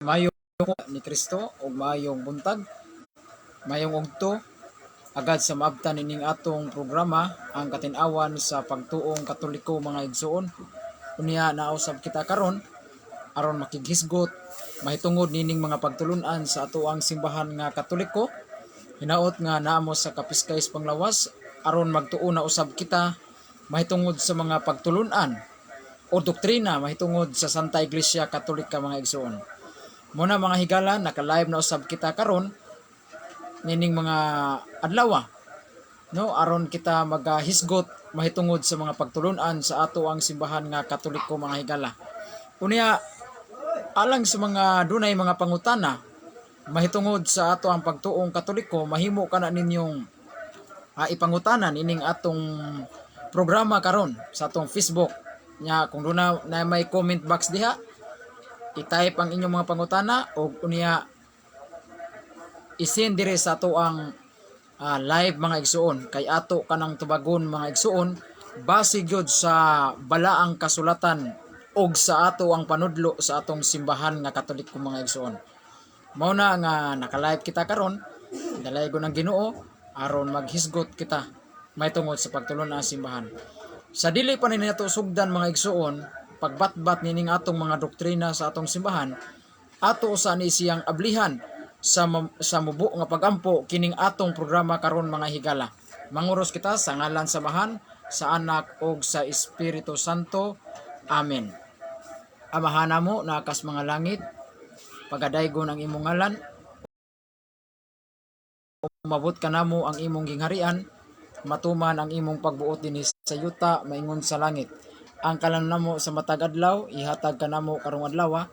Maayong ni Kristo ug maayong buntag, maayong ugto, agad sa maabtan ining atong programa, Ang Katin-awan sa Pagtuong Katoliko, mga igsuon. Unya nausab kita karon aron makighisgot mahitungod nining mga pagtulunan sa atoang simbahan nga Katoliko. Hinaot nga naamo sa kapiskay sa panglawas aron magtuo na usab kita mahitungod sa mga pagtulunan o doktrina mahitungod sa Santa Iglesia Katolika, mga igsuon. Muna, mga higala, naka-live na usab kita karon nining mga adlaw, no, aron kita magahisgot mahitungod sa mga pagtulunan sa ato ang simbahan nga Katoliko, mga higala. Unya alang sa mga dunay mga pangutana mahitungod sa ato ang pagtuong Katoliko, mahimo kana ninyong ipangutana ining atong programa karon sa atong Facebook. Nya kung duna na may comment box diha, i-type ang inyong mga pangutana og unya isend dire sa ato ang live, mga igsuon, kay ato kanang tubagon, mga igsuon, base gyud sa balaang kasulatan og sa ato ang panudlo sa atong simbahan nga Katoliko, mga igsuon. Mao na nga naka-live kita karon, dalaygon ang Ginoo aron maghisgot kita mahitungod sa pagtulon ang simbahan. Sa dili pa ni nato sugdan, mga igsuon, pagbatbat nining atong mga doktrina sa atong simbahan, ato usa ni siyang ablihan sa mubo nga pagampo kining atong programa karon, mga higala. Manguros kita sa ngalan sa Amahan, sa Anak ug sa Espiritu Santo. Amen. Amahan namo na kas mga langit, pagadaygon ang imong ngalan, umabot kanamo ang imong gingharian, matuman ang imong pagbuot dinhi sa yuta maingon sa langit. Ang kalan namo sa matag adlaw ihatag kanamo karong adlaw,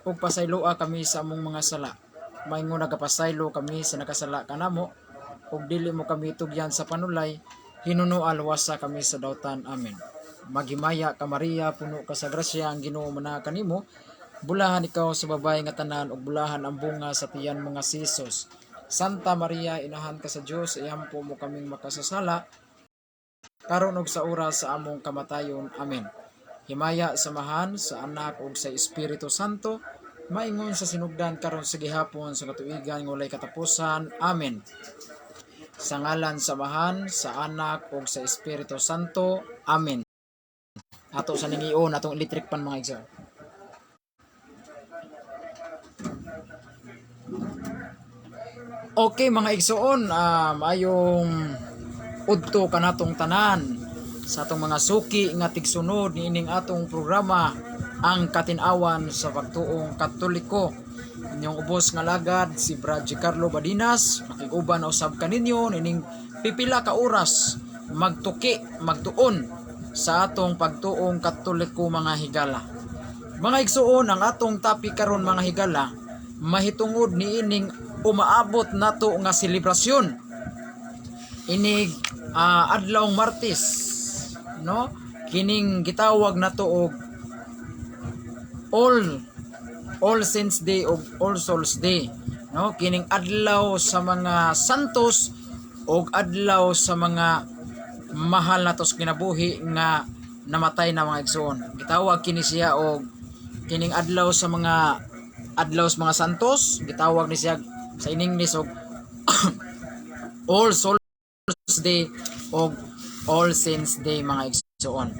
ug pasayloa kami sa among mga sala maingon nagapasaylo kami sa nakasala kanamo, ug dili mo kami tugyan sa panulay, hinunoa luwasa kami sa dautan. Amen. Maghimaya ka, Maria, puno ka sa grasya, ang Ginoo manaa kanimo. Bulahan ikaw sa babae nga tanan ug bulahan ang bunga sa tiyan mo nga si Jesus. Santa Maria, inahan ka sa Dios, iampo mo kaming makasasala karon ug sa oras sa among kamatayon. Amen. Himaya sa Amahan, sa Anak ug sa Espiritu Santo, maingon sa sinugdan, karon, sa gihapon, sa katuigan nga walay katapusan. Amen. Sa ngalan sa Amahan, sa Anak ug sa Espiritu Santo. Amen. Ato sa ning i-on atong electric pan, mga igsoon. Okay, mga igsoon, ayong udto kanatong tanan sa atong mga suki nga tigsunod niining atong programa, Ang Katin-awan sa Pagtuong Katoliko. Inyong ubos nga lagad, si Brad Carlo Badinas, makiguban usab kaninyo nining pipila ka oras, magtuki, magtuon sa atong pagtuong Katoliko, mga higala. Mga igsuon, ang atong topic karon, mga higala, mahitungod niining umaabot nato nga selebrasyon inig adlawng Martes, no, kining gitawag nato og All Saints Day og All Souls Day, no, kining adlaw sa mga santos og adlaw sa mga mahal nato sa kinabuhi nga namatay na, mga igsoon. Gitawag kini siya og kining adlaw sa mga santos, gitawag ni siya sa in English og All Souls Day og All Saints Day, mga igsoon.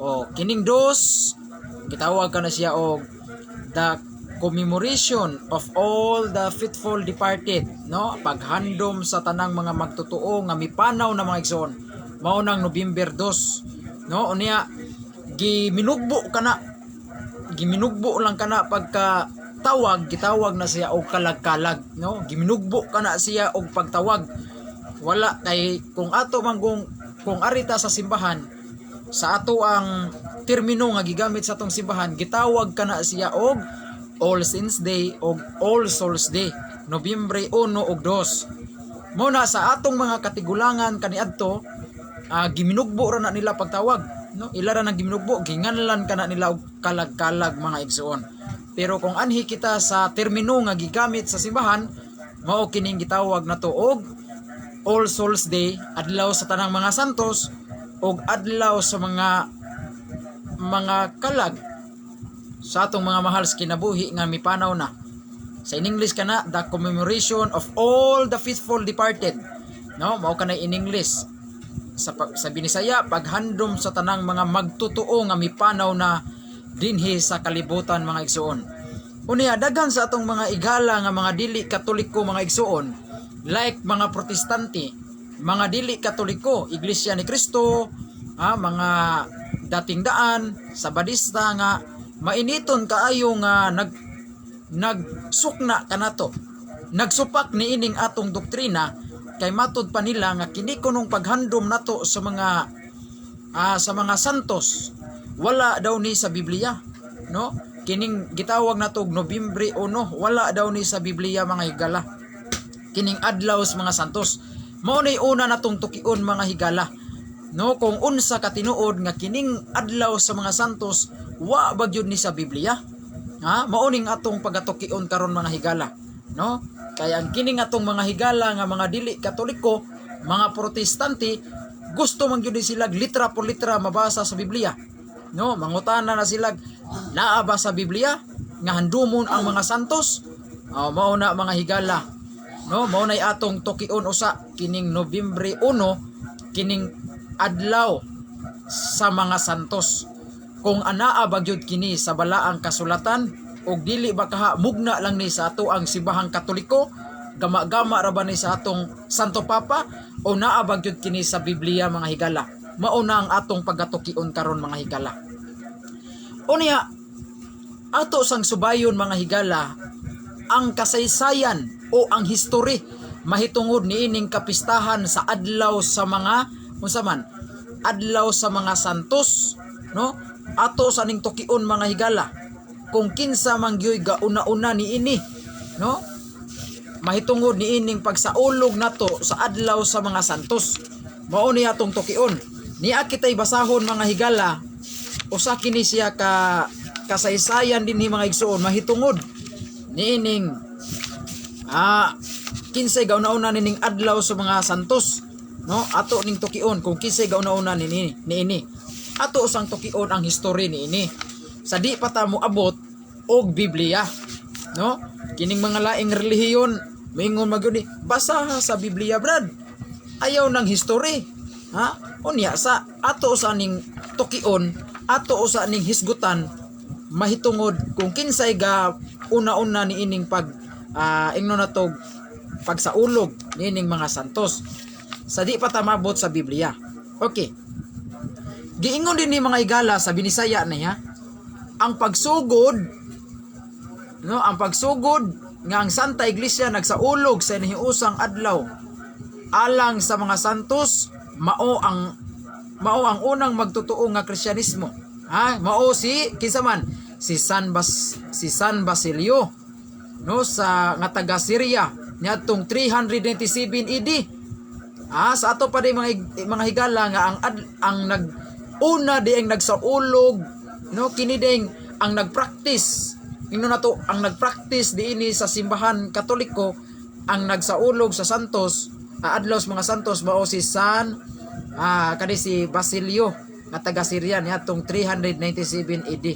O kining dos gitawag ka na siya og the commemoration of all the faithful departed, no, paghandom sa tanang mga magtotoo nga mipanaw na, mga igsoon. Mao nang November 2, no. Unya giminugbo kana, giminugbo lang kana pagka tawag, gitawag na siya og kalag-kalag, no. Giminugbo kana siya og pagtawag. Wala kay kung ato manggong kung arita sa simbahan, sa ato ang termino nga gigamit sa atong simbahan, gitawag kana siya og All Saints Day og All Souls Day, Nobyembre 1 ug 2. Mao na sa atong mga katigulangan kaniadto, giminugbo ra na nila pagtawag, no. Ila ra nang giminugbo, ginganlan kana nila og kalag-kalag, mga igsuon. Pero kung anhi kita sa termino nga gigamit sa simbahan, mao kining gitawag nato og All Souls Day, adlaw sa tanang mga santos og adlaw sa mga kalag sa atong mga mahal sa kinabuhi nga mipanaw na. Sa in English kana, the commemoration of all the faithful departed, no? Mao kana in English. Sa Binisaya, paghandom sa tanang mga magtotoo nga mipanaw na dinhi sa kalibutan, mga igsuon. Unya, daghan sa atong mga igala nga mga dili Katoliko, mga igsuon, like mga Protestante, mga dili Katoliko, Iglesia ni Cristo, mga Dating Daan, Sabadista, nga mainiton kaayo nga nagsukna kanato, nagsupak niining atong doktrina, kay matud pa nila nga kini kunong paghandom nato sa mga santos, wala daw ni sa Biblia, no? Kining gitawag nato og Nobyembre 1, wala daw ni sa Biblia, mga higala, kining adlaw sa mga santos. Mao ni una natong tukion, mga higala, no, kung unsa ka tinuod nga kining adlaw sa mga santos wa ba gyud ni sa Biblia, ha? Mao ning atong pagatukion karon, mga higala, no? Kay ang kining atong mga higala nga mga dili Katoliko, mga Protestante, gusto man gyud ni sila litra por litra mabasa sa Biblia, no? Mangutana na sila, "Naa ba sa Biblia nga handumon ang mga santos?" Oh, mao na, mga higala, no? Mao nay atong tukion usa kining Nobyembre 1, kining adlaw sa mga santos, kung anaa ba gyud kini sa Balaang Kasulatan og dili ba kaha mugna lang ni sa ato ang Simbahang Katoliko, gama-gama ra ba ni sa atong Santo Papa, o naa ba gyud kini sa Biblia, mga higala. Mao na ang atong pagatukion karon, mga higala. Unya, ato sang subayon, mga higala, ang kasaysayan o ang history mahitungod niining kapistahan sa adlaw sa mga, unsa man, adlaw sa mga santos, no? Ato sa ning tukion, mga higala, kung kinsa man gyud gauna-una niini, no, mahitungod niining pagsaulog nato sa adlaw sa mga santos. Mao ni atong tukion. Niya kitay basahon, mga higala, usa kini siya ka kasaysayan dinhi, mga igsuon, mahitungod niining kinsay gauna-una nining adlaw sa mga santos, no? Ato ning tukion kung kinsay gauna-una niini niini. Ato usang tukion ang history niini sa di pa ta moabot og Biblia, no? Kining mga laing relihiyon, moingon man gyud ni, "Basaha sa Biblia, brad, ayaw ng history, ha?" Unya sa ato sa ning tukion, ato usa ning hisgutan mahitungod kung kinsay ga una-una niining pag ingno nato pagsaulog niining mga santos sa di pa ta mabot sa Biblia. Okay. Giingon din ni, mga higala, sa Binisaya na niya, ang pagsugod, no, ang pagsugod nga ang Santa Iglesia nagsaulog sa inihiusang adlaw alang sa mga santos mao ang unang magtotoo nga Kristiyanismo. Ha? Mao si kinsa man? Si San Basilio, no, sa nga taga Syria niadtong 397 AD. Sa ato pa di, mga higala, nga ang nag una di ang nagsaulog, no, kini ding ang nagpractice, ingno nato ang nagpractice diini sa Simbahan Katoliko, ang nagsaulog sa santos, adlaw sa mga santos, mao si San kani si Basilio nga taga Syria niadtong 397 AD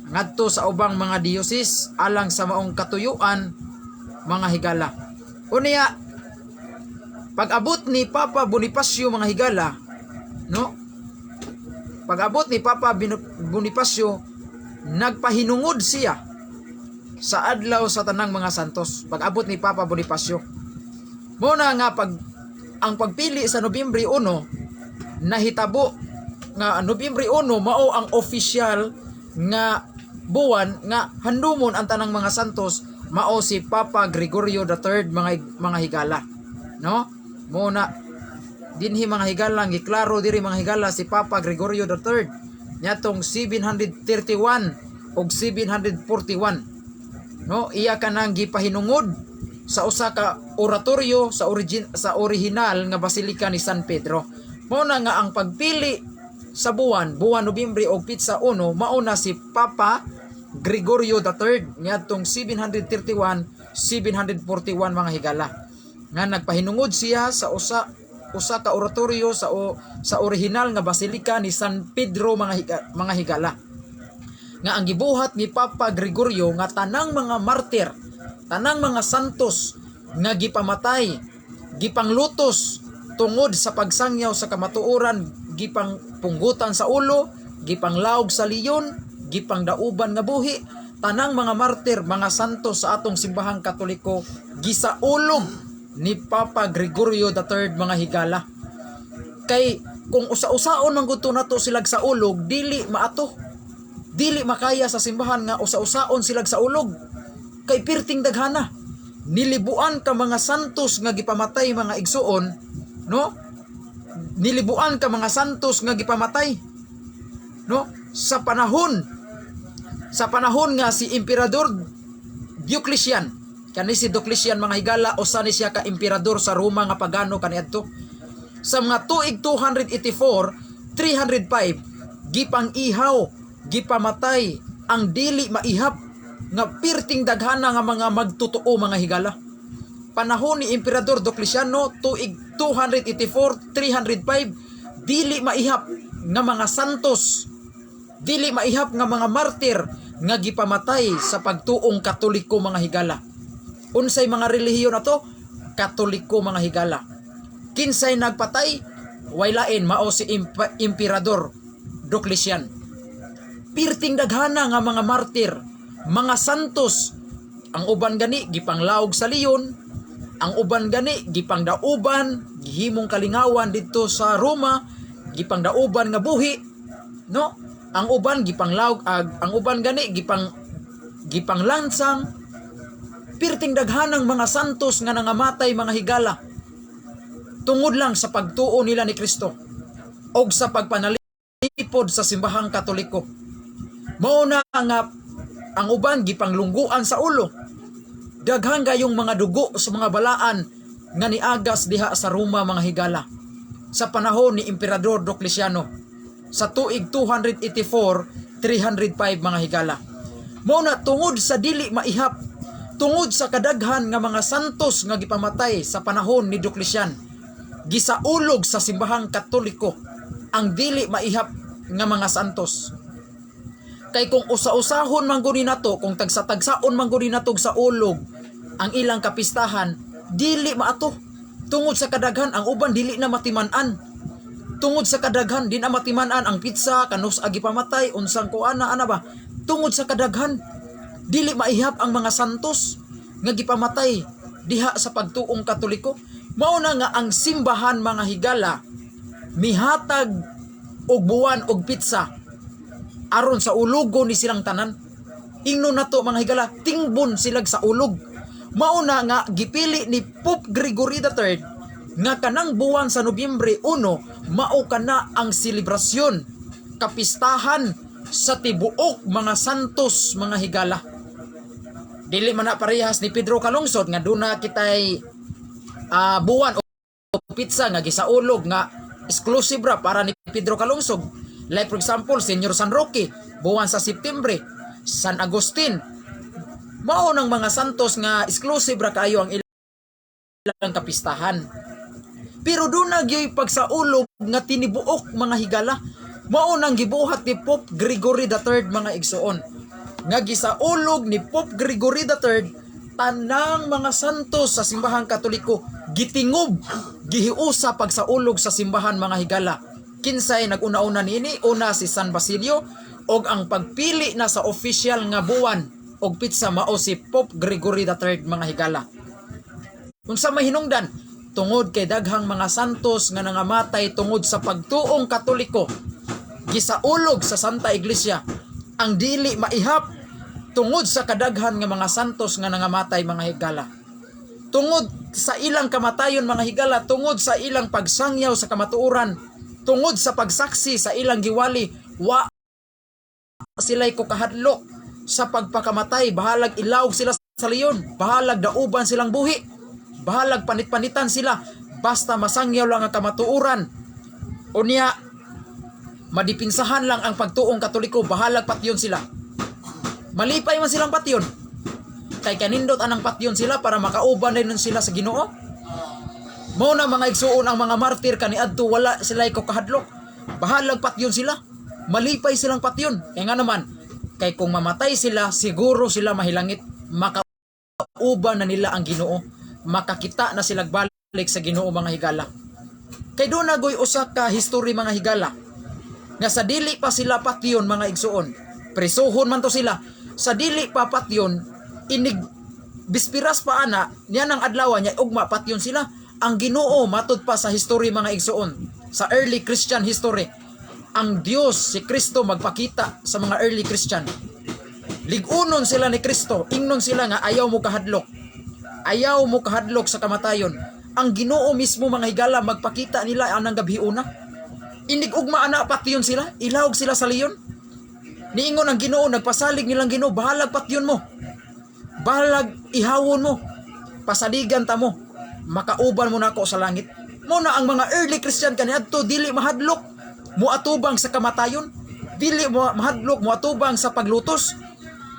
ngadto sa ubang mga diocese alang sa maong katuyuan, mga higala. Unya, pag-abot ni Papa Bonifacio, mga higala, no? Pag-abot ni Papa Bonifacio, nagpahinungod siya sa adlaw sa tanang mga santos. Pag-abot ni Papa Bonifacio. Mao na nga ang pagpili sa Nobyembre 1, nahitabo nga Nobyembre 1 mao ang official nga buwan nga handumon ang tanang mga santos, mao si Papa Gregorio III, mga higala, no? Mo na dinhi, mga higala, giklaro diri, mga higala, si Papa Gregorio III niadtong 731 og 741, no? Iya kanang gipahinungod sa usa ka oratorio sa original nga basilika ni San Pedro. Mao na nga ang pagpili sa buwan buwan Nobyembre og petsa 1, mao na si Papa Gregorio III niadtong 731 741, mga higala, nga nagpahinungod siya sa usa usa ka oratorio sa original nga basilika ni San Pedro, mga higala, nga ang gibuhat ni Papa Gregorio nga tanang mga martir Tanang mga santos nga gipamatay, gipanglutos tungod sa pagsangyaw sa kamatuoran, gipang punggutan sa ulo, gipanglawg sa leyon, gipangdauban nga buhi, tanang mga martir, mga santos sa atong Simbahang Katoliko, gisaulog ni Papa Gregorio III, mga higala. Kay kung usa-usaon man gud to nato silag sa ulog, dili maato. Dili makaya sa simbahan nga usa-usaon silag sa ulog. Kay pirting daghana. Nilibuan ka mga santos nga gipamatay, mga igsuon, no? Nilibuan ka mga santos nga gipamatay. No? Sa panahon nga si Emperador Diocletian, kani si Diocletian, mga higala, usa ni siya ka emperador sa Roma nga pagano kaniadto. Sa mga tuig 284, 305, gipang ihaw, gipamatay ang dili maihap nga pirting daghana nga mga magtotoo, mga higala. Panahon ni Emperador Diocletiano, tuig 284, 305, dili maihap nga mga santos, dili maihap nga mga martir nga gipamatay sa pagtuong Katoliko, mga higala. Unsay mga relihiyon ato? Katoliko, mga higala. Kinsay nagpatay? Way lain, mao si Emperador Diocletian. Pirting daghana nga mga martir, mga santos, ang uban gani gipanglawg sa leyon, ang uban gani gipangdauban, gihimong kalingawan didto sa Roma, gipangdauban nga buhi, no? Ang uban gipanglawg ag ang uban gani gipanglansang. Pirting daghanang mga santos nga nangamatay, mga higala, tungod lang sa pagtuo nila ni Kristo og sa pagpanalipod sa Simbahang Katoliko. Mao na nga ang uban gipanglungguan sa ulo. Daghan gayong mga dugo sa mga balaan nga niagas diha sa Roma, mga higala, sa panahon ni Emperador Diocletiano sa tuig 284, 305, mga higala. Mao na tungod sa dili maihap, tungod sa kadaghan nga mga santos nga gipamatay sa panahon ni Diocletian, gisaulog sa Simbahang Katoliko ang dili maihap nga mga santos. Kay kung usa-usahon man guni nato, kung tagsa-tagsaon man guni nato sa ulog ang ilang kapistahan, dili maato. Tungod sa kadaghan, ang uban dili na matiman-an. Tungod sa kadaghan, di na matiman-an ang petsa, kanus-a gipamatay, unsang kuana, ana ba? Tungod sa kadaghan, dili maihap ang mga santos nga gipamatay diha sa pagtuong Katoliko. Mao na nga ang simbahan, mga higala, mihatag og buwan og petsa aron sa ulugo ni silang tanan. Ingno nato, mga higala, tingbon silag sa ulog. Mao na nga gipili ni Pope Gregory III nga kanang buwan sa Nobyembre 1 mao kana ang selebrasyon, kapistahan sa tibuok mga santos, mga higala. Dili man na parehas ni Pedro Calungsod nga duna kitay buwan o petsa nga gisaulog nga exclusive ra para ni Pedro Calungsod. Like for example, Senyor San Roque, buwan sa Septembre, San Agustin. Mao ng mga santos nga exclusive ra kaayo ang ilang kapistahan. Pero duna gyoy pagsaulog nga tinibuok, mga higala. Mao nang gibuhat ni Pope Gregory III, mga igsuon. Nga gisaulog ni Pope Gregory III tanang mga santos sa Simbahang Katoliko, gitingob, gihiusa pagsaulog sa simbahan, mga higala. Kinsay nag-una-una niini? Una si San Basilio og ang pagpili na sa official nga buwan og petsa mao si Pope Gregory III, mga higala. Unsa may hinungdan? Tungod kay daghang mga santos nga nangamatay tungod sa pagtuong Katoliko, gisaulog sa Santa Iglesia ang dili maihap tungod sa kadaghan nga mga santos nga nangamatay, mga higala. Tungod sa ilang kamatayon, mga higala, tungod sa ilang pagsangyaw sa kamatuoran, tungod sa pagsaksi sa ilang giwali, wa sila'y ko kahadlok sa pagpakamatay, bahalag ilawg sila sa leyon, bahalag dauban silang buhi, bahalag panit-panitan sila, basta masangyaw lang ang kamatuoran. Unya, madipinsahan lang ang pagtuong Katoliko, bahalag patyon sila. Malipay man silang patyon. Kay kanindot anang patyon sila para makauban na nun sila sa Ginoo. Mao na, mga igsuon, ang mga martir kaniadto wala sila ko kahadlok. Bahalag patyon sila. Malipay silang patyon. Kaya nga naman, kay kung mamatay sila, siguro sila mahilangit. Makauban Makauban na nila ang Ginoo, makakita na sila balik sa Ginoo, mga higala. Kay duna goy usa ka history, mga higala, nga sa dili pa sila patyon, mga igsuon, presohon man to sila, sa dili pa patyon, inig bispiras pa ana niya nang adlaw niya, ugma patyon sila. Ang Ginoo, matud pa sa history, mga igsuon, sa early Christian history, ang Dios, si Kristo, magpakita sa mga early Christian. Ligunon sila ni Kristo, ingnon sila nga ayaw mo kahadlok, ayaw mo kahadlok sa kamatayon. Ang Ginoo mismo, mga higala, magpakita nila anang gabhiuna. Inig ugma ana, patyon sila, ilawog sila sa leon. Niingon ang Ginoo, nagpasalig nilang Ginoo, "Bahalag patyon mo, bahalag ihawon mo, pasaligan ta mo, makauban mo nako sa langit." Mo na ang mga early Christian kaniadto dili mahadlok moatubang sa kamatayon, dili mo mahadlok moatubang sa paglutos,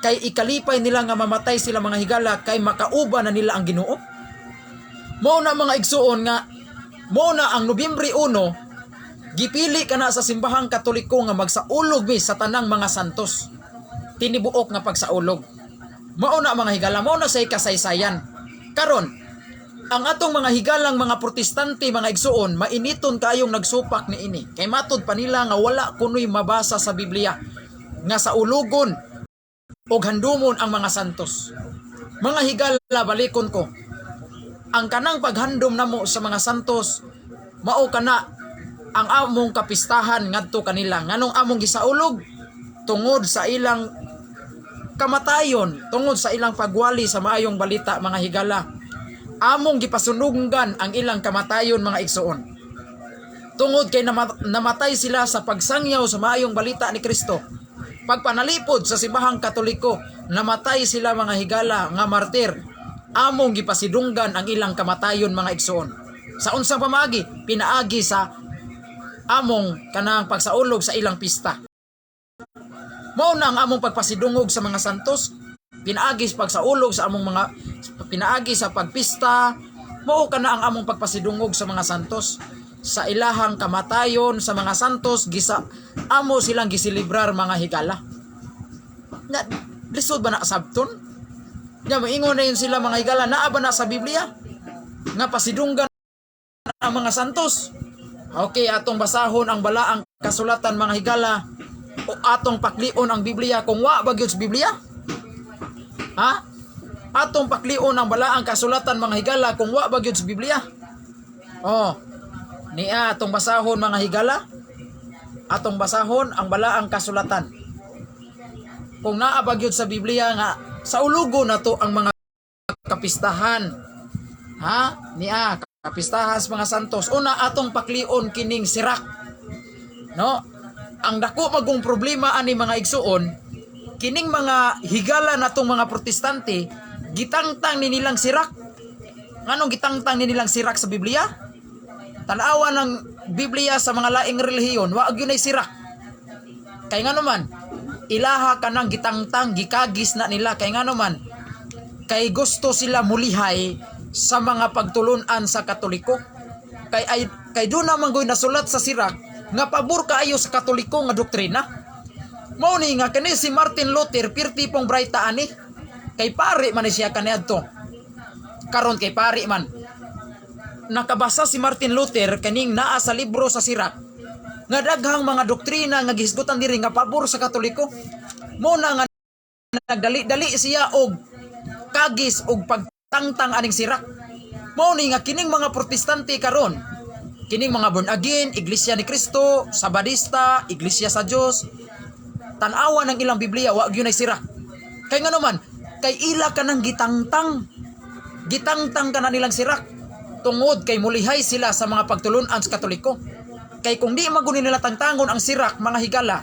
kay ikalipay nila nga mamatay sila, mga higala, kay makauban na nila ang Ginoo. Mo na, mga igsuon, nga mo na ang Nobyembre 1, gipili kana sa Simbahang Katoliko nga magsaulog mi sa tanang mga santos, tinibuok nga pagsaulog. Mao na, mga higala, mao na say kasaysayan. Karon, ang atong mga higalang mga Protestante, mga igsuon, mainiton kayong nagsupak niini. Kay matud pa nila nga wala kunoy mabasa sa Biblia nga sa ulugon og handumon ang mga santos. Mga higala, balikon ko. Ang kanang paghandom namo sa mga santos, mao kana ang among kapistahan ngadto kanila. Nganong among gisaulog? Tungod sa ilang kamatayon, tungod sa ilang pagwali sa maayong balita, mga higala. Among gipasununggan ang ilang kamatayon, mga igsuon. Tungod kay namatay sila sa pagsangyaw sa maayong balita ni Kristo. Pagpanalipod sa Simbahang Katoliko, namatay sila, mga higala, nga martir. Among gipasidunggan ang ilang kamatayon, mga igsuon. Sa unsang pamaagi? Pinaagi sa among kanang pagsaulog sa ilang pista. Mao na ang among pagpasidungog sa mga santos, pinaagi sa pagsaulog sa among mga pinaagi sa pagpista, mao kana ang among pagpasidungog sa mga santos. Sa ilahang kamatayon sa mga santos, gisa amo silang giselebrar, mga higala. Na lisod ba na sabton? Nya moingon na yun sila, mga higala, naa ba na sa Biblia nga pasidunggan ang mga santos? Okay, atong basahon ang balaang kasulatan, mga higala, o atong paklion ang Biblia kung wa ba gyud sa Biblia. Ha? Atong paklion ang balaang kasulatan, mga higala, kung wa ba gyud sa Biblia. Oh. Niya atong basahon, mga higala. Atong basahon ang balaang kasulatan. Kung naa ba gyud sa Biblia nga sa ulugo na to ang mga kapistahan. Ha? Niya kapistahan sa mga santos. Una, atong paklion kining Sirak. No? Ang dako magong problema ani, mga igsuon, kining mga higala natong mga Protestante, gitangtang ni nilang Sirak. Nganong gitangtang ni nilang Sirak sa Biblia? Tanawa ng Biblia sa mga laing relihiyon, wa gyud nay Sirak. Kay ngano man, ilaha kanang gitangtang, gikagis na nila. Kay ngano man, kay gusto sila mulihay sa mga pagtulunan sa Katoliko. Kay ay kay duna man goy nasulat sa Sirak nga pabor kaayo sa Katoliko nga doktrina. Mao ni nga kani si Martin Luther pirti pong brayta ani. Kay pare man ni siya kaniadto. Karon kay pare man. Nakabasa si Martin Luther kaning naa sa libro sa Sirak nga daghang mga doktrina nga gihisgutan diri nga pabor sa Katoliko. Mo na nga nagdali-dali siya og kagis og pagtangtang aning Sirak. Mao ni nga kining mga Protestante karon, kining mga born again, Iglesia ni Cristo, Sabadista, Iglesia sa Dios, tan-awa ng ilang Biblia, wa gyud nay Sirak. Kay ngano man, kay ila ka nang gitangtang. Gitangtang ka na nilang Sirak tungod kay mulihay sila sa mga pagtulunan sa Katoliko. Kay kung di maguni nila tangtangon ang Sirak, mga higala,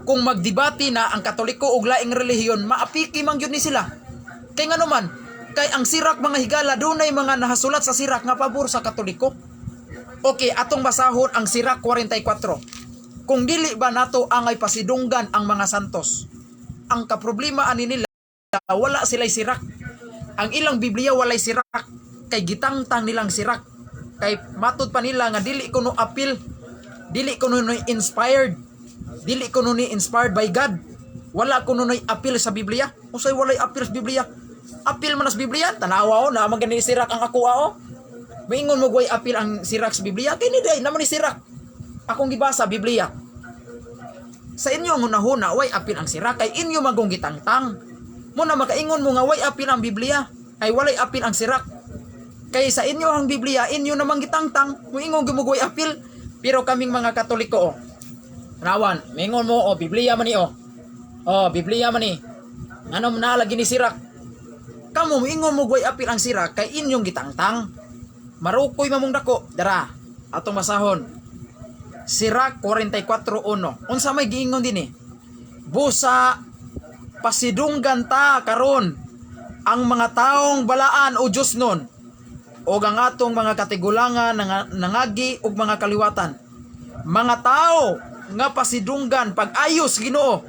kung magdebate na ang Katoliko og laing relihiyon, maapiki man gyud ni sila. Kay ngano man, kay ang Sirak, mga higala, dunay mga nahasulat sa Sirak nga pabor sa Katoliko. Okay, atong basahon ang Sirak 44. Kung dili ba nato angay pasidunggan ang mga santos. Ang kaproblema ani nila, wala sila'y Sirak. Ang ilang Biblia walay Sirak kay gitangtang nilang Sirak. Kay matud pa nila nga dili kuno apil, dili kuno ni inspired, dili kuno ni inspired by God. Wala kuno ni apil sa Biblia. Usay walay apil sa Biblia? Apil man sa Biblia, tanawa o, naa man gani Sirach ang ako o. Moingon mo way apil ang Sirach sa Biblia, kini day naman ni Sirach. Akong gibasa Biblia. Sa inyo ang hunahuna way apil ang Sirach kay inyo magong gitangtang. Mo na makaingon mo nga way apil ang Biblia, ay walay apil ang Sirach. Kay sa inyo ang Biblia, inyo namang gitangtang, moingon gyud mo way apil. Pero kaming mga Katoliko, oh. Tanawan, moingon mo, oh, Biblia man ni, oh. Oh, Biblia man ni. Ngano na lagi ni Sirach? Kamo moingon mo way apil ang Sirach kay inyong gitangtang. Marukoy mamong dako, dara. Atong basahon. Sirach 44:1. Unsa may giingon dinhi? Busa pasidunggan ta karon ang mga taong balaan o Diyos nun o ang atong mga katigulangan nangagi og mga kaliwatan. Mga tao nga pasidunggan pag-ayos Ginoo,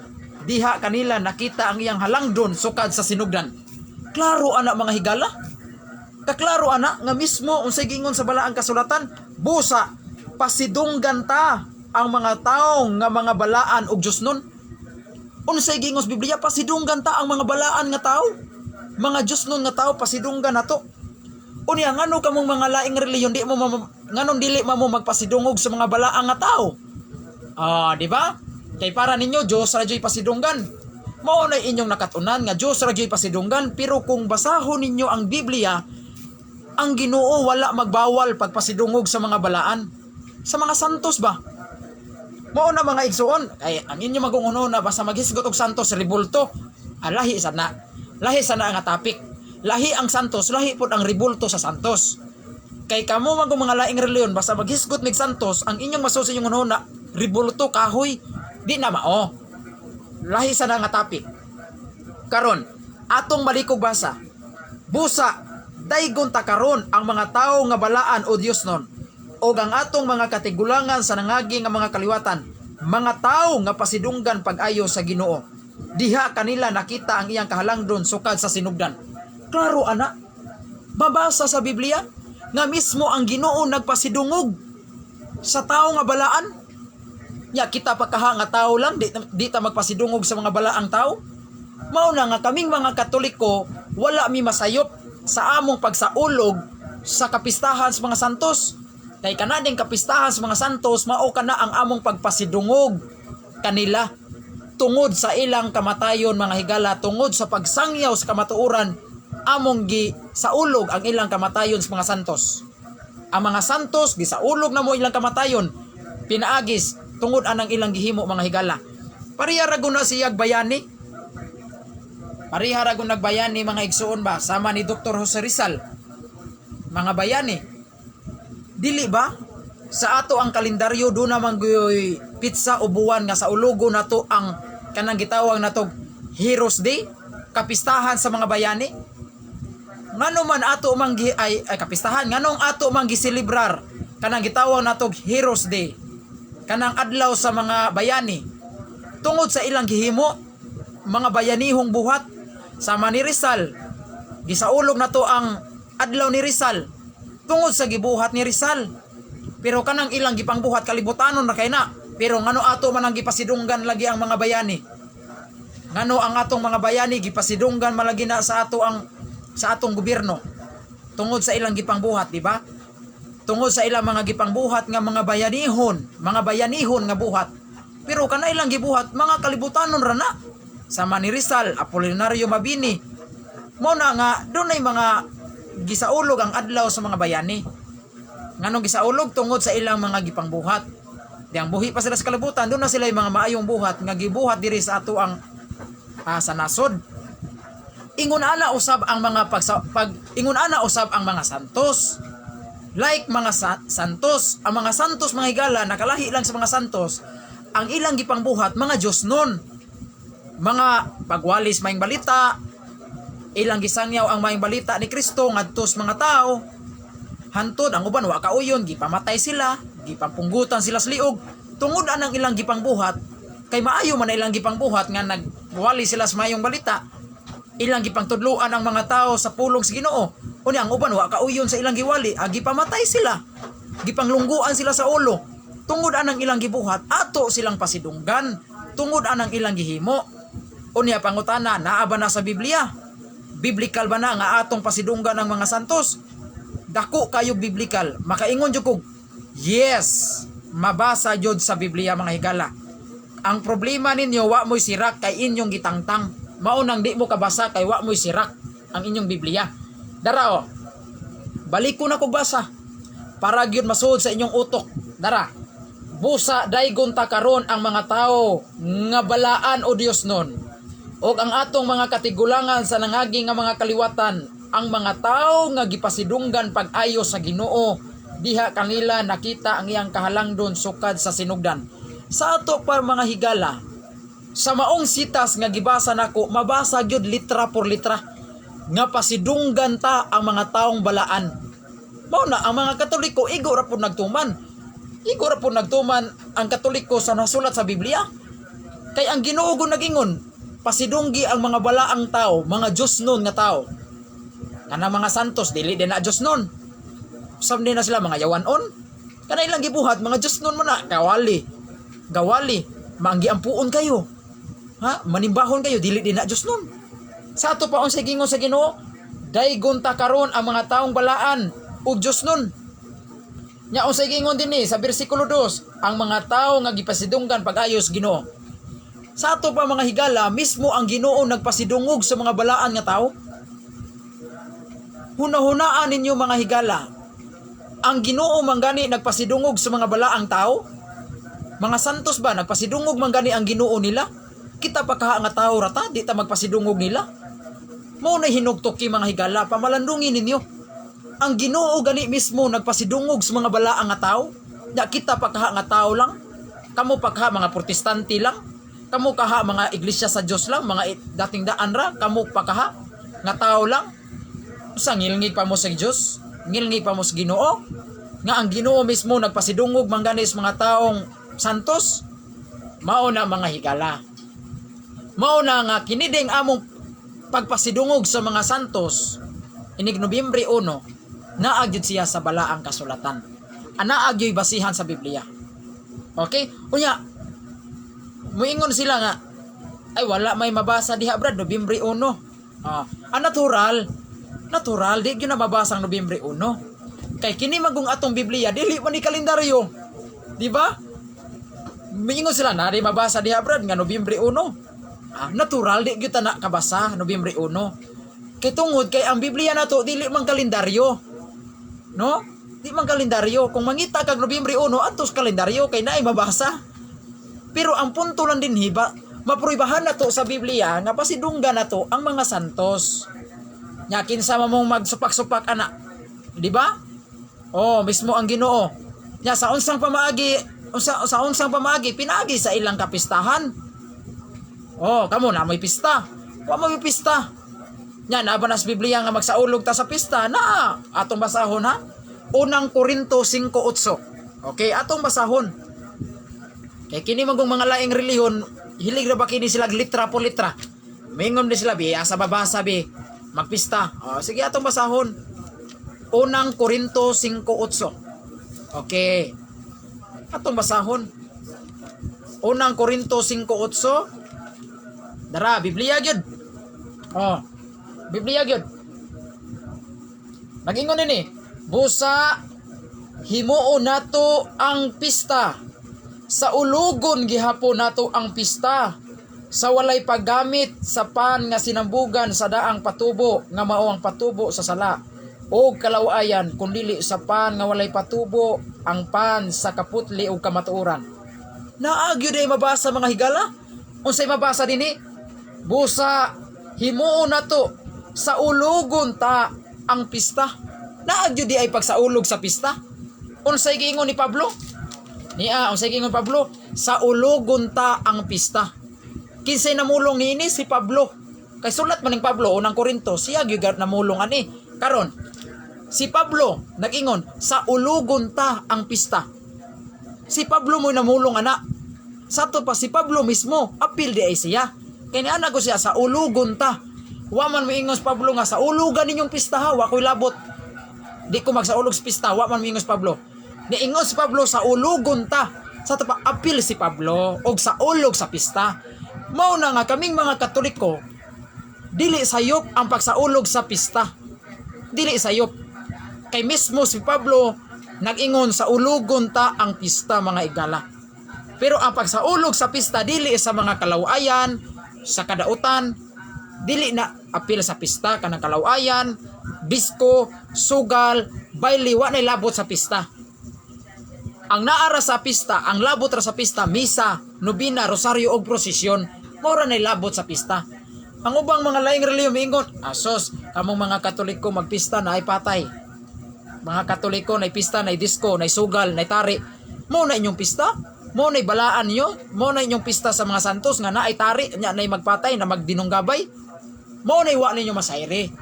diha kanila nakita ang iyang halangdon sukad sa sinugdan. Klaro ana, mga higala. Kaklaro ana nga mismo unsay giingon sa balaang kasulatan, busa pasidunggan ta ang mga taong nga mga balaan og Diyos nun. Unsay giingon sa Biblia, pasidunggan ta ang mga balaan nga tao. Mga Diyos nun nga tao, pasidunggan nato. Unya ngano kamong mga laing relihiyon di mo nganong dili mo magpasidungog sa mga balaan nga tao? Ah, di ba? Kay para ninyo Dios ra juy pasidunggan. Mao na inyong nakatunan nga Dios ra juy pasidunggan, pero kung basahon ninyo ang Biblia, ang Ginoo wala magbawal pagpasidungog sa mga balaan. Sa mga santos ba? Mao na, mga igsuon, ay ang inyo magunguno na basta maghisgot og santos, rebulto. Ah, lahi sa na. Lahi sa na nga topic. Lahi ang santos, lahi pod ang rebulto sa santos. Kay kamo magong mga laing reliyon, basta maghisgot mig santos, ang inyong masusi inyong hunahuna, rebulto, kahoy, di na mao. Lahi sa na nga topic. Karon, atong malikog basa. Busa, daygon ta karon ang mga tawo nga balaan o Dios nun o ang atong mga katigulangan sa nangagi nga mga kaliwatan, mga tawo nga pasidunggan pag-ayo sa Ginoo. Diha kanila nakita ang iyang kahalangdon sukad sa sinugdan. Klaro ana. Babasa sa Biblia nga mismo ang Ginoo nagpasidungog sa tao nga balaan. Ya kita pa kaha nga tao lang di ta magpasidungog sa mga balaang tao. Mao na nga kaming mga Katoliko wala mi masayop sa among pagsaulog sa kapistahan sa mga santos. Kay kanading kapistahan sa mga santos, mao kana ang among pagpasidungog kanila tungod sa ilang kamatayon, mga higala, tungod sa pagsangyaw sa kamatuoran, among gi saulog ang ilang kamatayon sa mga santos. Ang mga santos gisaulog na mo ilang kamatayon pinaagis tungod anang ilang gihimo, mga higala. Pareha ra guna siyag bayani. Pareha ra gun nagbayani, mga igsuon ba, sama ni Dr. Jose Rizal. Mga bayani. Dili ba? Sa ato ang kalendaryo do naman guyoy petsa o buwan nga sa ulugo nato ang kanang gitawag natog Heroes Day, kapistahan sa mga bayani. Ngano man ato mang ay kapistahan, nganong ato mang giselebrar kanang gitawag natog Heroes Day, kanang adlaw sa mga bayani? Tungod sa ilang gihimo, mga bayanihong buhat sama ni Rizal. Gisaulog nato ang adlaw ni Rizal tungod sa gibuhat ni Rizal. Pero kanang ilang gipangbuhat, kalibutanon na kay na. Pero ngano ato man ang gipasidunggan lagi ang mga bayani? Ngano ang atong mga bayani gipasidunggan malagi na sa atong gobyerno? Tungod sa ilang gipangbuhat, di ba? Tungod sa ilang mga gipangbuhat nga mga bayanihon nga buhat. Pero kana ilang gibuhat, mga kalibutanon ra na. Sama ni Rizal, Apolinario Mabini. Mo na nga dunay mga gisaulog ang adlaw sa mga bayani. Nganong gisaulog? Tungod sa ilang mga gipangbuhat. Di ang buhi pa sila sa kalibutan, doon na sila yung mga maayong buhat nga gibuhat diri sa ato ang sa nasod. Ingon ana usab ang mga pag ingon ana usab ang mga santos. Like mga santos, ang mga santos, mga higala, nakalahi lang sa mga santos, ang ilang gipangbuhat mga Diyos nun. Mga pagwalis maayong balita, ilang gisangyaw ang maayong balita ni Kristo ngadto sa mga tao. Hantod ang uban wa kauyon, gipamatay sila, gipapunggutan sila sa liog tungod anang ilang gipangbuhat, kay maayo man na ilang gipangbuhat nga nagwali sila sa maayong balita. Ilang gipangtudloan ang mga tao sa pulong sa Ginoo. Unya ang uban wa kauyon sa ilang giwali, gipamatay sila. Gipanglungguan sila sa ulo. Tungod anang ilang gibuhat, ato silang pasidunggan. Tungod anang ilang gihimo. Unya pangutana, naa ba na sa Biblia? Biblical ba na nga atong pasidunggan ang mga santos? Dako kayo biblical. Makaingon jud kog yes, mabasa jud sa Biblia, mga higala. Ang problema ninyo, wa mo'y sirak kay inyong gitangtang. Mao nang di mo kabasa kay wa mo'y sirak ang inyong Biblia. Dara oh. Balik ko na ko basa para gyud masuod sa inyong utok. Dara. Busa daygon ta karon ang mga tao nga balaan o Dios nun. Og ang atong mga katigulangan sa nangagi nga mga kaliwatan, ang mga tao nga gipasidunggan pag-ayo sa Ginoo, diha kanila nakita ang iyang kahalangdon sukad sa sinugdan. Sa ato pa, mga higala, sa maong sitas nga gibasa nako, mabasa gyud litra por litra nga pasidunggan ta ang mga taong balaan. Mao na ang mga Katoliko igo ra pud nagtuman. Igo ra pud nagtuman ang Katoliko sa nasulat sa Biblia. Kay ang Ginoo gud nagingon, pasidunggi ang mga balaang tao, mga Diyos nun nga tao. Kana mga santos dili din na Diyos nun. Usab din na sila mga yawanon. Kana ilang gibuhat mga Diyos nun mo na kawali. Gawali, maanggiampuon kayo. Ha? Manimbahon kayo, dili din na Diyos nun. Sa ato pa, unsay gingon sa Ginoo, daygon ta karon ang mga taong balaan ug Diyos nun. Nya unsay gingon dinhi sa bersikulo 2, ang mga tao nga gipasidunggan pag-ayos Ginoo. Sa ato pa, mga higala, mismo ang Ginoo nagpasidungog sa mga balaan nga tao. Hunahunaan ninyo, mga higala. Ang Ginoo man gani nagpasidungog sa mga balaang tao? Mga santos ba nagpasidungog man gani ang Ginoo nila? Kita pa kaha nga tao rata, di ta magpasidungog nila. Mao na hinugtok mga higala, pamalandungin ninyo. Ang Ginoo gani mismo nagpasidungog sa mga balaang nga tao. Nya kita pa kaha nga tao lang. Kamo pa kaha mga Protestante lang. Kamo kaha mga iglesia sa Dios lang, mga dating daan ra, kamo pa kaha nga tao lang. Sa ngilngig pa mo sa Dios, ngilngig pa mo sa Ginoo. Nga ang Ginoo mismo nagpasidungog man gani sa mga taong santos. Mao na, mga higala. Mao na nga kini ding among pagpasidungog sa mga santos inig Nobyembre 1, naa gyud siya sa balaang kasulatan. Anaa gyud basihan sa Biblia. Okay? Unya muingon sila nga ay wala may mabasa diha, brad, Nobyembre 1. Ah, natural. Natural di gyud na mabasa ang Nobyembre 1. Kay kini magong atong Biblia dili man ni kalendaryo. Di ba? Miingon sila na di mabasa diha, brad, nga Nobyembre 1. Ah, natural di gyud ta na kabasa Nobyembre 1. Kay tungod kay ang Biblia nato dili man kalendaryo. No? Di man kalendaryo. Kung mangita kag Nobyembre 1 atos kalendaryo kay naay mabasa. Pero ang punto lang din hiba, mapruibahan nato sa Biblia nga pasidunggan nato ang mga santos. Nya kinsa man mong magsupak-supak ana. Di ba? Oh, mismo ang Ginoo. Nya sa unsang pamaagi, unsa sa unsang pamaagi pinaagi sa ilang kapistahan. Oh, kamo na may pista. Wa mo may pista. Nya naa ba na sa Biblia nga magsaulog ta sa pista? Na atong basahon ha. Unang Korinto 5:8. Okay, atong basahon. Kay kini magong mga laing relihiyon, hilig ra ba kini sila litra po litra. Mingon ni sila bi, asa babasa bi, magpista. Oh, sige, atong basahon. Unang Korinto 5:8. Okay. Atong basahon. Unang Korinto 5:8. Dara, Biblia gyud. Oh. Biblia gyud. Nagingon nini, busa himuon nato ang pista. Sa ulugon gihapon nato ang pista. Sa walay paggamit sa pan nga sinambugan sa daang patubo nga mao ang patubo sa sala o kalawayan, kundili sa pan nga walay patubo, ang pan sa kaputli o kamatuoran. Naa gyud ay mabasa, mga higala. Unsay mabasa dinhi? Busa himuon nato sa ulugon ta ang pista. Naa gyud di ay pagsaulog sa pista. Unsay giingon ni Pablo? Niya, unsay giingon Pablo? Sa ulugon ta ang pista. Kinsay namulong niini? Si Pablo. Kay sulat man ning Pablo, Unang Korinto, siya gyud namulong ani. Karon, si Pablo nag-ingon sa ulugon ta ang pista. Si Pablo mo namulong ana. Sa ato pa si Pablo mismo, apil di ay siya. Kay niana ko siya sa ulugon ta. Wa man moingon si Pablo nga sa ulugan ninyong pista ha, wa ko'y labot. Di ko magsaulog sa pista, wa man moingon si Pablo. Niingon si Pablo sa ulugon ta. Sa ato pa apil si Pablo og sa ulog sa pista. Mao na nga kaming mga Katoliko, Dili sayop ang pagsaulog sa pista. Dili sayop. Kay mismo si Pablo nag-ingon sa ulugon ta ang pista, mga igala. Pero ang pagsaulog sa pista dili sa mga kalawayan, sa kadautan, dili na apil sa pista kanang kalawayan, disco, sugal, baile, wa nay labot sa pista. Ang naara sa pista, ang labot ra sa pista, misa, nobina, rosaryo og prosesyon, mao ra nay labot sa pista. Ang ubang mga laing relihiyon miingon, "Asos, kamong mga Katoliko magpista na ay patay. Mga Katoliko na pista, na disco, na sugal, na tari. Mo na inyong pista? Mo na balaan niyo? Mo na inyong pista sa mga santos nga naay tari, nya nay magpatay na magdinunggabay? Mo na wa ninyo masayre."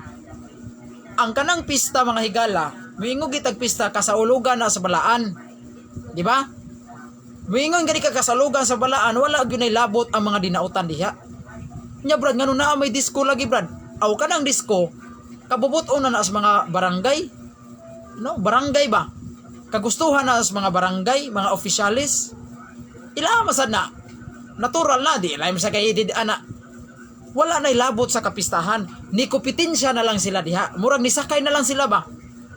Ang kanang pista, mga higala, miingon gitag pista kasaulugan na sa balaan. Di ba? Miingon gani ka kasalugan sa balaan, wala gyud nay labot ang mga dinautan diha. Nya brad, ngano naa may disco lagi, brad? Aw, kanang disco, kabubut-on na na sa mga barangay. No, barangay ba? Kagustuhan na sa mga barangay, mga opisyalis. Ila masad na. Natural na di lain sa kay edit ana. Wala nay labot sa kapistahan. Ni kompetensya na lang sila diha. Murag nisakay na lang sila ba?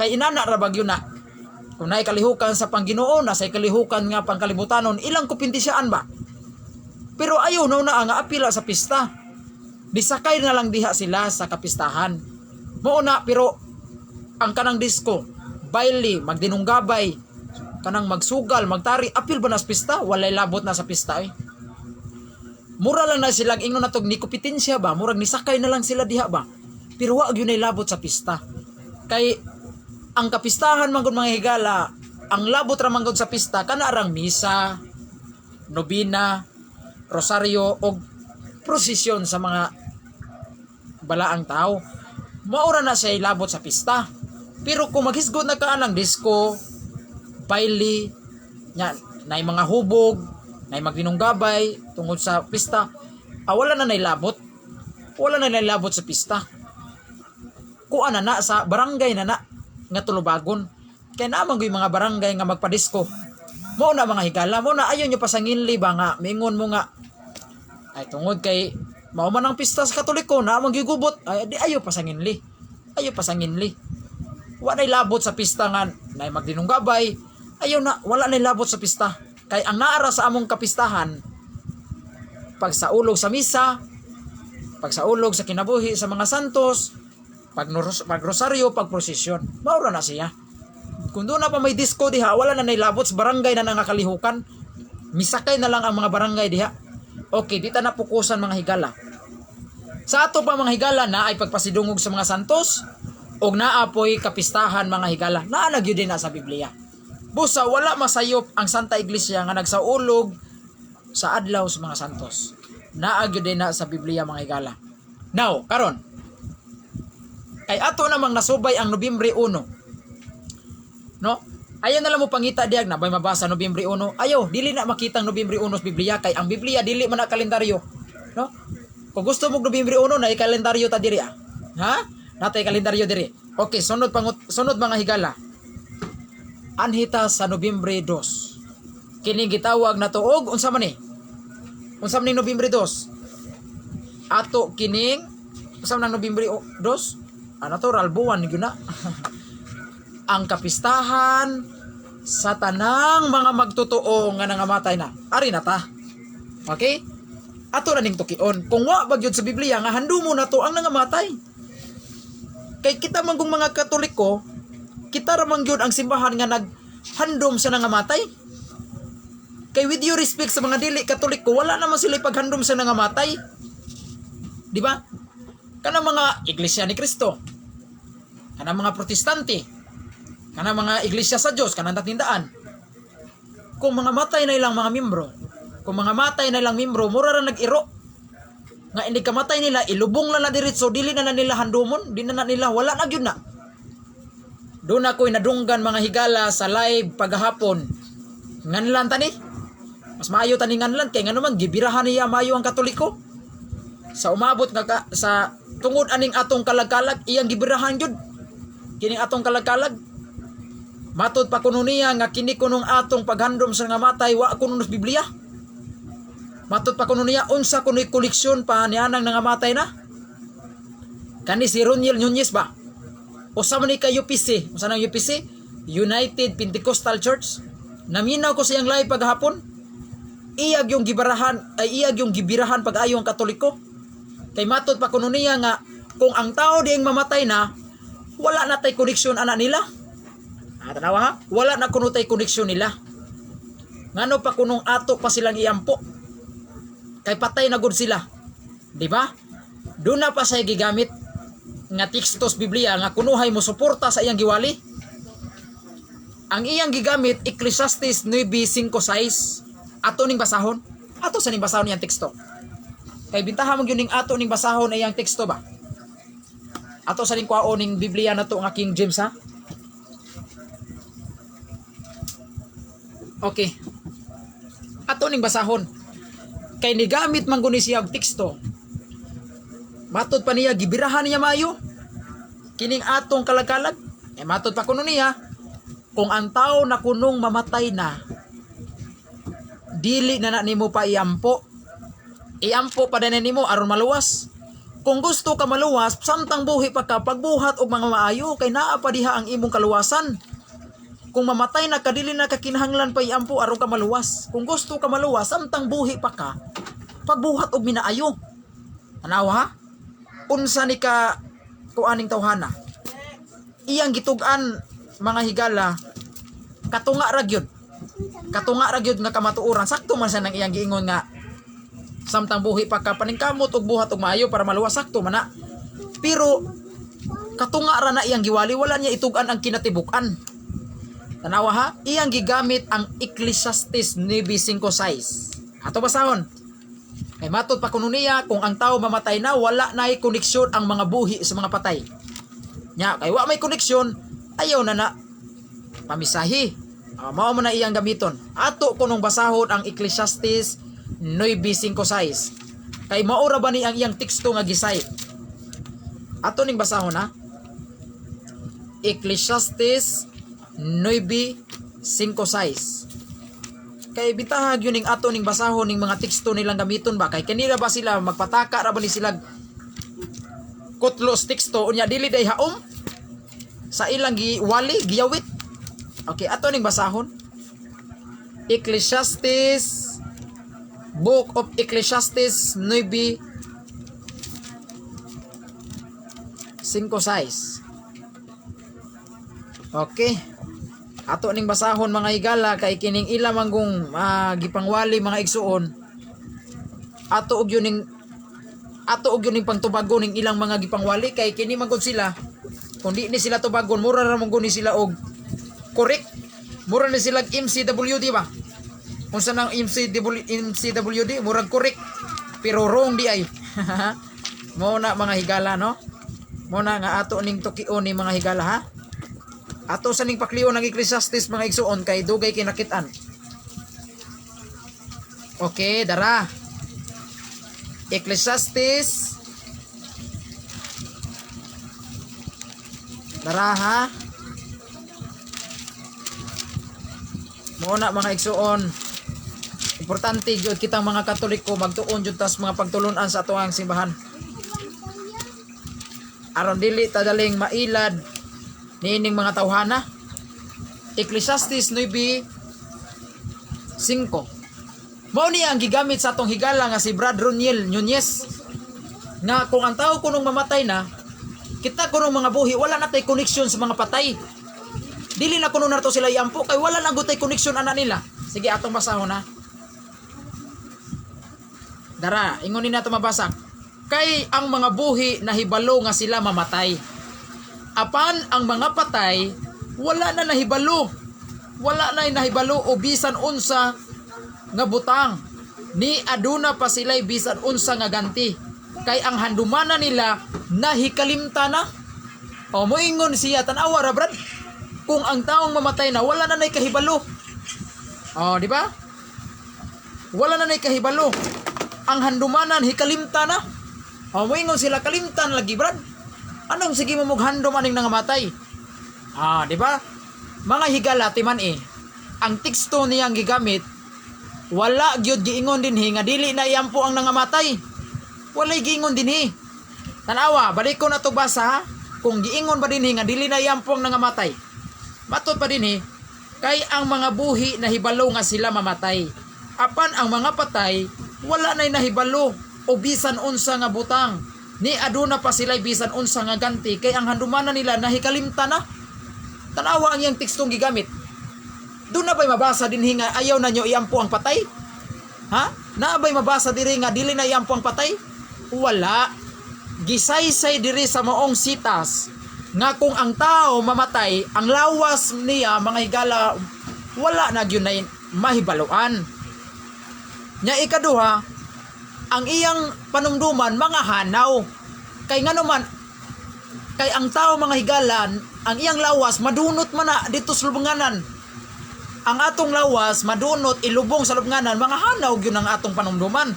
Kay inana ra bagyo na. Kung naay kalihukan sa pangginoo, nasa kalihukan nga pangkalibutanon, ilang kompetensyaan ba? Pero ayaw na na nga apila sa pista. Nisakay na lang diha sila sa kapistahan. Mao na, pero ang kanang disco, baile, magdinunggabay, kanang magsugal, magtari, apil ba na sa pista? Walay labot na sa pista eh. Mura lang na silang ingnon natog ni kompetensya ba, murag nisakay na lang sila diha ba. Pero wa gyud nay labot sa pista. Kay ang kapistahan man gud, mga higala, ang labot ra man gud sa pista kana arang misa, nobina, rosaryo og prosesyon sa mga balaang tao. Maura na siya labot sa pista. Pero kung maghisgot na ka ng disco, baile, nya, nay mga hubog, nay magdinunggabay tungod sa pista, ah, wala na nailabot. Wala na nailabot sa pista. Kuan na na sa barangay na na nga tulubagon. Kaya naman yung mga barangay nga magpadisko. Mo na, mga higala, mo na ayon nyo pasanginli ba nga mingon mo nga ay tungod kay mao man ang pista sa Katoliko na gigubot, ay di ayo pasanginli. Ayo pasanginli. Wa nay labot sa pista nga nay magdinunggabay. Ayaw na, wala nay labot sa pista. Kay ang naara sa among kapistahan, pagsaulog sa misa, pagsaulog sa kinabuhi sa mga santos, pag pagrosaryo, pagprosesyon. Maura na siya. Kung doon na pa may disco diha, wala na nailabot sa barangay na nangakalihukan. Misakay na lang ang mga barangay diha. Okay, di ta na pukusan, mga higala. Sa ato pa, mga higala, na ay pagpasidungog sa mga santos og naa poy kapistahan, mga higala. Naa na gyud din na sa Biblia. Busa wala masayop ang Santa Iglesia nga nagsaulog sa adlaw sa mga santos. Naa gyud din na sa Biblia, mga higala. Now, karon kay ato namang nasubay ang Nobyembre 1. No? Ayaw na lang mo pangita diag na bay mabasa Nobyembre 1. Ayaw, dili na makita ang Nobyembre 1 sa Biblia kay ang Biblia dili man na kalendaryo. No? Kung gusto mo Nobyembre 1 na kalendaryo ta diri ah. Ha? Natay kalendaryo diri. Okay, sunod pangut sunod, mga higala. Anhita sa Nobyembre 2. Kini gitawag na og unsa man ni? Unsa man ni Nobyembre 2? Ato kining unsa man ang Nobyembre 2? Ah, natural buwan gyud na. Ang kapistahan sa tanang mga magtotoo nga nangamatay na. Ari na ta. Okay? Ato na ning tukion. Kung wa ba gyud sa Biblia nga handumo na to ang nangamatay. Kay kita man kung mga Katoliko, kita ra man gyud ang simbahan nga naghandom sa nangamatay. Kay with due respect sa mga dili Katoliko, wala naman sila paghandom sa nangamatay. Di ba? Kanang mga Iglesia ni Cristo, kanang mga Protestante, kanang mga Iglesia sa Dios, kanang tatindaan. Kung mga matay na ilang mga membro, kung mga matay na ilang membro, mura ra nag-iro. Nga hindi kamatay nila, ilubong lang na diretso, dili na na nila handumon, di na na nila, wala na gyud na. Doon ako'y nadunggan, mga higala, sa live paghapon. Nganlan tani. Mas maayo tani nganlan kay ngano man gibirahan niya maayo ang Katoliko. Sa umabot nga ka, sa tungod aning atong kalagkalag iyang gibirahan gyud. Kining atong kalagkalag. Matod pa kuno niya nga kini kunong atong paghandom sa nga matay wa kuno sa Biblia. Matod pa kuno niya unsa kuno'y koleksyon pa nianang nangamatay na. Kani si Roniel Nunez ba? Usa man ni ka UPC. Unsa nang UPC? United Pentecostal Church. Naminaw ko siyang live paghapon. Iyag yung gibarahan ay iyag yung gibirahan pag-ayo ang Katoliko. Kay matod pa kuno niya nga kung ang tao diyang mamatay na, wala na tay koneksyon ana nila. Ah, tanawa ha? Wala na kuno tay koneksyon nila. Ngano pa kunong ato pa silang iampo? Kay patay na gud sila. Di ba? Doon na pa siya gigamit nga tekstos Biblia nga kunuhay mo suporta sa iyang giwali. Ang iyang gigamit, Ecclesiastes 9:5-6. Ato ning basahon. Ato sa ning basahon iyang teksto. Kay bintaha mo gyud ning ato ning basahon iyang teksto ba. Ato sa ning kwaon ning Biblia nato nga King James ha. Okay. Ato ning basahon. Kay nigamit man guni siya og teksto. Matod pa niya gibirahan niya maayo. Kining atong kalagkalag. Eh matod pa kuno niya kung ang tao na kunong mamatay na, dili na na nimo pa iampo. Iampo pa din nimo aron maluwas. Kung gusto ka maluwas, samtang buhi pa ka, pagbuhat og mga maayo kay naa pa diha ang imong kaluwasan. Kung mamatay na ka, dili na ka kinahanglan pa iampo aron ka maluwas. Kung gusto ka maluwas, samtang buhi pa ka, pagbuhat og minaayo. Tanawa ha? Unsa ni ka kuaning tawhana? Iyang gitug-an, mga higala, katunga ra gyud. Katunga ra gyud nga kamatuoran. Sakto man sa nang iyang giingon nga samtang buhi pa ka, paningkamot og buhat og maayo para maluwas, sakto man na. Pero katunga ra na iyang giwali, wala niya itug-an ang kinatibuk-an. Tanawa ha, iyang gigamit ang Ecclesiastes 9:5-6. Ato basahon. Kay matod pa kuno niya kung ang tao mamatay na, wala na koneksyon ang mga buhi sa mga patay. Nya kay wa may koneksyon, ayaw na na pamisahi. Mao man na iyang gamiton. Ato kunong basahon ang Ecclesiastes 9:5-6. Kay mao ra ba ni ang iyang teksto nga gisay. Ato ning basahon ha. Ecclesiastes 9:5-6. Kay bitahag yun ning ato ning basahon ning mga teksto nilang gamiton ba, kay kanila ba sila magpataka ra ba ni sila kutlos teksto, unya dili day haom sa ilang giwali, giyawit. Okay, ato ning basahon. Ecclesiastes, Book of Ecclesiastes 9:5-6. Okay. Ato ning basahon, mga higala, kay kining ila manggong gipangwali, mga igsuon. Ato og yun ning pangtubagon ning ilang mga gipangwali, kay kini man gud sila, kung di ni sila tubagon, mura ra man gud ni sila og correct. Mura ni sila MCWD ba? Unsa nang MCW, MCWD? Murag correct pero wrong di ay. Mo na, mga higala, no? Mo na nga ato ning tukion ni, mga higala, ha. Ato sa ning paklion ng Ecclesiastes, mga igsuon, kay dugay kinakit-an. Okay, dara. Ecclesiastes. Dara ha. Mo na, mga igsuon. Importante gyud kitang mga Katoliko magtuon jud tas mga pagtulunan sa atoang simbahan. Aron dili ta daling mailad niining mga tawhana. Ecclesiastes 9:5. Mao niya ang gigamit sa atong higala nga si Brad Roniel Nunez nga kung ang tao kunong mamatay na, kita kunong mga buhi, wala na tay connection sa mga patay. Dili na kuno nato sila iampo kay wala na gud tay connection ana nila. Sige, atong basahon ha. Dara, ingon ni nato mabasa. Kay ang mga buhi nahibalo nga sila mamatay. Apan ang mga patay wala na nahibalo. Wala na nahibalo o bisan unsa nga butang. Ni aduna pa sila'y bisan unsa nga ganti. Kay ang handumana nila nahikalimta na. O moingon siya, tan-awa ra, Brad. Kung ang taong mamatay na, wala na nay kahibalo. O, di ba? Wala na nay kahibalo. Ang handumanan hikalimta na. O moingon sila, kalimtan lagi, Brad. Anong sige mo handom aning nangamatay? Ah, di ba? Mga higala timan eh. Ang teksto niyang gigamit, wala gyud giingon dinhi nga dili na iyampo ang nangamatay. Walay giingon dinhi. Tanawa, balik ko na to basa ha. Kung giingon ba dinhi nga dili na iampo ang nangamatay. Matod pa dinhi, kay ang mga buhi nahibalo nga sila mamatay. Apan ang mga patay, wala na'y nahibalo o bisan unsa nga butang. Ni aduna pa sila bisan unsa nga ganti kay ang handumanan nila nahikalimta na. Tanawa ang iyang tekstong gigamit. Doon na ba'y mabasa dinhi nga ayaw na nyo iampo ang patay? Ha? Naa ba'y mabasa diri nga dili na iampo ang patay? Wala. Gisaysay diri sa maong sitas nga kung ang tao mamatay, ang lawas niya, mga higala, wala na gyud na mahibaluan. Nya ikaduha, ang iyang panumduman mga hanaw. Kay ngano man, kay ang tao, mga higalan, ang iyang lawas madunot man na dito sa lubnganan. Ang atong lawas madunot, ilubong sa lubnganan, mga hanaw gyud ang atong panumduman.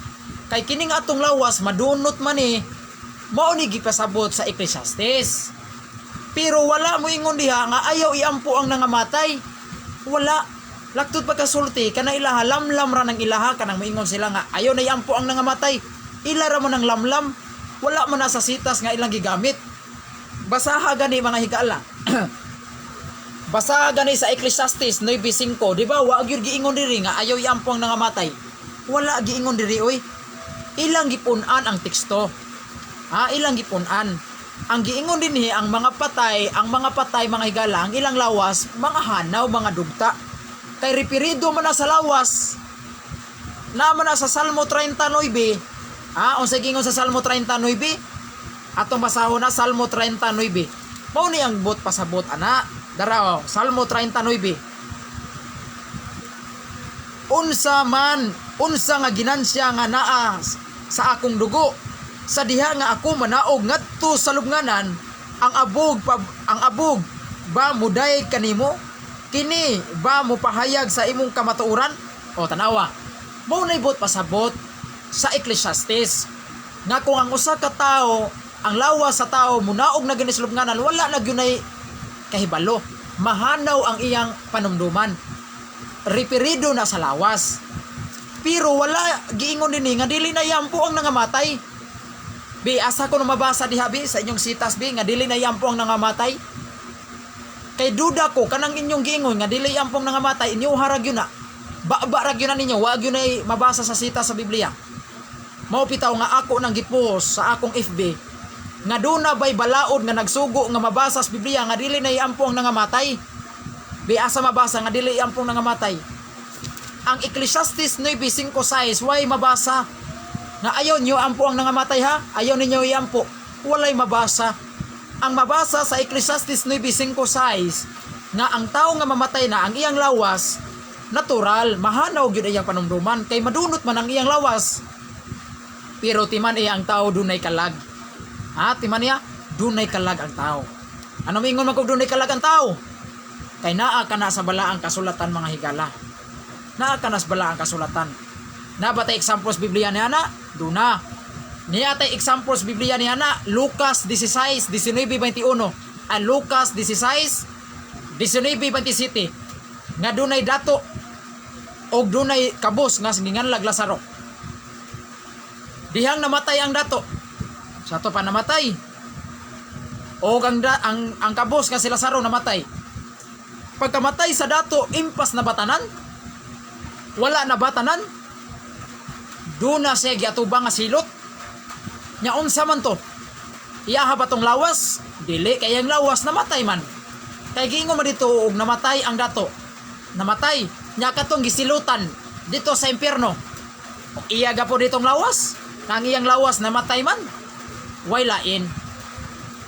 Kay kining atong lawas madunot man eh, mao ni gipasabot sa Ecclesiastes. Pero wala mo ingon diha nga ayaw iampo ang nangamatay. Wala. Laktod pagkasulti kana ilaha, lamlam ra ng ilaha kanang moingon sila nga ayaw na iampo ang nangamatay. Ila ra mo ng lamlam. Wala mo na sa sitas nga ilang gigamit. Basaha gani, mga higala. Basaha gani sa Ecclesiastes 9:5, di ba? Wa gyud giingon diri nga ayaw iampo ang nangamatay. Wala giingon diri oy. Ilang gipun-an ang teksto. Ha, ilang gipun-an. Ang giingon dinhi ang mga patay, mga higala, ang ilang lawas, mga hanaw, mga dugta. Kay referido man na sa lawas. Na man na sa Salmo 39. Ha, unsay giingon sa Salmo 39? Atong basahon na Salmo 39. Mao ni ang buot pasabot ana. Dara oh, Salmo 39. Unsa man, unsa nga ginansya nga naa sa akong dugo sa diha nga ako manaog ngadto sa lubnganan? Ang abog ba mudayeg kanimo? Kini ba mopahayag sa imong kamatuoran? O tanawa, mao nay buot pasabot sa Ecclesiastes nga kung ang usa ka tawo, ang lawas sa tao munaog na gani sa lubnganan, wala na gyud nay kahibalo, mahanaw ang iyang panumduman, referido na sa lawas. Pero wala giingon dinhi nga dili na iampo ang nangamatay. Bi, asa ko na mabasa diha bi sa inyong sitas bi nga dili na iampo ang nangamatay? Kay duda ko kanang inyong giingon nga dili iampo ang nangamatay, inyo harag yun na. Ba ra gyud na ninyo, wa gyud na mabasa sa sitas sa Biblia. Mao pitaw nga ako nang gipost sa akong FB nga duna bay balaod nga nagsugo nga mabasa sa Biblia nga dili na iampo ang nangamatay. Bi, asa mabasa nga dili iampo ang nangamatay? Ang Ecclesiastes 9:5-6, way mabasa nga ayaw nyo ampo ang nangamatay ha, ayaw ninyo iampo. Walay mabasa. Ang mabasa sa Ecclesiastes 9:5-6 nga ang tao nga mamatay na ang iyang lawas, natural mahanaw gyud iyang panumduman kay madunot man ang iyang lawas. Pero timan iya ang tao dunay kalag. Ha, timan niya dunay kalag ang tao. Ano mingon man kung dunay kalag ang tao? Kay naa ka na sa balaang kasulatan, mga higala. Naa ka na sa balaang kasulatan. Na ba tay examples Biblia niya na? Duna. Niya tay examples Biblia niya na? Lucas 16, 19, 21. Ang Lucas 16, 19, 27. Nga dunay dato og dunay kabos nga ginganlag Lazaro. Dihang namatay ang dato. Sa to pa namatay. Og ang kabos nga si Lazaro namatay. Pagkamatay sa dato, impas na batanan? Wala na batanan? Duna siya giatubang nga silot. Nya unsa man to? Iyaha ba tong lawas? Dili, kay ang lawas namatay man. Kay giingon man dito og namatay ang dato. Namatay. Nya katong gisilutan dito sa impyerno. Iya gapo ditong lawas? Na ang iyang lawas namatay man. Way lain.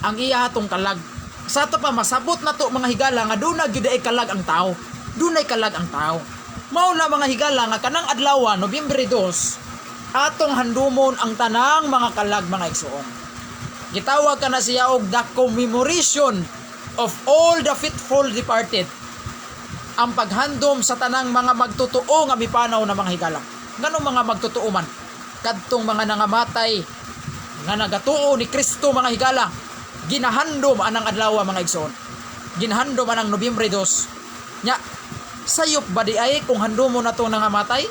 Ang iya tong kalag. Sa to pa masabot na to, mga higala, nga duna gyud ay kalag ang tao. Dunay kalag ang tao. Mao na, mga higala, nga kanang adlaw Nobyembre 2 atong handumon ang tanang mga kalag, mga igsuon. Gitawag ka na siya og the commemoration of all the faithful departed. Ang paghandom sa tanang mga magtotoo nga mipanaw na, mga higala. Nganong mga magtotoo man? Kadtong mga nangamatay nga nagatuo ni Kristo, mga higala. Ginahandom anang adlaw, mga igsoon. Ginahandom anang Nobyembre 2. Nya sayop ba di ay kung handumo na to nangamatay?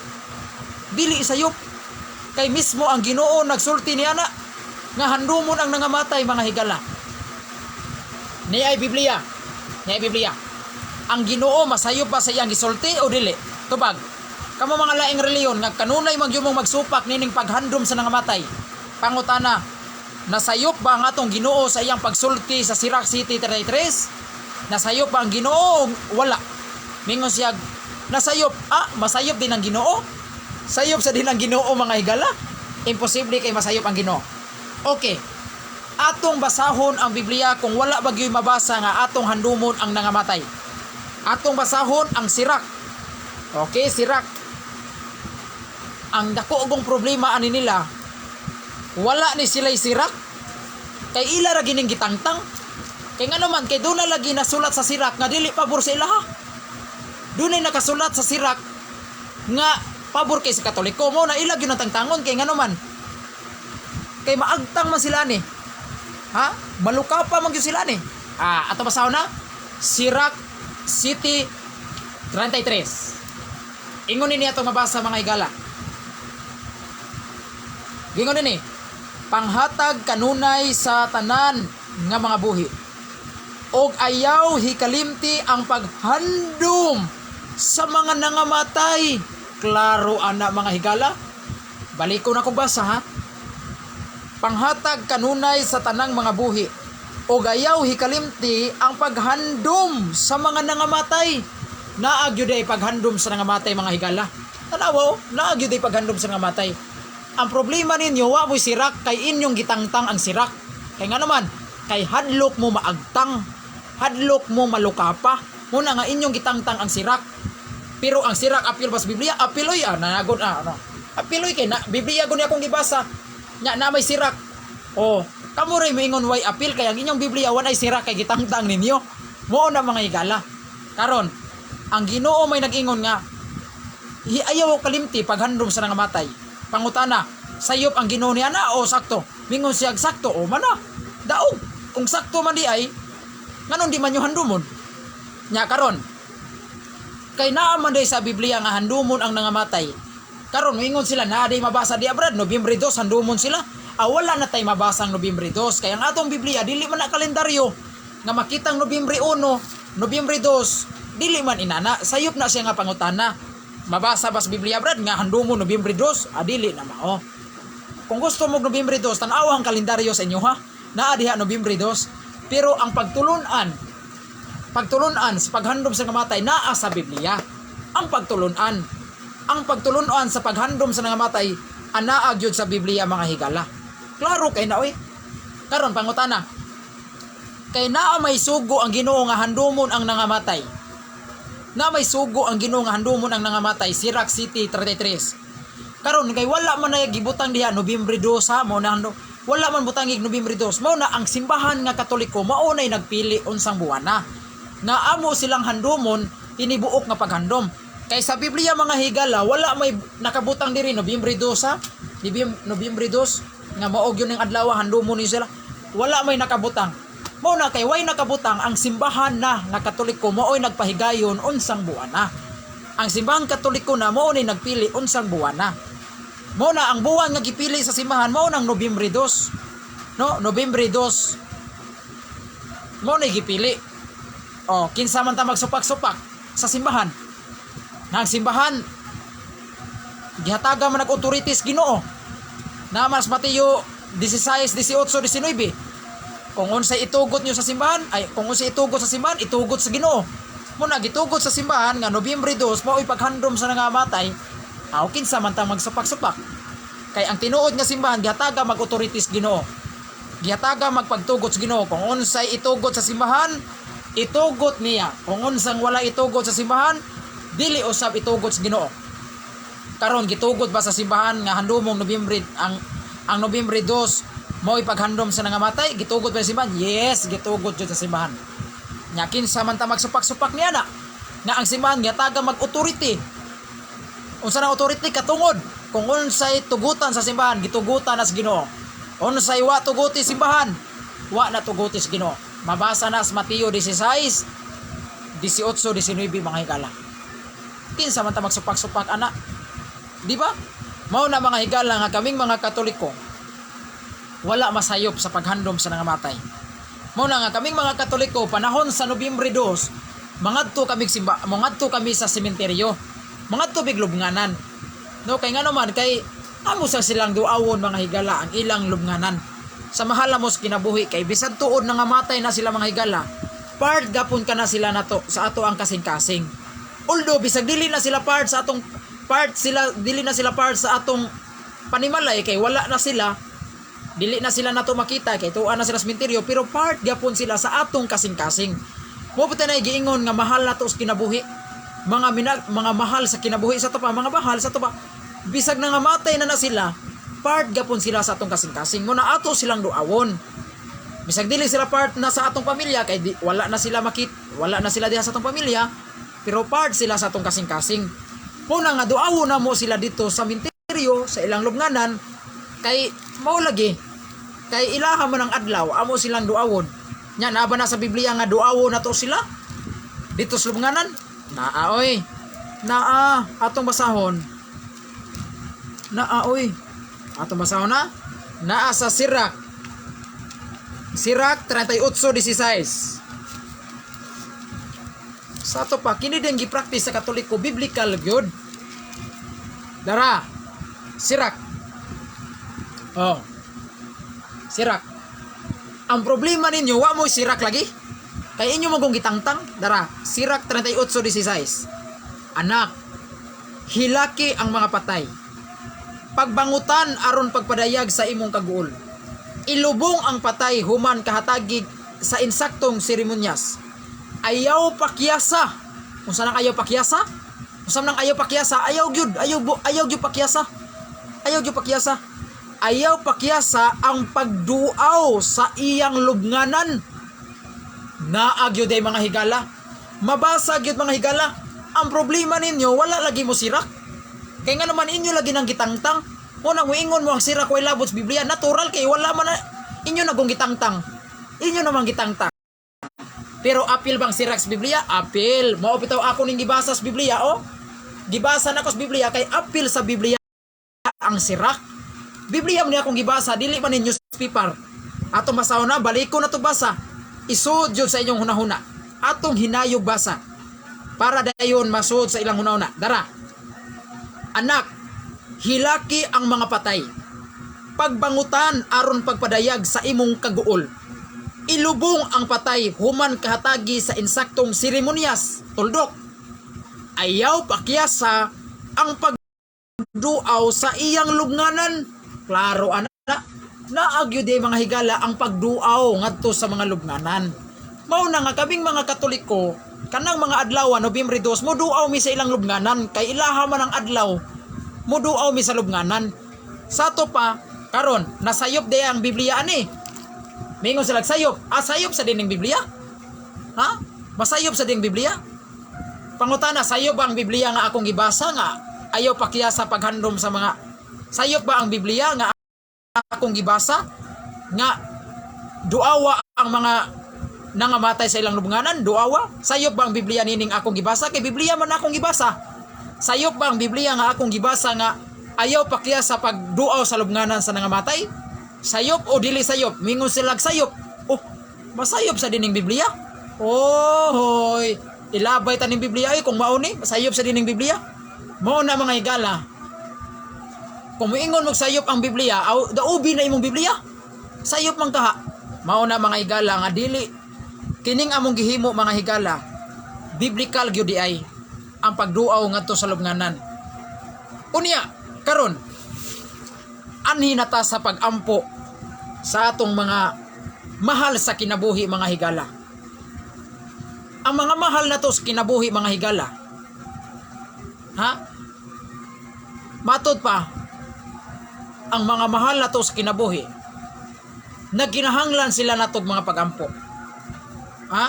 Dili sayop. Kay mismo ang Ginoo nagsulti niya na. Nga handumon ang nangamatay, mga higala. Ni ay Biblia. Ni ay Biblia. Ang Ginoo masayop ba sa iyang gisulti o dili? Tubag. Kamo mga laing reliyon nga kanunay man gyud mong magsupak nining paghandom sa nangamatay. Pangutana, nasayop ba ang atong Ginoo sa iyang pagsulti sa Sirach City 33? Nasayop ba ang Ginoo o wala? Mingon siya, nasayop. Ah, masayop din ang Ginoo? Sayop sa din ang Ginoo, mga higala? Imposible kay masayop ang Ginoo. Okay. Atong basahon ang Biblia kung wala ba gyud mabasa nga atong handumon ang nangamatay. Atong basahon ang Sirak. Okay, Sirak. Ang dako kong problema ani nila, wala ni sila'y Sirak. Kay ila ra gining gitangtang. Kay ngano man, kay doon na lagi nasulat sa Sirak nga dili pabor sa ilaha. Doon ay nakasulat sa Sirak nga pabor kay sa Katoliko mo na ila gyud ang tangtangon, kay ngano man, kay maagtang man sila ni. Ha? Maluka pa man gyud sila ni. Ah, ato basahon na. Sirach City 33. Ingon ni ato mabasa, mga higala. Gingon ni, panghatag kanunay sa tanan nga mga buhi og ayaw hikalimti ang paghandom sa mga nangamatay. Klaro ana, mga higala. Balik ko na kong basa, ha. Panghatag kanunay sa tanang mga buhi og ayaw hikalimti ang paghandom sa mga nangamatay. Naa gyud ay paghandom sa nangamatay, mga higala. Tanawa oh, naa gyud ay paghandom sa nangamatay. Ang problema ninyo, wa mo'y Sirak kay inyong gitangtang ang Sirak. Kay nga naman, kay hadlok mo maagtang, hadlok mo malukapa. Muna nga inyong gitangtang ang Sirak. Pero ang Sirak apil ba sa Biblia? Apil oy, ah, nanagod ah, ano. Apil oy kay na Biblia guni akong gibasa. Nya na may Sirak. Oh, kamo ray moingon way apil kay ang inyong Biblia wa nay Sirak kay gitangtang ninyo. Mao na, mga higala. Karon, ang Ginoo may nag-ingon nga ayaw kalimti paghandom sa nangamatay. Pangutana, sayop ang Ginoo niya na o sakto? Mingon siya sakto o mana. Daog, kung sakto man di ay nganon di man nyo handumon? Nya karon, kay naa man day sa Biblia nga handumon ang nangamatay. Karon moingon sila na day mabasa di abrad Nobyembre 2 handumon sila. Ah, wala na tay mabasa ang Nobyembre 2 kay ang atong Biblia dili man na kalendaryo nga makitang Nobyembre 1, Nobyembre 2, dili man inana. Sayop na siya nga pangutana. Mabasa ba sa Biblia, brad, nga handumon Nobyembre 2? Ah, dili na mao. Kung gusto mo Nobyembre 2, tan-awa ang kalendaryo sa inyo, ha. Naa diha Nobyembre 2. Pero ang pagtulunan sa paghandom sa nangamatay naa sa Biblia. Ang pagtulunan. Ang pagtulunan sa paghandom sa nangamatay anaa gyud sa Biblia, mga higala. Klaro kay na oy. Karon, pangutana. Kay naa may sugo ang Ginoo nga handumon ang nangamatay. Na may sugo ang Ginoo nga handumon ang nangamatay, Sirach City 33. Karon kay wala man na gibutang diha Nobyembre 2 ha, mo na handom. Wala man butangig Nobyembre 2. Mao na ang simbahan nga Katoliko mao nay nagpili unsang buwana. Nga amo silang handumon tinibuok nga paghandom. Kay sa Biblia, mga higala, wala may nakabutang diri Nobyembre 2 ha. Nobyembre 2 nga mao gyud ning adlaw handumon ni sila. Wala may nakabutang. Mao na kay way nakabutang, ang simbahan na nga Katoliko mao'y nagpahigayon unsang buwana. Ang simbahan Katoliko na mao ni nagpili unsang buwana. Mao na ang buwan nga gipili sa simbahan mao nang Nobyembre 2. No, Nobyembre 2. Mao na gipili. Oh, kinsa man ta magsupak-supak sa simbahan? Nga ang simbahan gihatagan man og authorities Ginoo. Na mas Mateo 16, 18, 19. Kung unsay itugot niyo sa simbahan, ay kung unsay itugot sa simbahan, itugot sa Ginoo. Mo na gitugot sa simbahan nga Nobyembre 2 mao'y paghandom sa nangamatay, aw kinsa man ta magsupak-supak? Kay ang tinuod nga simbahan gihataga mag authorities Ginoo. Gihataga magpagtugot sa Ginoo. Kung unsay itugot sa simbahan, itugot niya. Kung unsang wala itugot sa simbahan, dili usab itugot sa Ginoo. Karon, gitugot ba sa simbahan nga handumong Nobyembre ang Nobyembre 2 mao ipaghandom sa nangamatay? Gitugot ba sa simbahan? Yes, gitugot jud sa simbahan. Nya kinsa man ta magsupak-supak niya na? Nga ang simbahan gihataga mag authority. Unsa na authority? Katungod. Kung unsay tugutan sa simbahan, gitugutan na sa Ginoo. Unsay wa tuguti simbahan, wa na tuguti sa Ginoo. Mabasa na sa Mateo 16, 18, 19, mga higala. Kinsa man ta magsupak-supak ana? Di ba? Mao na, mga higala, nga kaming mga Katoliko, Wala masayop sa paghandom sa nangamatay. Mao na nga kaming mga Katoliko panahon sa Nobyembre 2, mangadto kami simba, mangadto kami sa sementeryo. Mangadto mig lubnganan. No, kay ngano man kay amo sa silang duawon, mga higala, ang ilang lubnganan. Sa mahal mo sa kinabuhi kay bisan tuod nangamatay na sila, mga higala, part gapon ka na sila nato sa ato ang kasing-kasing. Although bisag dili na sila part sa atong part sila dili na sila part sa atong panimalay kay wala na sila, dili na sila nato makita kay tuwa na sila sa sementeryo, pero part gyapon sila sa atong kasing-kasing. Mo pa na giingon nga mahal nato sa kinabuhi. Mga mahal sa kinabuhi sa to pa, mga mahal sa to pa. Bisag nangamatay na na sila, part gyapon sila sa atong kasing-kasing. Mo na ato silang duawon. Bisag dili sila part na sa atong pamilya kay di, wala na sila makit, wala na sila diha sa atong pamilya, pero part sila sa atong kasing-kasing. Mo na nga duawon na mo sila dito sa sementeryo sa ilang lubnganan kay mao lagi kay ilaha man ang adlaw amo silang duawon. Nya naa ba na sa Biblia nga duawon na to sila dito sa lubnganan? Naa oy. Naa, atong basahon. Naa oy. Atong basahon na. Naa sa Sirak. Sirak 38:16. Sa ato pa, kini din gipractice sa Katoliko, biblical gyud. Dara. Sirak. Oh. Sirak. Ang problema ninyo, wa mo sirak lagi. Kay inyo magong gitangtang. Dara, Sirak 38:16. Anak, hilaki ang mga patay. Pagbangutan aron pagpadayag sa imong kaguol. Ilubong ang patay human kahatagig sa insaktong seremonyas. Ayaw pakyasa. Unsa nang ayaw pakyasa? Unsa nang ayaw pakyasa? Ayaw gyud, ayaw gyud pakyasa. Ayaw gyud pakyasa. Ayaw pakyasa ang pagduaw sa iyang lubnganan. Naa gyud ay, mga higala. Mabasa gyud, mga higala. Ang problema ninyo, wala lagi mo sirak. Kay nga naman inyo lagi nang gitangtang. Unang muingon mo ang sirak way labot sa Biblia, natural kay wala man na, inyo na gong gitangtang. Inyo namang gitangtang. Pero apil bang sirak sa Biblia? Apil. Mao bitaw ako ning gibasa sa Biblia, oh. Gibasa nako sa Biblia kay apil sa Biblia ang sirak. Biblia man ni akong gibasa, dili man ni newspaper. Atong basahon na, baliko na to basa. Isud jud sa inyong hunahuna. Atong hinayog basa. Para dayon masud sa ilang hunahuna. Dara. Anak, hilaki ang mga patay. Pagbangutan aron pagpadayag sa imong kaguol. Ilubong ang patay human kahatagi sa insaktong seremonyas. Tuldok. Ayaw pakyasa ang pagduaw sa iyang lubnganan. Klaro ana. Naa gyud eh, mga higala, ang pagduaw ngadto sa mga lubnganan. Mao na nga kaming mga Katoliko kanang mga adlaw Nobyembre 2 moduaw mi sa ilang lubnganan kay ilaha man ang adlaw moduaw mi sa lubnganan. Sa ato pa karon nasayop day ang Biblia ani. Mingon sila sayop. Ah, sayop sa dining Biblia? Ha? Masayop sa dining Biblia? Pangutana, sayop ba ang Biblia nga akong gibasa nga ayaw pakiya sa paghandom sa mga, sayop ba ang Biblia nga akong gibasa nga duawa ang mga nangamatay sa ilang lubnganan? Duawa? Sayop ba ang Biblia nining akong gibasa? Kay Biblia man akong gibasa. Sayop ba ang Biblia nga akong gibasa nga ayaw pakiya sa pagduaw sa lubnganan sa nangamatay? Sayop o dili sayop? Mingon sila sayop. Oh, masayop sa dining Biblia. Oh, hoy. Ilabay taning Biblia ay kung mao ni, masayop sa dining Biblia. Mao na, mga higala. Kung moingon mo sayop ang Biblia, aw daubi na imong Biblia. Sayop man kaha. Mao na, mga higala, nga dili kining among gihimo, mga higala. Biblical gyud di ay ang pagduaw ngadto sa lubnganan. Unya, karon anhi na ta sa pagampo sa atong mga mahal sa kinabuhi, mga higala. Ang mga mahal na to sa kinabuhi, mga higala. Ha? Matod pa, ang mga mahal na to sa kinabuhi, nagkinahanglan sila natog mga pagampo. Ha?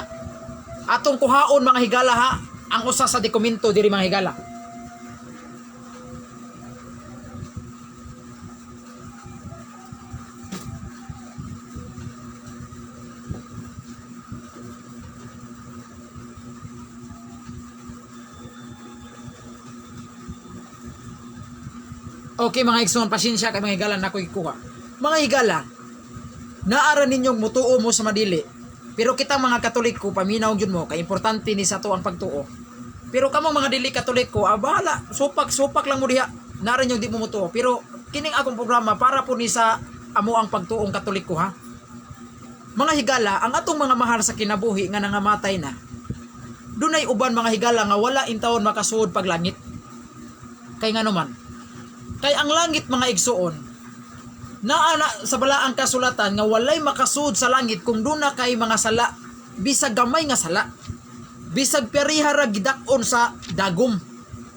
Atong kuhaon, mga higala, ha, ang usa sa dokumento diri, mga higala. Okay, mga igsoon, pasensya kay, mga higala, na ako'y kuha. Mga higala, Naara ninyong mutuo mo sa madili. Pero kita mga Katoliko, paminaw gyud mo kay importante ni sa ato ang pagtuo. Pero kamong mga dili Katoliko, ah, bahala, supak-supak lang mo diha. Naara ninyong di mo mutuo. Pero kining akong programa para po ni sa amo ang pagtuong Katoliko, ha. Mga higala, ang atong mga mahal sa kinabuhi nga nangamatay na, dunay uban, mga higala, nga wala intawon makasuod paglangit. Kay ngano man? Kay ang langit, mga igsuon, naa na sa balaang kasulatan nga walay makasuod sa langit kung duna kay mga sala, bisag gamay nga sala. Bisag periha ra gidak-on sa dagom,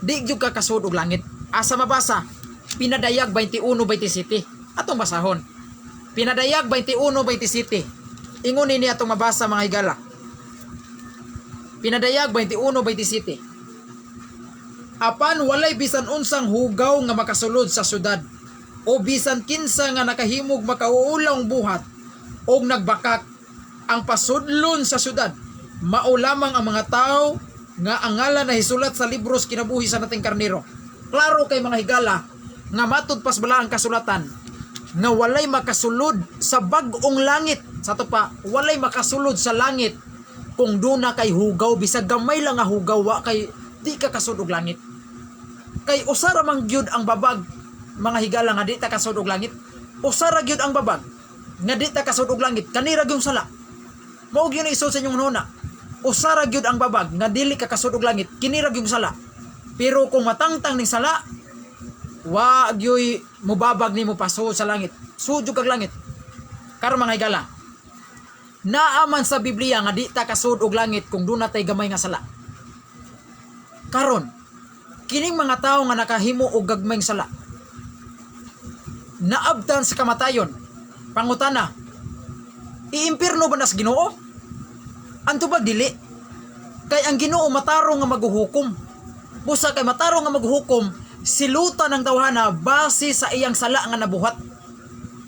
di gyud ka kasuod og langit. Asa mabasa? Pinadayag 21:27. Atong basahon. Pinadayag 21:27. Ingon nini, atong mabasa, mga higala. Pinadayag 21:27. Apan walay bisan unsang hugaw nga makasulod sa syudad o bisan kinsa nga nakahimog makauulong buhat og nagbakak ang pasudlon sa syudad. Mao lamang ang mga tao nga ang ngalan na hisulat sa libros kinabuhi sa Nating Karnero. Klaro kay, mga higala, nga matud pas balaang kasulatan nga walay makasulod sa bag-ong langit. Sa to pa, walay makasulod sa langit kung duna kay hugaw, bisag gamay lang nga hugaw, wa kay di ka kasud og langit. Kay usa ra man gyud ang babag, mga higala, nga di ta kasud og langit. Usa ra gyud ang babag nga di ta kasud og langit, kanira gyud sala. Mao gyud na isod sa inyong nuna. Usa ra gyud ang babag nga dili ka kasud og langit, kini ra gyud sala. Pero kung matangtang ning sala, wa gyuy mubabag nimo pasud sa langit. Sud jud kag langit. Karon, mga higala, naa man sa Biblia nga di ta kasud og langit kung duna tay gamay nga sala. Karon, kining mga tawo nga nakahimo og gagmayng sala, naabtan sa kamatayon. Pangutana, iimpirno ba nas Ginoo? Anto ba dili? Kay ang Ginoo matarong nga maghuhukom. Busa kay matarong nga maghuhukom, silutan ang tawhana base sa iyang sala nga nabuhat.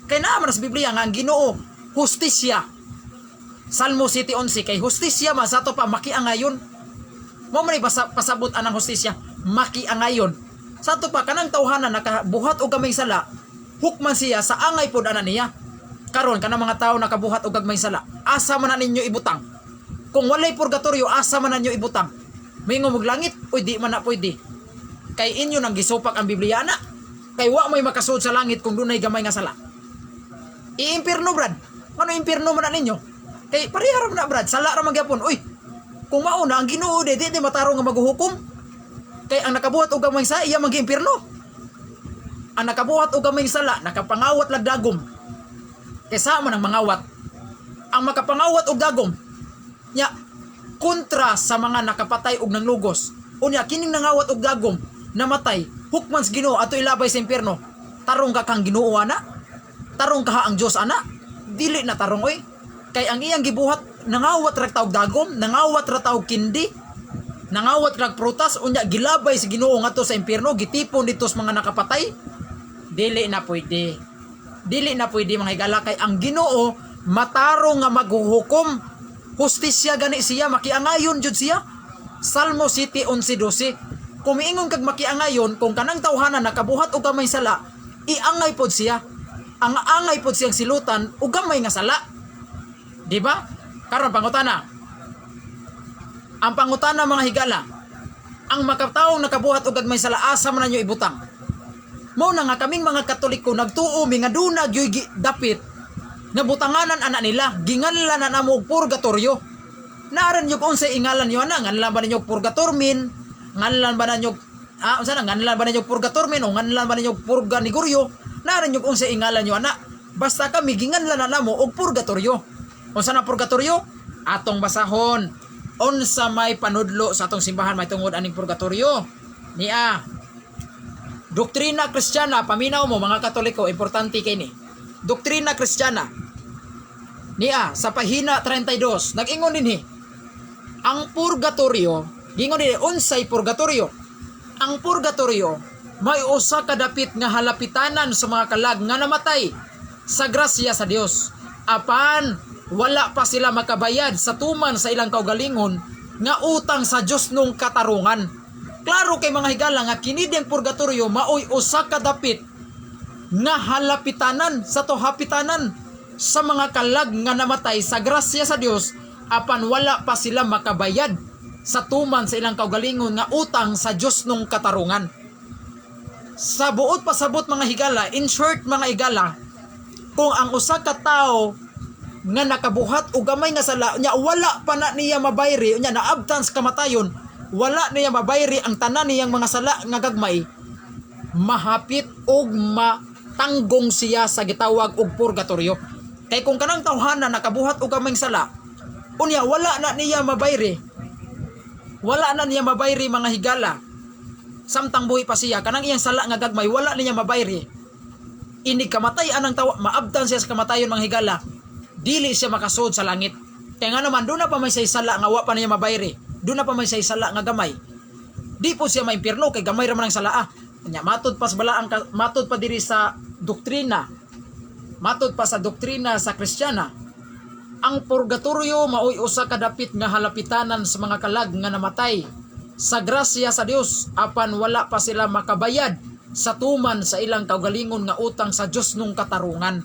Kay naa man sa Biblia nga ang Ginoo hustisya. Salmo 7:11, kay hustisya man, sa to pa, makiangayon. Mao man pasabot anang hustisya, makiangayon. Sa to pa, kanang tawhana nakabuhat og gamay sala, hukman siya sa angay pod ana niya. Karon, kanang mga tawo nakabuhat og gagmay sala, asa man na ninyo ibutang? Kung walay purgatorio, asa man na ninyo ibutang? Mingon mog langit, uy, di man na pwede. Kay inyo nang gisupak ang Biblia na. Kay wa may makasuod sa langit kung dunay gamay nga sala. I-impierno, brad. Ano, impierno man na ninyo? Kay pareha ra man na, brad, sala ra man gyapon. Uy, kung mauna ang Ginoo di matarong nga maghuhukom. Kay ang nakabuhat og gamay sa iya man gi-impierno. Ang nakabuhat og gamay sala, nakapangawat lag dagom. Kay sa man ang mangawat. Ang makapangawat og dagom nya kontra sa mga nakapatay og nanglugos. Unya kining nangawat og dagom namatay, hukman sa Ginoo ato ilabay sa impierno. Tarong ka kang Ginoo ana? Tarong kaha ang Dios ana? Dili na tarong, oy. Kay ang iyang gibuhat, nangawat ra taog dagom, nangawat ra taog kindi, nangawat rag prutas, unya gilabay sa Ginoo ngadto sa impierno, gitipon dito sa mga nakapatay. Dili na pwede. Dili na pwede, mga higala, kay ang Ginoo matarong nga maghuhukom. Hustisya gani siya, makiangayon jud siya. Salmo 7:11:12. Kung miingon kag makiangayon, kung kanang tawhana nakabuhat og gamay sala, iangay pod siya. Ang angay pod siyang silutan og gamay nga sala. Di ba? Karon, pangutana. Ang pangutana, mga higala, ang makatawong nakabuhat og gagmay sala, asa man ninyo ibutang? Mao na nga kaming mga Katoliko nagtuo mi nga duna gyoy dapit nga butanganan ana nila, ginganlan na namo og purgatorio. Naaran nyo kung unsay ingalan niyo ana, nganlan ba ninyo og purgatormin? Nganlan ba ninyo, ah, unsa na, nganlan ba ninyo og purgatormin o nganlan ba ninyo og purganiguryo? Naaran nyo kung unsay ingalan niyo ana. Basta kami ginganlan na namo og purgatorio. Unsa na purgatorio? Atong basahon. Unsa may panudlo sa atong simbahan may tungod aning purgatorio? Nia. Doktrina Kristiyana, paminaw mo, mga Katoliko, importante kay ni. Doktrina Kristiyana. Nia, sa pahina 32, nag-ingon dinhi. Ang purgatorio, gingon dinhi, unsay purgatorio? Ang purgatorio may usa ka dapit nga halapitanan sa mga kalag nga namatay sa grasya sa Dios. Apan wala pa sila makabayad sa tuman sa ilang kaugalingon nga utang sa Dios nung katarungan. Klaro kay, mga higala, nga kini diyang purgatorio maoy usa ka dapit nga halapitanan sa to hapitanan sa mga kalag nga namatay sa grasya sa Dios. sa mga kalag nga namatay sa grasya sa Dios apan wala pa sila makabayad sa tuman sa ilang kaugalingon nga utang sa Dios nung katarungan. Sa buot pasabot, mga higala, in short, mga higala, kung ang usa ka tawo nga nakabuhat og gamay nga sala nya wala pa na niya mabayri, nya naabtan sa kamatayon, wala niya mabayri ang tanan niyang mga sala nga gagmay, mahapit og matanggong siya sa gitawag og purgatorio. Kay kung kanang tawhana nakabuhat og gamay sala, unya wala na niya mabayri, wala na niya mabayri, mga higala, samtang buhi pa siya, kanang iyang sala nga gagmay wala niya mabayri, ini kamatay anang tawa, maabtan siya sa kamatayon, mga higala, dili siya makasud sa langit. Kaya nga naman, doon na pa may say sala nga wa pa niya mabayri, doon na pa may say sala nga gamay, di po siya maimpierno kay gamay ra man ang sala ah. Nya matud pa sa balaang matud pa diri sa doktrina, matud pa sa doktrina sa Kristiyana, ang purgatorio maoy usa ka dapit nga halapitanan sa mga kalag nga namatay sa grasya sa Dios apan wala pa sila makabayad sa tuman sa ilang kaugalingon nga utang sa Dios nung katarungan.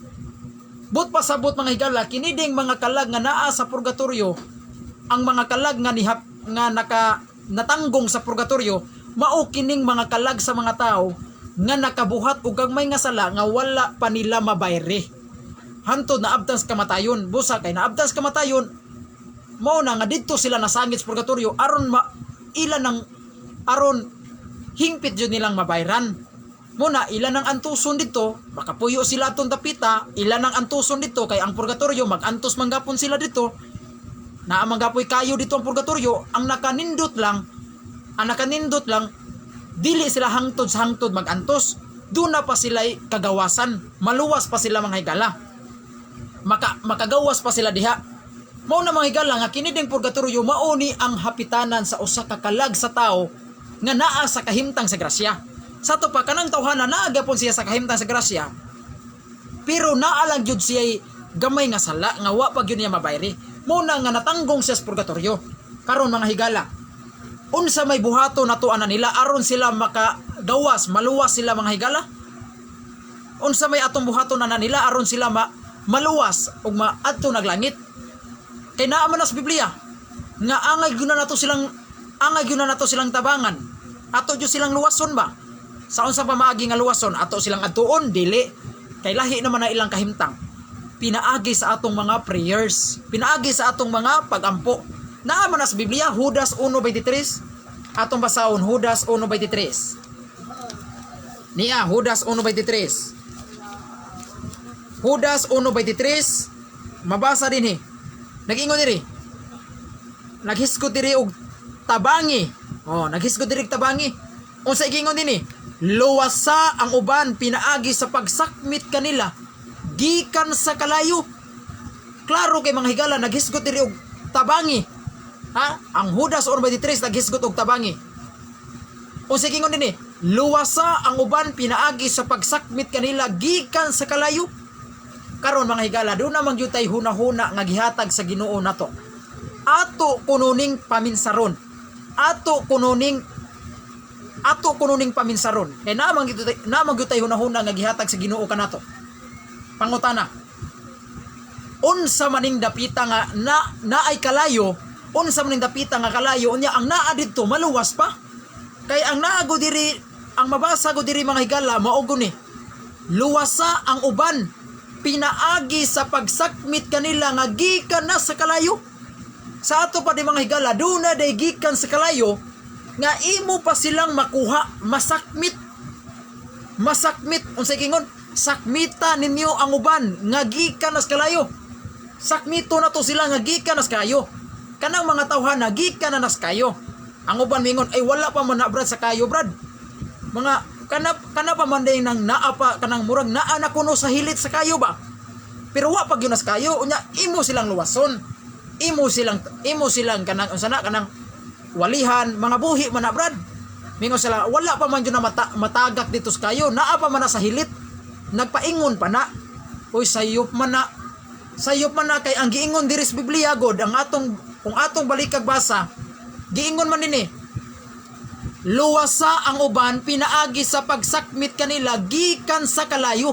But pasabot, mga higala, kini ding mga kalag nga naa sa purgatorio, ang mga kalag nga nihap nga naka natanggong sa purgatorio, mao kining mga kalag sa mga tao nga nakabuhat og gagmay nga sala nga wala pa nila mabayri hantod naabtan sa kamatayon. Busa kay naabtan sa kamatayon, mao na nga didto sila nasangit sa purgatorio aron ma ila nang aron hingpit jud nilang mabayran. Muna ila nang antuson dito, makapuyo sila atong dapita, ila nang antuson dito kay ang purgatorio magantos manggapon sila dito. Naa manggapoy kayo dito ang purgatorio, ang nakanindot lang dili sila hangtod sa hangtod magantos. Doon na pa sila kagawasan, maluwas pa sila, mga higala. Makagawas pa sila diha. Mao na, mga higala, nga kini ding purgatorio mao ni ang hapitanan sa usa ka kalag sa tao nga naa sa kahimtang sa grasya. Sa ato pa, kanang tawhana naa gapon siya sa kahimtang sa grasya, pero naa lang gyud siya gamay nga sala nga wa pa gyud niya mabayri. Mao na nga natanggong siya sa purgatorio. Karon, mga higala, unsa may buhato nato ana nila aron sila makagawas, maluwas sila, mga higala? Unsa may atong buhaton ana nila aron sila maluwas ug maadto naglangit? Kay naa man na sa Biblia nga angay gyud na nato silang tabangan. Ato gyud silang luwason ba? Sa unsa pamaagi nga luwason? Ato silang adtuon? Dili. Kay lahi naman na ilang kahimtang. Pinaagi sa atong mga prayers, pinaagi sa atong mga pagampo. Naa man na sa Biblia, Judas 1:23. Atong basahon Judas 1:23. Niya Judas 1:23. Judas 1:23, mabasa din eh. Nag-ingon diri. Naghisgot diri og tabangi. Oh, naghisgot diri og tabangi. Unsa igingon dinhi? Luwasa ang uban pinaagi sa pagsakmit kanila gikan sa kalayo. Klaro kay, mga higala, naghisgot diri og tabangi. Ha? Ang Judas 1:23 naghisgot og tabangi. Unsa igingon dinhi? Luwasa ang uban pinaagi sa pagsakmit kanila gikan sa kalayo. Karon, mga higala, doon naman gyud tay huna-huna nga gihatag sa Ginoo nato. Ato kuno ning paminsaron. Ato kuno ning paminsaron. Kay naa man gyud tay hunahuna nga gihatag sa Ginoo kanato. Pangutana. Unsa maning dapita nga na naay kalayo, unsa maning dapita nga kalayo unya ang naa didto maluwas pa? Kay ang naa go diri, ang mabasa ko diri, mga higala, mao ni. Luwasa ang uban pinaagi sa pagsakmit kanila nga gikan na sa kalayo. Sa ato pa di, mga higala, doon na day gikan sa kalayo nga imo pa silang makuha, masakmit. Masakmit, unsay kingon? Sakmita ninyo ang uban nga gikan na sa kalayo. Sakmito na to sila nga gikan na sa kayo. Kanang mga tawhana gikan na nas kayo. Ang uban mingon, "Ay, wala pa man na, brad, sa kayo, brad." Mga kana kana pa man day nang naa pa kanang murag naa na kuno sa hilit sa kayo ba. Pero wa pa gyud nas kayo, unya imo silang luwason. Imo silang kanang unsa na kanang walihan, mga buhi man na, brad. Mingon sila, "Wala pa man jud na matagak dito sa kayo, naa pa man na sa hilit." Nagpaingon pa na. Uy, sayop man na. Sayop man na kay ang giingon diri sa Biblia god, ang atong kung atong balikag basa, giingon man dinhi. Luwasa ang uban pinaagi sa pagsakmit kanila gikan sa kalayo.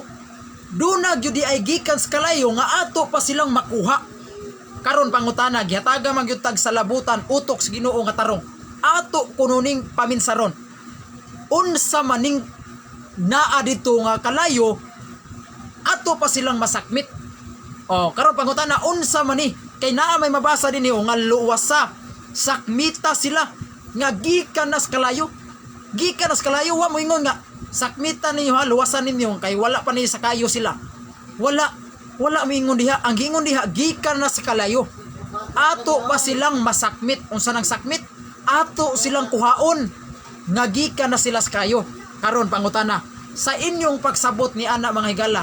Duna gyud ay gikan sa kalayo nga ato pa silang makuha. Karon pangutana, gihataga man gyud tag salabutan utok sa Ginoo nga tarong. Ato kuno ning paminsaron. Unsa maning naa dito nga kalayo ato pa silang masakmit? Oh, karon pangutana, unsa man ni? Kay naa may mabasa dinhi o nga luwasa, sakmita sila nga gikan na sa kalayo. Gikan na sa kalayo, wa mo ingon nga sakmita ninyo ha, luwasan ninyo kay wala pa ni sa kayo sila. Wala wala moingon diha. Ang giingon diha, gikan na sa kalayo. Ato pa silang masakmit. Unsa nang sakmit? Ato silang kuhaon nga gikan na sila sa kayo. Karon pangutana, sa inyong pagsabot ni ana, mga higala,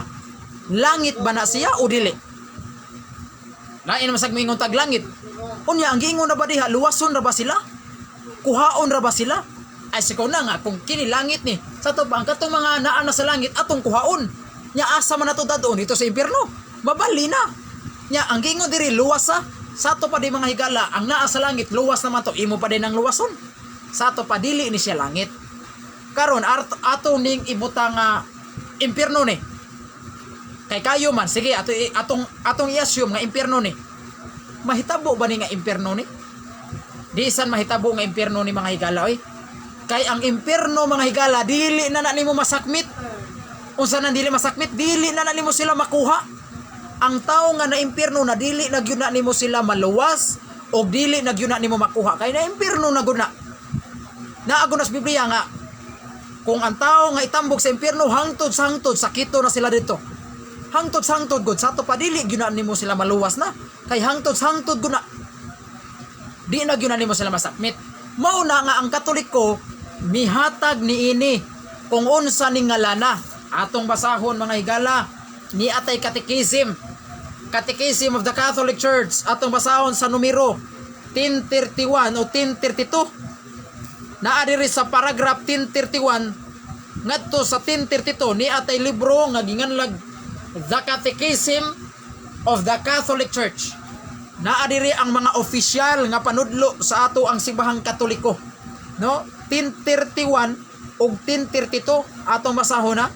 langit ba na siya o dili? Lain naman sag moingon tag langit. Unya, ang giingon na ba diha, luwason ra ba sila? Kuhaon ra ba sila? Ay sikaw na nga kung kini langit ni. Sa to pa ang katong mga naa na sa langit atong kuhaon. Nya asa man nato dadon dito sa impyerno? Mabali na. Nya ang giingon diri, luwas sa ato pa di, mga higala, ang naa sa langit luwas naman to, imo pa din ang luwason. Sa ato pa, dili ni siya langit. Karon ato ning ibutang nga impyerno ni. Kay kayo man, sige, ato atong atong i-assume nga impyerno ni. Mahitabo ba ni nga impyerno ni? Di san mahitabo nga impyerno ni, mga higala, oy. Kay ang impyerno, mga higala, dili na na nimo masakmit. Unsa nang dili masakmit? Dili na na nimo sila makuha. Ang tao nga na impyerno na, dili na gyud na nimo sila maluwas o dili na gyud na nimo makuha. Kay na impyerno na gud na. Naa gud na sa Biblia nga kung ang tao nga itambok sa impyerno, hangtod sa hangtod sakito na sila dito. Hangtod sa hangtod gud. Sa ato pa, dili gyud na nimo sila maluwas na. Kay hangtod sa hangtod gud na. Di na gyud na nimo sila masakmit. Mao na nga ang Katoliko mihatag niini kung unsa ning ngalana. Atong basahon, mga higala, ni atay Catechism. Catechism of the Catholic Church. Atong basahon sa numero 1031 o 1032. Naa diri sa paragraph 1031 ngadto sa 1032 ni atay libro nga ginganlag The Catechism of the Catholic Church. Naa diri ang mga opisyal nga panudlo sa ato ang simbahang Katoliko. No? 1031 ug 1032 atong basahon na.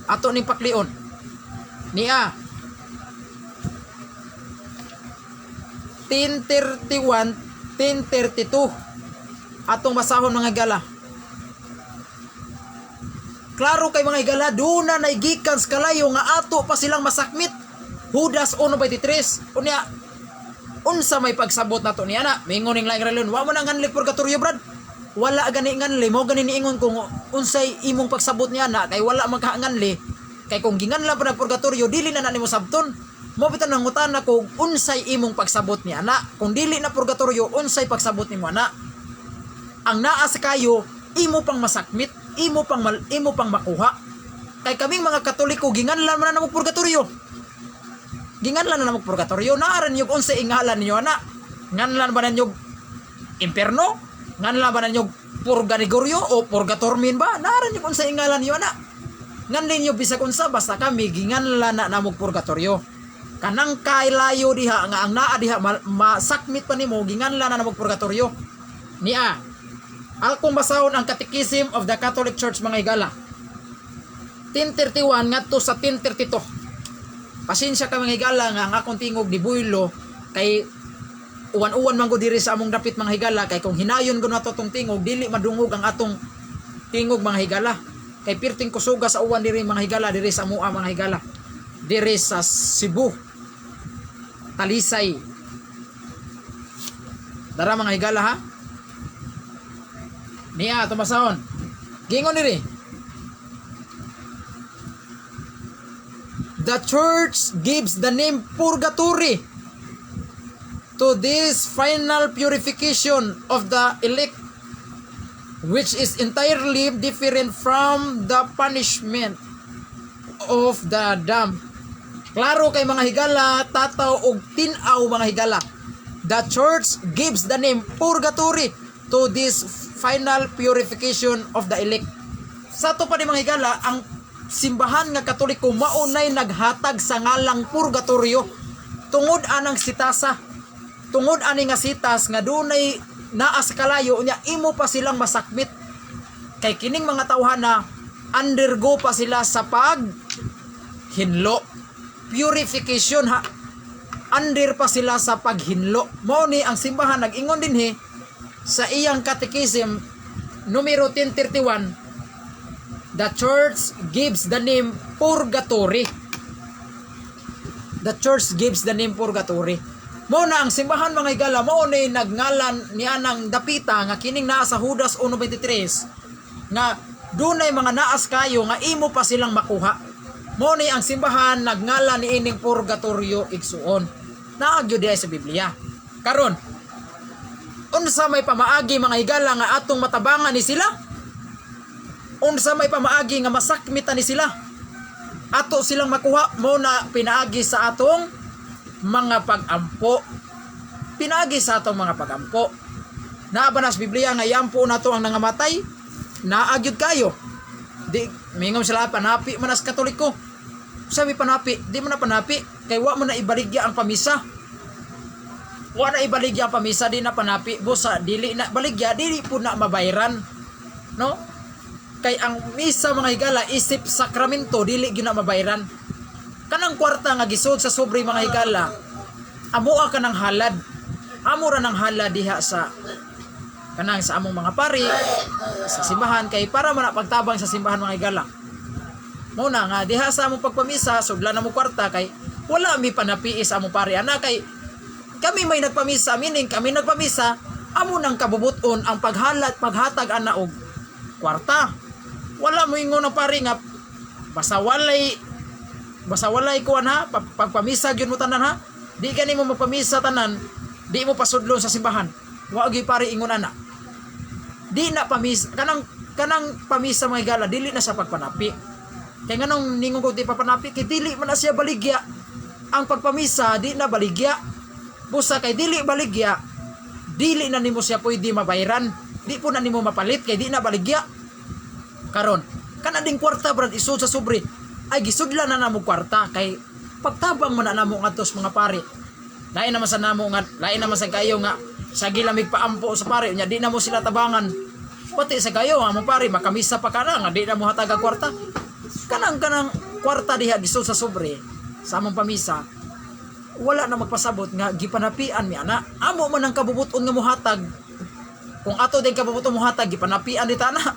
Ato ning paklion. Niya 1031, 1032 atong basahon, mga higala. Klaro kay, mga higala, duna na gikan sa kalayo nga ato pa silang masakmit. Judas 1:23. Unya, unsa may pagsabot nato niya na? Mingon ning laing relihiyon, "Wa mo na nganli purgatorio, brad." Wala gani nganli mo gani niingon kung unsay imong pagsabot niya na kay wala man ka nganli. Kay kung ginganlan pa na purgatorio, dili na na nimo sabton. Mo bitaw nangutana kung unsay imong pagsabot niya na. Kung dili na purgatorio, unsay pagsabot nimo na? Ang naa sa kayo, imo pang masakmit, imo pang makuha. Kay kaming mga Katoliko, ginganlan man na namo purgatorio. Ginganlan na namo purgatorio. Naa ra ninyo unsay ingalan ninyo ana? Nganlan ba ninyo imperno? Nganlan ba ninyo purganigorio o purgatormin ba? Naa ra ninyo unsay ingalan ninyo ana? Nganlan ninyo bisag unsa, basta kami ginganlan na namo purgatorio. Kanang kaylayo diha nga ang naa diha masakmit pa nimo, ginganlan na namo purgatorio. Niya akong basahon ang Catechism of the Catholic Church, mga higala. 1031 ngadto sa 1032. Pasensya ka, mga higala, nga ang akong tingog di buylo kay uwan-uwan man ko diri sa among dapit, mga higala, kay kung hinayon ko nato tong tingog, dili madungog ang atong tingog, mga higala, kay pirting kusuga sa uwan diri, mga higala, diri sa amua, mga higala, diri sa Cebu, Talisay. Dara, mga higala, ha. Niya tumasahon, gingon diri: "The Church gives the name purgatory to this final purification of the elect, which is entirely different from the punishment of the damned." Klaro kay, mga higala, tataw og tin-aw, mga higala. The Church gives the name purgatory to this final purification of the elect. Sa ato pa ni, mga higala, ang simbahan nga Katoliko maunay naghatag sa ngalang purgatorio tungod anang sitasa. Tungod ani nga sitas nga dunay naa sa kalayo nya imo pa silang masakmit. Kay kining mga tawhana undergo pa sila sa pag Hinlo. Purification ha. Under pa sila sa paghinlo. Mao ni ang simbahan nag-ingon dinhi sa iyang catechism numero 1031, "The church gives the name purgatory." The church gives the name purgatory. Mao na ang simbahan, mga higala, mao ni nagngalan ni anang dapita nga kining naa sa Judas 1:23 nga dunay mga naas kayo nga imo pa silang makuha. Mao ni ang simbahan nagngalan ni ining purgatorio, igsuon. Naa gyud diay sa Biblia. Karon, unsa may pamaagi, mga higala, nga atong matabangan ni sila? Unsa may pamaagi nga masakmitan ni sila? Ato silang makuha mo na pinaagi sa atong mga pag-ampo. Pinaagi sa atong mga pag-ampo. Naa ba na sa Biblia nga iampo nato ang nangamatay? Naa gyud kayo. Di mingon sila, panapi man as Katoliko. Sabi panapi, di man na panapi kay wa man na ibaligya ang pamisa. Wa na ibaligya ang pamisa, di na panapi. Busa dili na baligya, dili po na mabayran. No? Kay ang misa, mga higala, isip sakramento, dili gyud na mabayran. Kanang kwarta nga gisud sa sobre, mga higala, amoa ka ng halad. Amo ra ng halad diha sa kanang sa among mga pari sa simbahan kay para man na pagtabang sa simbahan, mga higala. Mao na nga diha sa among pagpamisa, sudlan na mo kwarta kay wala mi panapii sa among pari ana kay kami may nagpamisa, meaning kami nagpamisa, amo nang kabubuton ang paghalat paghatag ana og kwarta. Wala mo ingon ang pari nga basta walay kuan ha, pagpamisa gyud mo tanan ha, di gani mo magpamisa tanan, di mo pasudlon sa simbahan. Wa gyud pari ingon ana. Di na pamis kanang kanang pamisa, mga higala, dili na sa pagpanapi. Kay nganong ningon ko di papanapi? Kay dili man na siya baligya. Ang pagpamisa di na baligya. Busa kay dili baligya, dili na nimo siya pwede mabayran, di po na nimo mapalit kay di na baligya. Karon, kana ding kwarta, brad, isud sa sobre ay gisudlan na namo kwarta kay pagtabang man na namo ngadto sa mga pari. Lain naman sa namo nga, lain naman sa kayo nga sa gilamig paampo sa pari nya di na mo sila tabangan. Pati sa kayo ang among pari makamisa pa kana nga di na mo hatag ang kwarta. Kanang kanang kwarta diha gisud sa sobre sa among pamisa, wala na magpasabot nga gipanapian mi ana. Amo man ang kabubuton nga mohatag. Kung ato din kabubuton mohatag, gipanapian di ta na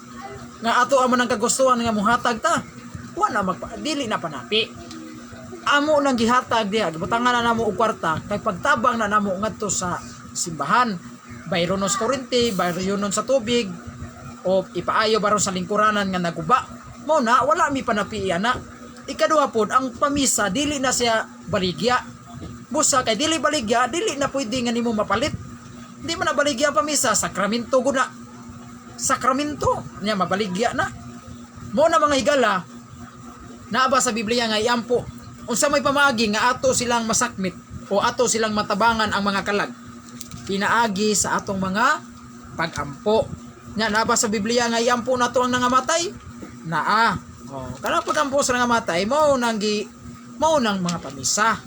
nga ato amo nang kagustuhan nga mohatag ta. Wala magpa, dili na panapi. Amo nang gihatag diha, gibutangan na namo og kwarta kay pagtabang na namo ngadto sa simbahan, bayronon sa kuryente, bayronon sa tubig o ipaayo baron sa lingkuranan nga naguba. Mo na wala mi panapi ana. Ikaduha pod, ang pamisa dili na siya baligya. Busa kay dili baligya, dili na pwede nga nimo mapalit. Di man na baligya ang pamisa, sakramento gud na. Sakramento nya mabaligya na. Mo na, mga higala, naa ba sa Biblia nga iampo? Unsa may pamaagi nga ato silang masakmit o ato silang matabangan ang mga kalag? Pinaagi sa atong mga pagampo. Nya naa ba sa Biblia nga iampo nato ang nangamatay? Naa. Oh, kanang pagampo sa nangamatay mao nang mga pamisa.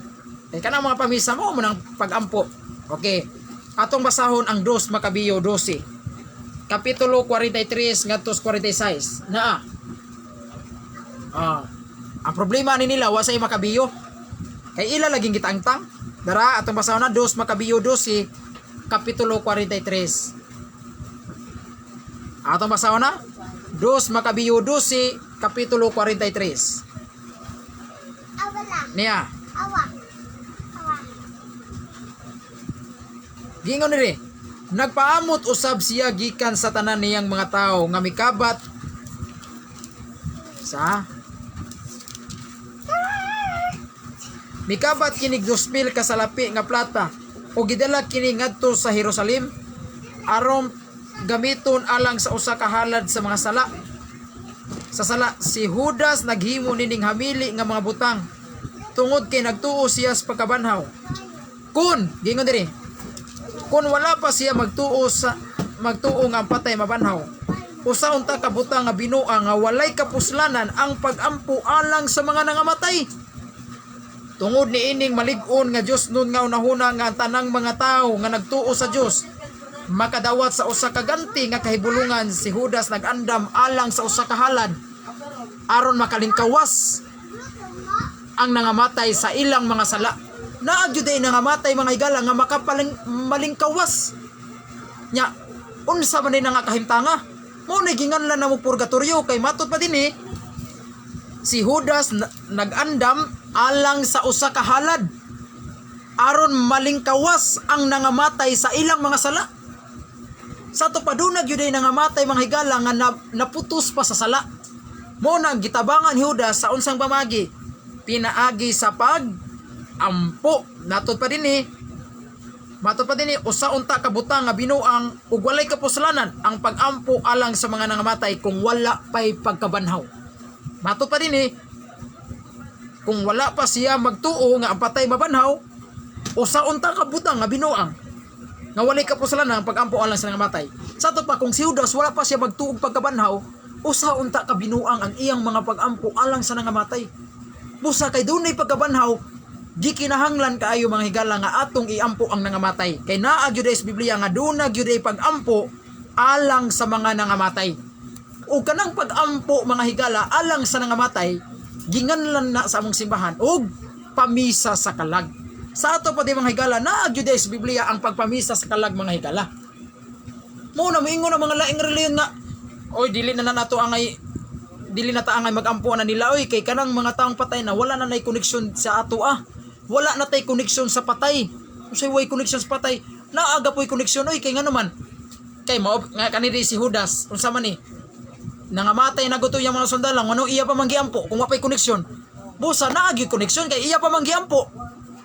Kay kanang mga pamisa mao mo nang pagampo. Okay. Atong basahon ang 2 Makabiyo 12. Kapitulo 43 ngadto sa 46. Naa. Ah. Ang problema ni nila wa say Makabiyo. Kay ila laging gitangtang. Dara, atong basahon na 2 Makabiyo 12 kapitulo 43. Atong basahon na 2 Makabiyo 12 kapitulo 43. Awala. Niya. Awa. Awa. Giingon diri. Nagpaamot usab siya gikan sa tanan niyang mga tawo nga mikabat sa mikabat kinig 2,000 ka salapi nga plata o gidala kini ngadto sa Jerusalem aron gamiton alang sa usa ka halad sa mga sala. Sa sala, si Judas naghimo nining hamili nga mga butang tungod kay nagtuo siya sa pagkabanhaw. Kun giingon diri, kun wala pa siya magtuo nga ang patay mabanhaw, usa unta ka butang nga binuang nga walay kapuslanan ang pagampo alang sa mga nangamatay. Tungod ni ining malig-on nga Dios nun nga unahuna nga ang tanang mga tawo nga nagtuo sa Dios makadawat sa usa ka ganti nga kahibulungan, si Judas nag-andam alang sa usa ka halad aron makalingkawas. ang nangamatay sa ilang mga sala. Naa gyud ay nangamatay, mga higala, nga makapaling malingkawas. Nya unsa man ni nga kahimtanga? Mo na ginganlan na mo purgatorio kay matud pa dinhi si Judas nag-andam alang sa usa ka halad aron malingkawas ang nangamatay sa ilang mga sala. Sa ato pa dunag yun ay nangamatay, mga higala, nga naputos pa sa sala. Mo na gitabangan ni Judas sa unsang pamagi? Pinaagi sa pag ampo. Natod pa dinhi. Matod pa dinhi, usa unta ka butang nga binuang ug walay kapuslanan ang pagampo alang sa mga nangamatay kung wala pay pagkabanhaw. Matod pa dinhi, kung wala pa siya magtuo nga ang patay mabanhaw, usa unta ka butang nga binuang nga walay kapuslanan ang pagampo alang sa nangamatay. Sa ato pa, kung si Judas wala pa siya magtuog pagkabanhaw, usa unta ka binuang ang iyang mga pagampo alang sa nangamatay. Busa kay dunay pagkabanhaw, gikinahanglan kaayo, mga higala, nga atong iampo ang nangamatay. Kay naa gyud ay sa Biblia nga duna gyud ay pagampo alang sa mga nangamatay. O kanang pagampo, mga higala, alang sa nangamatay, ginganlan na sa among simbahan og pamisa sa kalag. Sa ato pa di, mga higala, naa gyud ay sa Biblia ang pagpamisa sa kalag, mga higala. Mo na moingon ang mga laing reliyon nga, "Oy, dili na na nato angay, dili na ta angay magampo na nila oy, kay kanang mga taong patay na wala na nay koneksyon sa ato ah. Wala na tay koneksyon sa patay." Unsay way koneksyon sa patay? Naaga po'y koneksyon oy, kay ngano man? Kay mao nga kaniri si Judas, unsa man ni? Nangamatay na guto yung mga sundalo, ano iya pa man giampo kung wa pa'y koneksyon? Busa naa gyud koneksyon kay iya pa man giampo.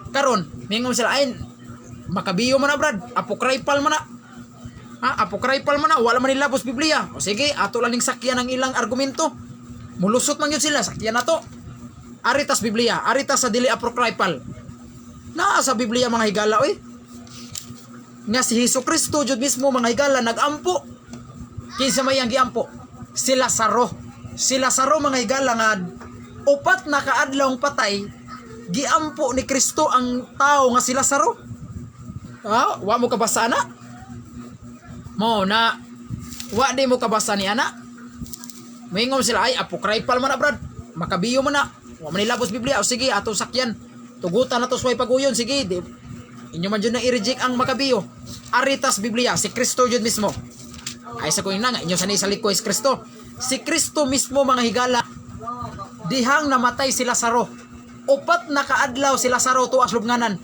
Karon, mingon sila, "Ay, makabiyo man na, brad, apocryphal man na. Ha, apocryphal man na, wala man nila Biblia." O sige, ato lang ning sakyan ang ilang argumento. Mulusot man yun sila, sakyan na to. Aritas Biblia, aritas sa dili apocryphal. Naa sa Biblia, mga higala, oy. Nga si Hesus Kristo jud mismo, mga higala, nagampo. Kinsa may ang giampo? Si Lazaro. Si Lazaro, mga higala, nga 4 na kaadlawng patay, giampo ni Kristo ang tao nga si Lazaro. Ha, wa mo kabasa na? Mo na wa di mo kabasa ni ana? Moingon sila, "Ay, apocryphal man na, brad. Makabiyo man na. Wa man nilabos Biblia." O sige, atong sakyan. Tugutan na to sway paguyon. Sige, di, inyo man jud na i-reject ang makabiyo. Aritas Biblia, si Kristo jud mismo. Ay sa kuing na nga, inyo sa ni sa si Kristo. Si Kristo mismo, mga higala, dihang namatay si Lazaro. 4 na kaadlaw si Lazaro tuas lubnganan.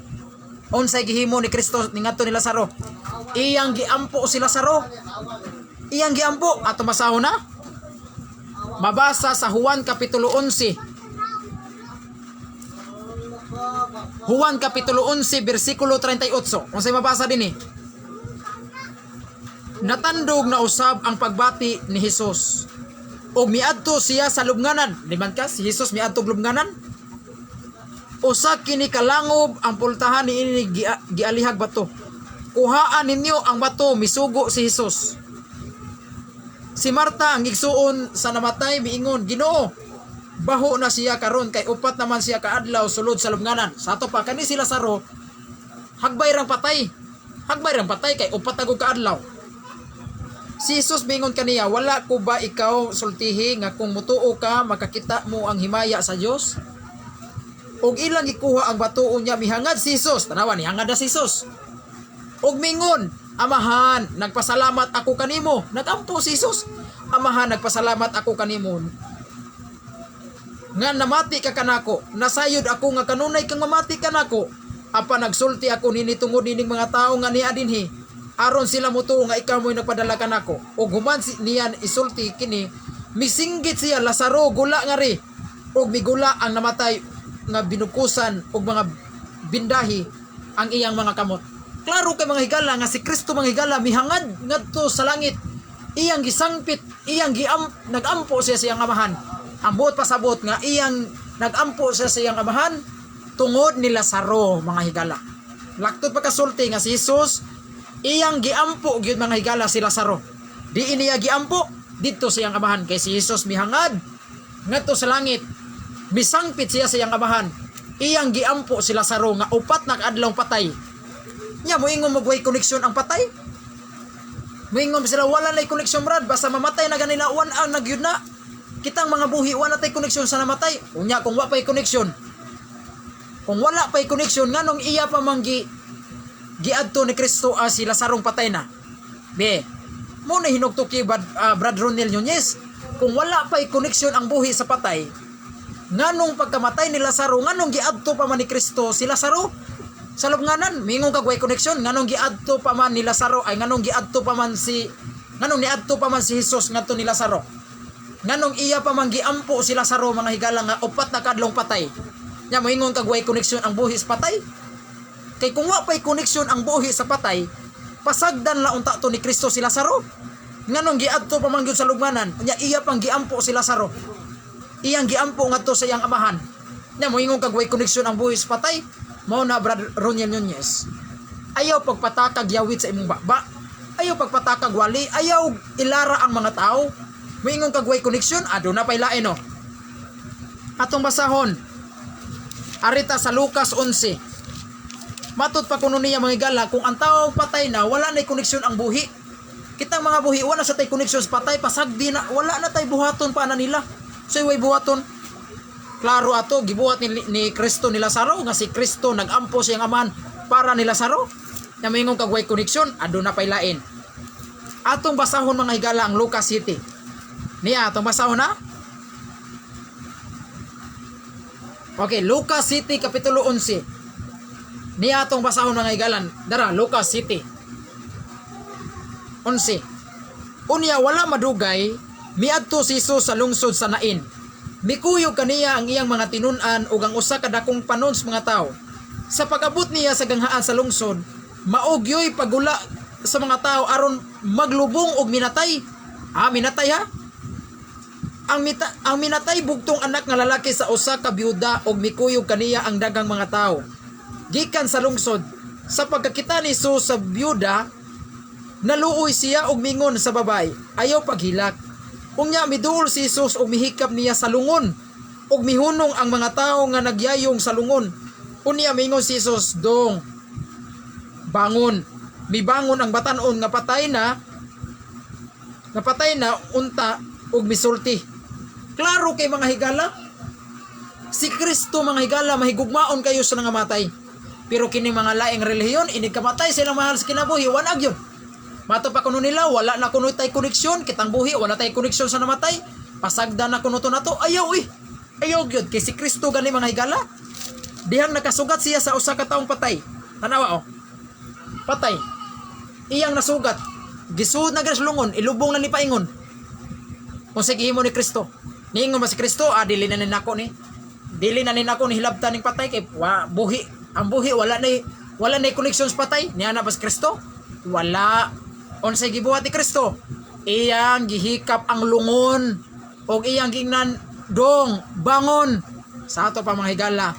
Unsay gihimo ni Kristo ningadto ni Lazaro? Iyang giampo si Lazaro. Iyang giampo ato masahon na. Mabasa sa Juan Kapitulo 11. Juan Kapitulo 11 bersikulo 38. Unsay mabasa dinhi? Natandog na usab ang pagbati ni Hesus. Og miadto siya sa lubnganan. Di man ka si Hesus miadto og lubnganan? Usa kini kalangob, ang pultahan niini gialihag bato. "Kuhaan ninyo ang bato," misugo si Hesus. Si Marta, ang igsuon sa namatay, miingon, "Ginoo, baho na siya karon kay 4 naman siya kaadlaw sulod sa lubnganan." Sa ato pa kani si Lazaro hagbay rang patay. Hagbay rang patay kay 4 na gud kaadlaw. Si Jesus mingon kaniya, "Wala ko ba ikaw sultihi nga kung mutuo ka makakita mo ang himaya sa Dios?" Og ilang ikuha ang bato niya, mihangad si Jesus. Tanawa, nihangad na si Jesus. Og mingon, "Amahan, nagpasalamat ako kanimo." Nagampo si Jesus. "Amahan, nagpasalamat ako kanimo nga namati ka kanako. Nasayod ako nga kanunay kang mamati kanako. Apan nagsulti ako nini tungod nining mga tawo nga niya dinhi, aron sila mutuo nga ikaw mo'y nagpadala kanako." Og human niyan isulti kini, misinggit siya, "Lazaro, gula ngari." Og migula ang namatay nga binukusan og mga bindahi ang iyang mga kamot. Klaro kay, mga higala, nga si Kristo, mga higala, mihangad ngadto sa langit. Iyang gisangpit, iyang giam nagampo siya sa iyang Amahan. Ang buot pasabot nga iyang nagampo siya sa iyang Amahan tungod ni Lazaro, mga higala. Laktod pagkasulti nga si Jesus iyang giampo gyud, mga higala, si Lazaro. Di niya giampo didto sa iyang Amahan kay si Jesus mihangad ngadto sa langit. Misangpit siya sa iyang Amahan. Iyang giampo si Lazaro nga 4 na kaadlawng patay. Nya moingon mo way koneksyon ang patay? Moingon sila, "Wala na koneksyon, brad, basta mamatay na ganila wan ang nagyud na. Kitang mga buhi wala tay koneksyon sa namatay." Unya kung wa pay koneksyon, Kung wala pa'y connection, nganong iya pa man giadto ni Kristo si Lazarong patay na? Be, mo na hinugtuki Brad Ronel Nunez. Kung wala pa'y connection ang buhi sa patay, nganong pagkamatay ni Lazaro, nganong giadto pa man ni Kristo si Lazaro sa lubnganan? Mingon kag way connection, nganong giadto pa man ni Lazaro, ay nganong giadto pa man si nganong niadto pa man si Jesus ngadto ni Lazaro? Nganong iya pa man giampo si Lazaro, mga higala, nga 4 na kadlong patay? Nya moingon kag way connection ang buhi sa patay? Kay kung wa pay connection ang buhi sa patay, pasagdan la unta to ni Kristo si Lazaro. Nganong giadto pa man gyud sa lubnganan? Nya iya pang giampo si Lazaro, iyang giampo ngadto sa iyang amahan. Nya moingon kag way connection ang buhi sa patay? Mao na, Brad Roniel Nunez. Ayaw pagpatakag yawit sa imong baba. Ayaw pagpatakag wali, ayaw ilara ang mga tao. Moingon kag way connection, aduna pay lain, no. Atong basahon. Arita sa Lucas 11. Matod pa kuno niya, mga higala, kung ang tao patay na, wala na koneksyon ang buhi. Kitang mga buhi, wala sa tay koneksyon sa patay, pasagdi na, wala na tay buhaton pa na nila. So, way buhaton. Klaro ato, gibuhat ni Kristo ni Lazaro, nga si Kristo nagampo siyang amahan para ni Lazaro. Na moingon kag way koneksyon, aduna pay lain. Atong basahon, mga higala, ang Lucas City. Niya, atong basahon na. Okay, Lucas City, Kapitulo 11. Niya atong basahon, mga higalan. Dara, Lucas City. 11. Unya wala madugay, miadto si Jesus sa lungsod sa Nain. Mikuyog kaniya ang iyang mga tinun-an ug ang usa ka dakong panon sa mga tawo. Sa pag-abot niya sa ganghaan sa lungsod, maugyoy pagula sa mga tao aron maglubong og minatay. Ah, minatay ha? Ang minatay bugtong anak nga lalaki sa usa ka byuda ug mikuyog kaniya ang daghang mga tawo gikan sa lungsod. Sa pagkakita ni Jesus sa byuda, naluoy siya og mingon sa babay, "Ayaw paghilak." Unya miduol si Jesus og mihikap niya sa lungon ug mihunong ang mga tawo nga nagyayong sa lungon. Unya mingon si Jesus, "Dong, bangon." Mibangon ang batan-on nga patay na, napatay na unta ug misulti. Klaro kay, mga higala. Si Kristo, mga higala, mahigugmaon kayo sa nangamatay. Pero kini mga laing relihiyon, inig kamatay silang mahal sa kinabuhi, wala gyud. Mato pa kuno nila, wala na kuno tay koneksyon, kitang buhi, wala tay koneksyon sa namatay. Pasagda na kuno to nato, ayaw eh. Ayaw gyud kay si Kristo gani, mga higala. Dihang nakasugat siya sa usa ka taong patay. Tanawa oh. Patay. Iyang nasugat. Gisuod na sa lungon, ilubong na ni paingon. Kung sige ni Kristo. Niingon ba si Kristo, "Ah, dili na ni nako ni. Dili na ni nako ni hilabtan ning patay kay wa, buhi. Ang buhi wala na koneksyon sa patay." Niana ba si Kristo? Wala. Unsay gibuhat ni Kristo? Iyang gihikap ang lungon og iyang gingnan, "Dong, bangon." Sa ato pa, mga higala,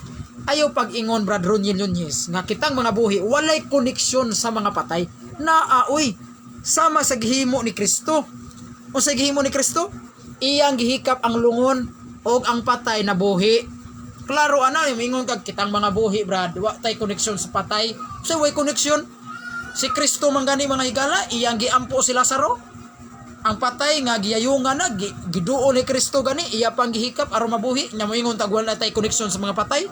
ayaw pag-ingon, Brad Roniel Nunez, nga kitang mga buhi walay koneksyon sa mga patay. Naa uy, sama sa gihimo ni Kristo. Unsay gihimo ni Kristo? Iyang gihikap ang lungon og ang patay na buhi. Klaro ana, ingon kag kitang mga buhi, Brad, wa tay koneksyon sa patay. So way koneksyon. Si Kristo man gani, mga higala, iyang giampo si Lazaro. Ang patay nga giyayungan na, giduol ni Kristo gani, iya pang gihikap aron mabuhi. Nya moingon tag wala tay koneksyon sa mga patay?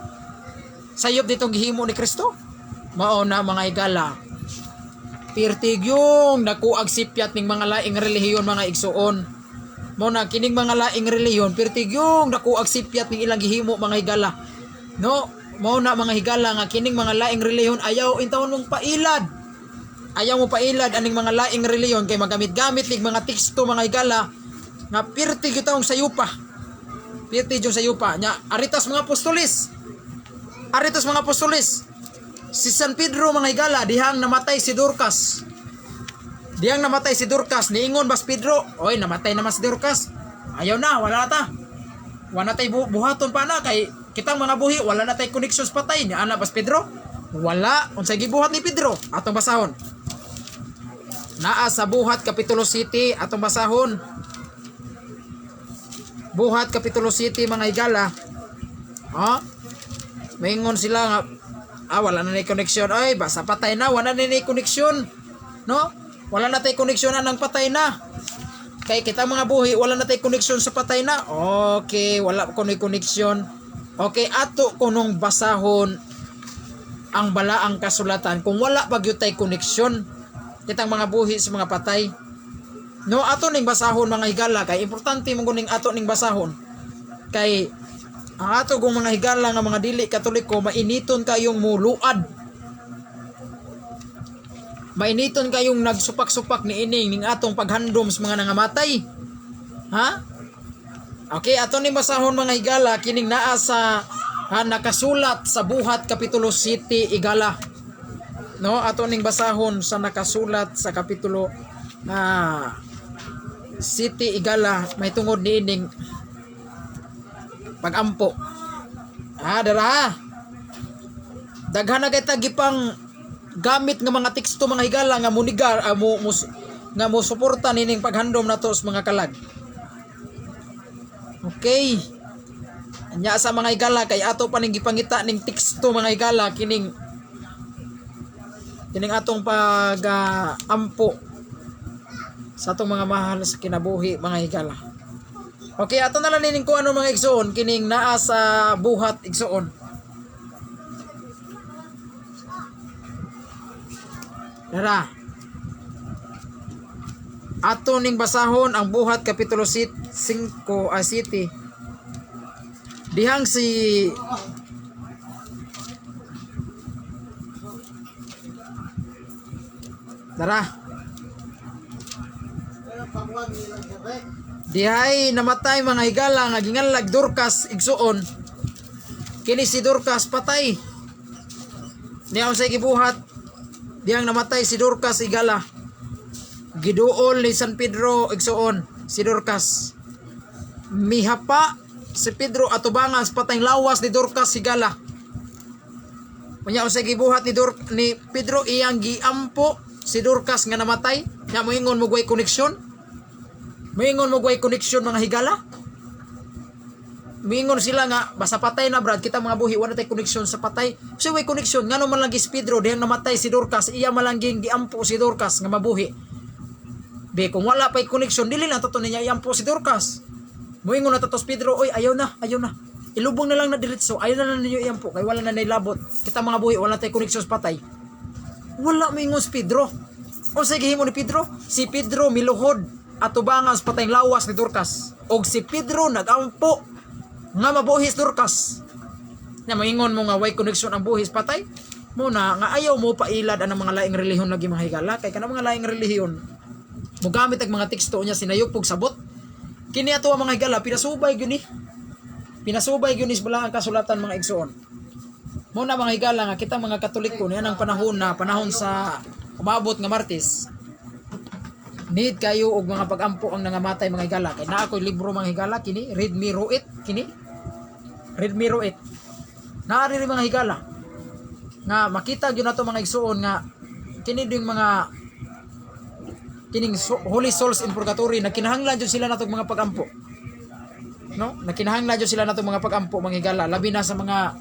Sayop ditong gihimo ni Kristo. Mao na, mga higala. Pirtigyong nakuag sipyat ning mga laing relihiyon, mga igsuon. Mo na kining mga laing relihiyon, pirtigyong nakuag sipyat ning ilang gihimo, mga higala. No, mao na, mga higala, nga kining mga laing relihiyon ayaw intawon mong pailad. Ayaw mo pailad aning mga laing relihiyon kay magamit-gamit ning mga teksto, mga higala, nga pirti gyud taong sayupa. Pirti gyud sayupa. Nya aritas mga apostolis. Aritas mga apostolis. Si San Pedro, mga higala, dihang namatay si Dorcas. Dihang namatay si Dorcas, niingon bas Pedro, "Oy, namatay naman si Dorcas. Ayaw na, wala na ta. Wala tay buhaton pa na kay kitang mga buhi, wala na tay connections patay." Niana bas Pedro? Wala. Unsay gibuhat ni Pedro? Atong basahon. Naa sa Buhat Kapitulo City, atong basahon. Buhat Kapitulo City, mga higala. Ha? Maingon sila nga wala na ni connection. Ay, basta patay na, wala na ni connection. No? Wala na tay connection anang patay na. Kay kita mga buhi, wala na tay connection sa patay na. Okay, wala ko ni connection. Okay, ato kunong basahon ang balaang kasulatan kung wala pa gyud tay koneksyon kitang mga buhi sa mga patay. No, ato ning basahon, mga higala, kay importante mo kuning ato ning basahon kay ang ato kong mga higala nga mga dili Katoliko, mainiton kayong muluad, mainiton kayong nagsupak-supak ni ining ning atong paghandom sa mga nangamatay, ha? Okay, ato ning basahon, mga higala, kining naa sa, ha, nakasulat sa Buhat kapitulo 7, higala. No, ato ning basahon sa nakasulat sa kapitulo 7, higala, may tungod ni ining pagampo. Ha, dara ha. Daghan na kay tagipang gamit nga mga teksto, mga higala, nga munigar mo, nga mo suporta nining paghandom nato sa mga kalag. Okay. Anya sa mga higala, kay ato pa ning gipangita ning teksto, mga higala, kining kining atong pag ampo sa atong mga mahal sa kinabuhi, mga higala. Okay, ato na lang nining kuano, mga igsoon, kining naa sa Buhat, igsoon. Dara. Ato ning basahon ang Buhat kapitulo 5 a city. Dihang si Dara. Dihay namatay, mga higala, nga ginganlag Dorcas, igsuon. Kini si Dorcas patay. Niya unsay gibuhat dihang namatay si Dorcas, higala? Giduol ni San Pedro, igsuon, si Dorcas. Mihapa si Pedro atubangan sa patayng lawas ni Dorcas, higala. Unya unsay gibuhat ni Pedro? Iyang giampo si Dorcas nga namatay. Nya moingon mo way koneksyon? Moingon mo way koneksyon, mga higala? Moingon sila nga basta patay na, Brad, kita mga buhi wala tay koneksyon sa patay. So way koneksyon, ngano man lagi si Pedro dihang namatay si Dorcas, iya man lang giampo si Dorcas nga mabuhi? Be, kung wala pa'y koneksyon, dili na to niya iampo si Dorcas. Moingon na to si Pedro, "Oy, ayaw na, ayaw na. Ilubong na lang na diretso, ayaw na lang ninyo iampo, kay wala na nailabot. Kita mga buhi, wala tay koneksyon sa patay." Wala moingon si Pedro. O sa gihimo ni Pedro? Si Pedro miluhod atubangan sa patayng lawas ni Dorcas. Og si Pedro nagampo nga mabuhi si Dorcas. Na moingon mo nga way koneksyon ang buhi sa patay? Muna nga ayaw mo pailad ang mga laing relihiyon lagi, mga higala, kay kanang mga laing relihiyon mogamit ang mga teksto niya sinayop og sabot. Kini ato ang mga higala, pinasubay gyud ni. Pinasubay gyud ni sa balaang kasulatan, mga igsoon. Mo na, mga higala, nga kita mga Katoliko niyan ang panahon na panahon sa umabot nga Martes. Need kayo og mga pagampo ang nangamatay, mga higala, kay naa ko'y libro, mga higala, kini Read Me Roit, kini Read Me Roit. Naa diri, mga higala, nga makita gyud nato, mga igsuon, nga kini ding mga kining Holy Souls in Purgatory na kinahanglan jud sila natong mga pagampo, no? Nakinahanglan jud sila natong mga pagampo, mga higala, labi na sa mga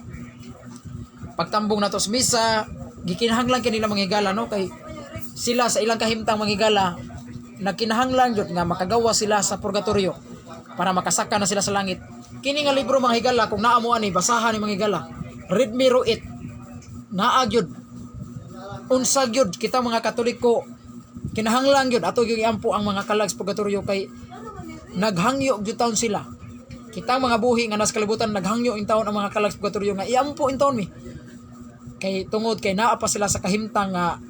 pagtambong nato sa misa, gikinahanglan kanila, mga higala, no? Kay sila sa ilang kahimtang, mga higala, nagkinahanglan jud nga makagawa sila sa purgatorio para makasaka na sila sa langit. Kini nga libro, mga higala, kung naa mo ani, basahan ni, mga higala. Read Me It. Naa gyud unsa gyud kita mga Katoliko kinahanglan gyud ato gyud iampo ang mga kalag sa purgatorio kay naghangyo gyud taon sila. Kita mga buhi nga nas kalibutan, naghangyo in taon ang mga kalag sa purgatorio nga iampo in taon mi. Kay tungod kay naa pa sila sa kahimtang nga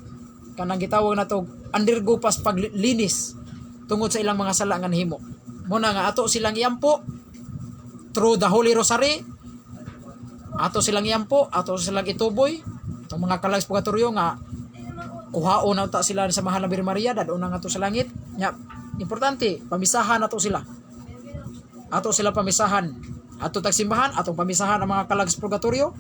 kanang gitawag nato undergo pas paglinis tungod sa ilang mga sala nga nahimo. Mo na nga ato silang iampo through the Holy Rosary. Ato silang iampo, ato silang ituboy itong mga kalag sa purgatorio nga kuhaon na ta sila sa mahal na Birhen Maria, dadon na nga to sa langit. Nya importante pamisahan nato sila, ato sila pamisahan, ato tagsimbahan, atong pamisahan ang mga kalag sa purgatorio,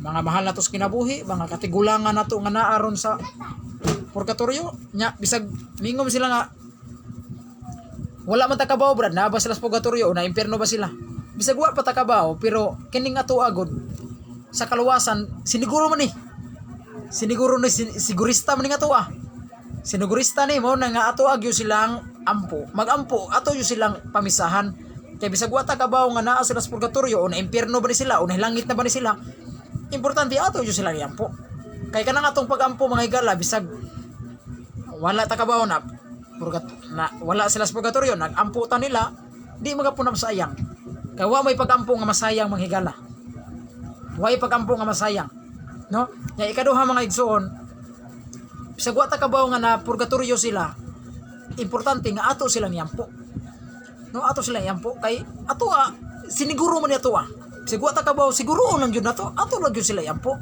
mga mahal nato sa kinabuhi, mga katigulangan nato nga naaron sa purgatorio. Nya bisag mingom sila nga wala man ta kabaw, Brad, naa ba sila sa purgatorio o na impierno ba sila, bisag wa pa ta kabaw, pero kining ato agod sa kaluwasan siniguro man ni, siniguro ni, sigurista man ni nga ato. Sinigurista ni mo na nga ato agyo silang ampo, magampo ato yung silang pamisahan. Kay bisag wa ta kabaw nga naa sila sa purgatorio o na impyerno ba ni sila o nahilangit na ba ni sila, importante ato jud sila iampo. Kay kanang atong pagampo, mga higala, bisag wala ta kabaw na purgat na wala sila sa purgatorio, nagampo ta nila, di magapon na masayang. Kay wa may pagampo nga masayang, mga higala. Wa pagampo nga masayang, no? Nya ikaduha, mga igsoon, bisag wa ta kabaw nga na purgatorio sila, importante nga ato silang iampo, no? Ato silang iampo kay ato ah, siniguro man ni ato ah. Bisag wa ta kabaw, siguro lang gyud nato, ato lang gyud sila iampo,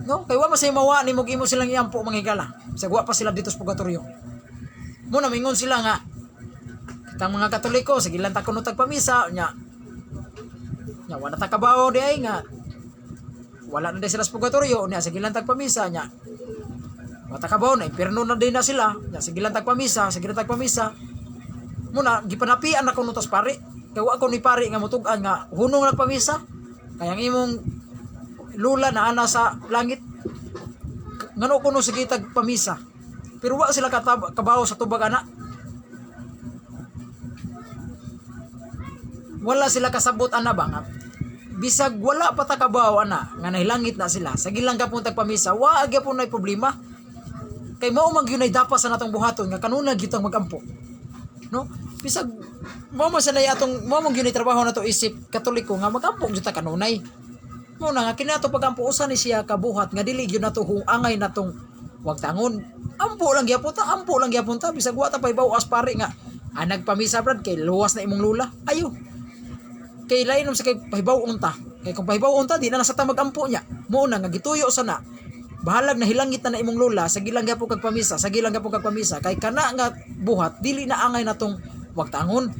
no? Kay wa man say mawa nimo imo silang iampo, mga higala, bisag wa pa sila dito sa purgatorio. Mo na mingon sila nga kitang mga Katoliko, sige lang ta kuno tagpamisa nya nya wala ta kabaw di ay nga wala na di sila sa purgatorio nya, sige lang tagpamisa nya wa ta kabaw na impierno na din na sila nya, sige lang tagpamisa, sige lang tagpamisa. Muna gipanapian na kuno tas pare kay wa ko ni pare nga mutug-an nga hunong nagpamisa kay ang imong lula na ana sa langit, ngano kuno sige tagpamisa? Pero wa sila kabaw sa tubag ana. Wala sila kasabot ana ba nga bisag wala pa ta kabaw ana nga nahilangit na sila, sige lang gapon tagpamisa, wa gyapon nay problema kay mao man gyud nay dapat sa natong buhaton nga kanunay gyud tang magampo, no? Bisag mao man sa nay atong, mao man gyud nay trabaho nato isip Katoliko nga magampo gyud ta kanunay. Mo na nga kini ato pagampo, usa ni siya kabuhat nga dili gyud nato huangay natong wag tangon. Ampo lang gyapon ta, ampo lang gyapon ta bisag wa ta pahibaw as pare nga ah, nagpamisa brad kay luwas na imong lula. Ayo kay lain sa kay pahibaw unta, kay kung pahibaw unta, di na na sa ta magampo niya. Mo na nga gituyo sa na bahalag na hilangit na na imong lola, sige lang gyapon kag pamisa, sige lang gyapon kag pamisa, kay kana nga buhat dili na angay natong wag tangon.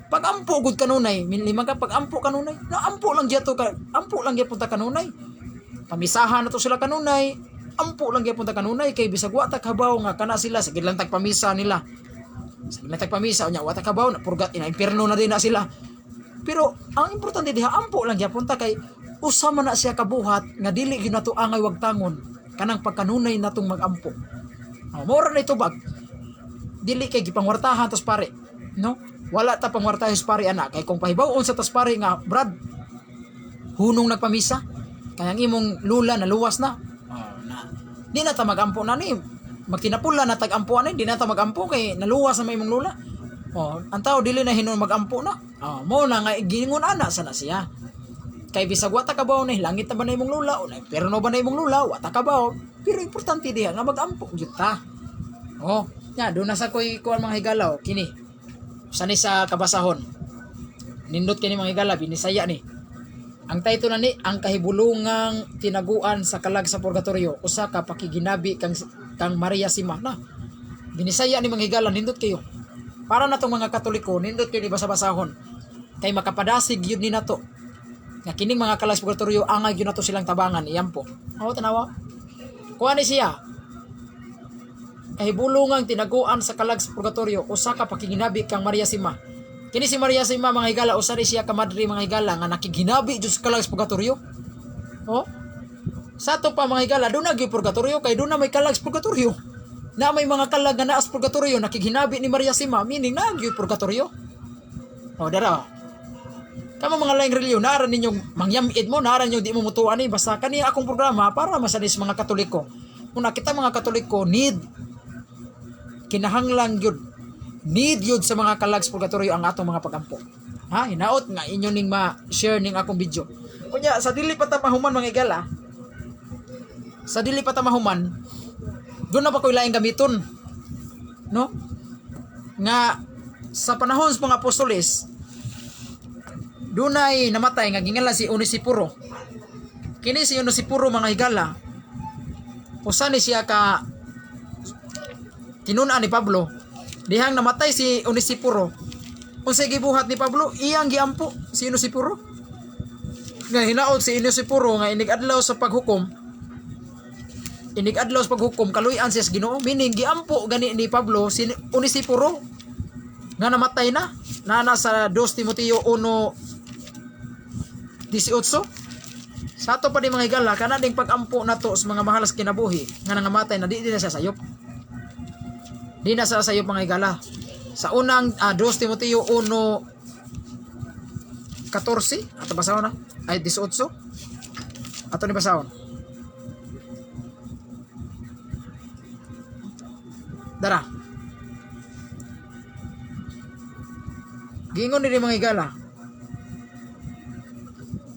Pagampo gud kanunay, lima ka pagampo kanunay na, ampo lang gyapon ka, ampo lang gyapon ta kanunay. Pamisahan na to sila kanunay, ampo lang gyapon ta kanunay, kay bisag wa ta kabaw nga kana sila, sige lang tagpamisa nila, sige lang tagpamisa unya wa ta kabaw na purgat ina impierno na din na sila. Pero ang importante diha, ampo lang gyapon ta kay usa man na siya kabuhat nga dili gyud nato angay wag tangon kanang pagkanunay natong magampo. Oh, mora na itubag. Dili kay gipangwartahan tas pare, no? Wala ta pangwartahan sa pare ana kay kung pahibaw-on sa tas pare nga brad hunong nagpamisa kay ang imong lula na luwas na. Oh, na. Di na ta magampo na ni. Magtinapula na tag-ampo ani, di na ta magampo kay naluwas na may imong lula. Oh, ang tao dili na hinon magampo na. Oh, mo na nga gingon ana sana siya. Kay bisag wa ta kabaw na langit na ba na imong lula o na impyerno ba na imong lula, wa ta kabaw. Pero importante diha nga magampo gyud ta. Oh, nya doon na sa koy kuan, mga higalaw kini. Usa ni sa kabasahon. Nindot kini, mga higala, binisaya ni. Ang title na ni "Ang Kahibulungang Tinaguan sa Kalag sa Purgatorio, usa ka pakiginabi kang Maria Sima na. Binisaya ni, mga higala, nindot kayo. Para na tong mga Katoliko, nindot kayo ni basa-basahon. Kay makapadasig yun ni nato. Nga kining mga kalag sa purgatorio, angay yun nato silang tabangan, iyampo. Oo, tanawa. Kuha ni siya. "Kahibulungang tinaguan sa kalag sa purgatorio, usa ka pakiginabi kang Maria Sima." Kini si Maria Sima, mga higala, usa ni siya ka madre, mga higala, nga nakiginabi jud sa kalag sa purgatorio. Oh. Sa ato pa, mga higala, doon na gyud purgatorio kay doon na may kalag sa purgatorio. Na may mga kalag nga naa sa purgatorio nakiginabi ni Maria Sima, meaning na gyud purgatorio. Oh, dara. Kamo mga laing relihiyon, naara ninyong mangyamid mo, naara ninyo di mo mutuan ni basta kani akong programa para masanis mga Katoliko. Una kita mga Katoliko need, kinahanglan gyud, need gyud sa mga kalag sa purgatorio ang atong mga pagampo. Ha, hinaot nga inyo ning ma-share ning akong video. Unya sa dili pa ta mahuman, mga igala, sa dili pa ta mahuman, doon na ba ko'y laing gamiton? No? Nga sa panahon sa mga apostoles, dunay namatay nga gingala si Onesipuro. Kini si Onesipuro, mga higala, usa ni siya ka tinun-an ni Pablo. Dihang namatay si Onesipuro, unsay gibuhat ni Pablo? Iyang giampo si Onesipuro. Nga hinaot si Onesipuro nga inig adlaw sa paghukom, inig adlaw sa paghukom, kaluy-an siya sa Ginoo, meaning giampo gani ni Pablo si Onesipuro nga namatay na nana sa 2 Timoteo 1:18. Sa ato pa di, mga higala, kana ding pag-ampo nato sa mga mahal sa kinabuhi nga nangamatay na, di din na siya sayop, di na siya sayop, mga higala. Sa unang 2 Timoteo 1 14 ato basahon na ay 18 ato ni basahon. Dara. Giingon ni mga higala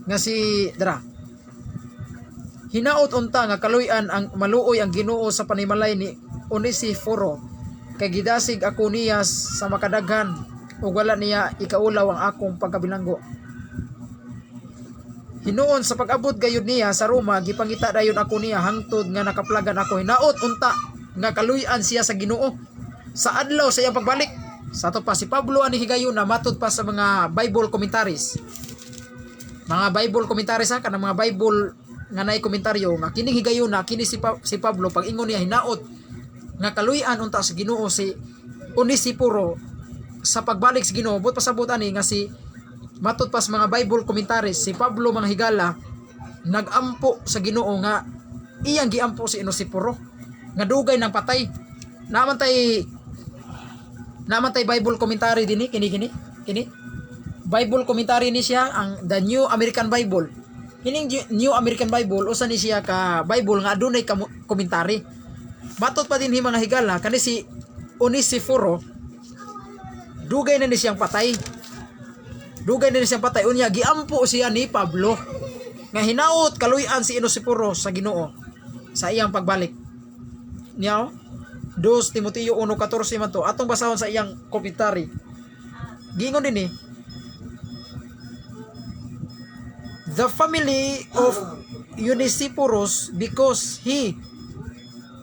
nga si dara. Hinaot unta nga kaluy-an ang maluoy ang Ginoo sa panimalay ni Onesiforo kay gidasig ako niya sa makadaghan ug wala niya ikaulaw ang akong pagkabilanggo. Hinuon sa pag-abot gayud niya sa Roma, gipangita dayon ako niya hangtod nga nakaplagan ako. Hinaot unta nga kaluy-an siya sa Ginoo sa adlaw sa iyang pagbalik. Sa ato pa si Pablo ani higayon na matud pa sa mga Bible commentaries. Mga Bible commentaries ha, kanang mga Bible nga naay komentaryo nga kining higayon na kini si Pablo pag ingon niya hinaot nga kaluy-an unta sa Ginoo si Onesiporo sa pagbalik sa Ginoo. But pasabot ani nga si matud pa sa mga Bible commentaries si Pablo, mga higala, nagampo sa Ginoo nga iyang giampo si Onesiporo nga dugay nang patay. Naman tay Bible commentary dinhi, kini kini kini Bible commentary ni siya, ang The New American Bible. Kining New American Bible, usa ni siya ka Bible nga adunay commentary. Matud pa dinhi, mga higala, kani si Onesiforo dugay na ni siyang patay. Dugay na ni siyang patay. Unya giampo siya ni Pablo nga hinaot kaluy-an si Onesiforo sa Ginoo sa iyang pagbalik. Niya 2 Timoteo 1:14 man to. Atong basahon sa iyang commentary. Giingon dinhi, "The family of Onesiphorus, because he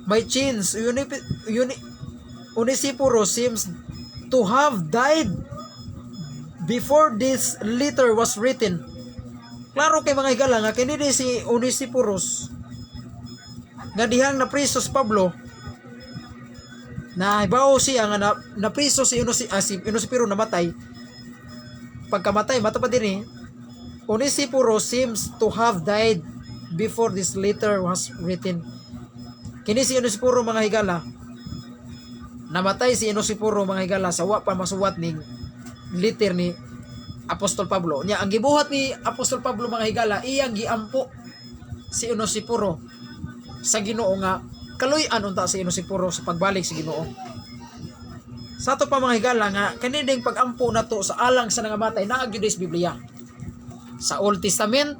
my chains Onesiphorus seems to have died before this letter was written." Klaro kay, mga higala, nga kini di si Onesiphorus nga dihang napriso si Pablo, na hibaw siya nga napriso si Onesiporo, namatay. Pagkamatay mato pa din eh, "Onesiphorus seems to have died before this letter was written." Kini si Onesiporo, mga higala, namatay si Onesiporo, mga higala, sa wa pa masuwat ning letter ni Apostol Pablo. Nya ang gibuhat ni Apostol Pablo, mga higala, iyang giampo si Onesiporo sa Ginoo nga kaluy-an unta si Onesiporo sa pagbalik sa Ginoo. Sa ato pa, mga higala, nga kani ding pagampo nato sa alang sa nangamatay naa gyud sa Biblia. Sa Old Testament,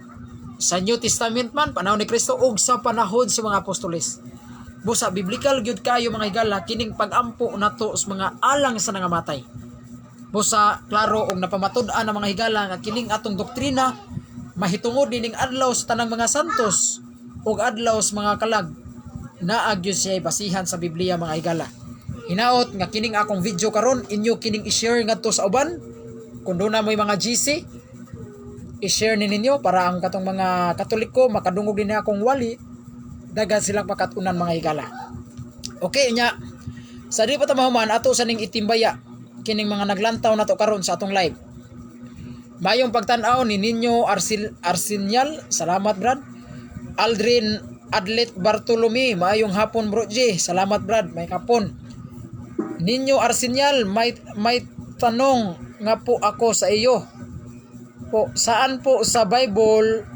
sa New Testament man, panahon ni Kristo ug sa panahon sa mga apostoles. Busa biblical gyud kayo, mga higala, kining pagampo nato sa mga alang sa nangamatay. Busa klaro og napamatud-an ang mga higala nga kining atong doktrina mahitungod nining adlaw sa tanang mga santos ug adlaw sa mga kalag, naa gyud siya basihan sa Biblia, mga higala. Hinaot nga kining akong video karon inyo kining i-share ngadto sa uban. Kung doon na mo'y mga GC, i-share ni ninyo para ang katong mga Katoliko makadungog din akong wali, daghan silang pakatunan, mga higala. Okay nya, sa di pa ta mahuman, ato sa ning itimbaya kining mga naglantaw nato karon sa atong live. Mayong pagtan-aw ni Ninyo Arsil Arsinyal, salamat, Brad. Aldrin Adlet Bartolome, maayong hapon, Bro G. Salamat, Brad, may kapon. Ninyo Arsinyal, may tanong nga po ako sa iyo. Po, saan po sa Bible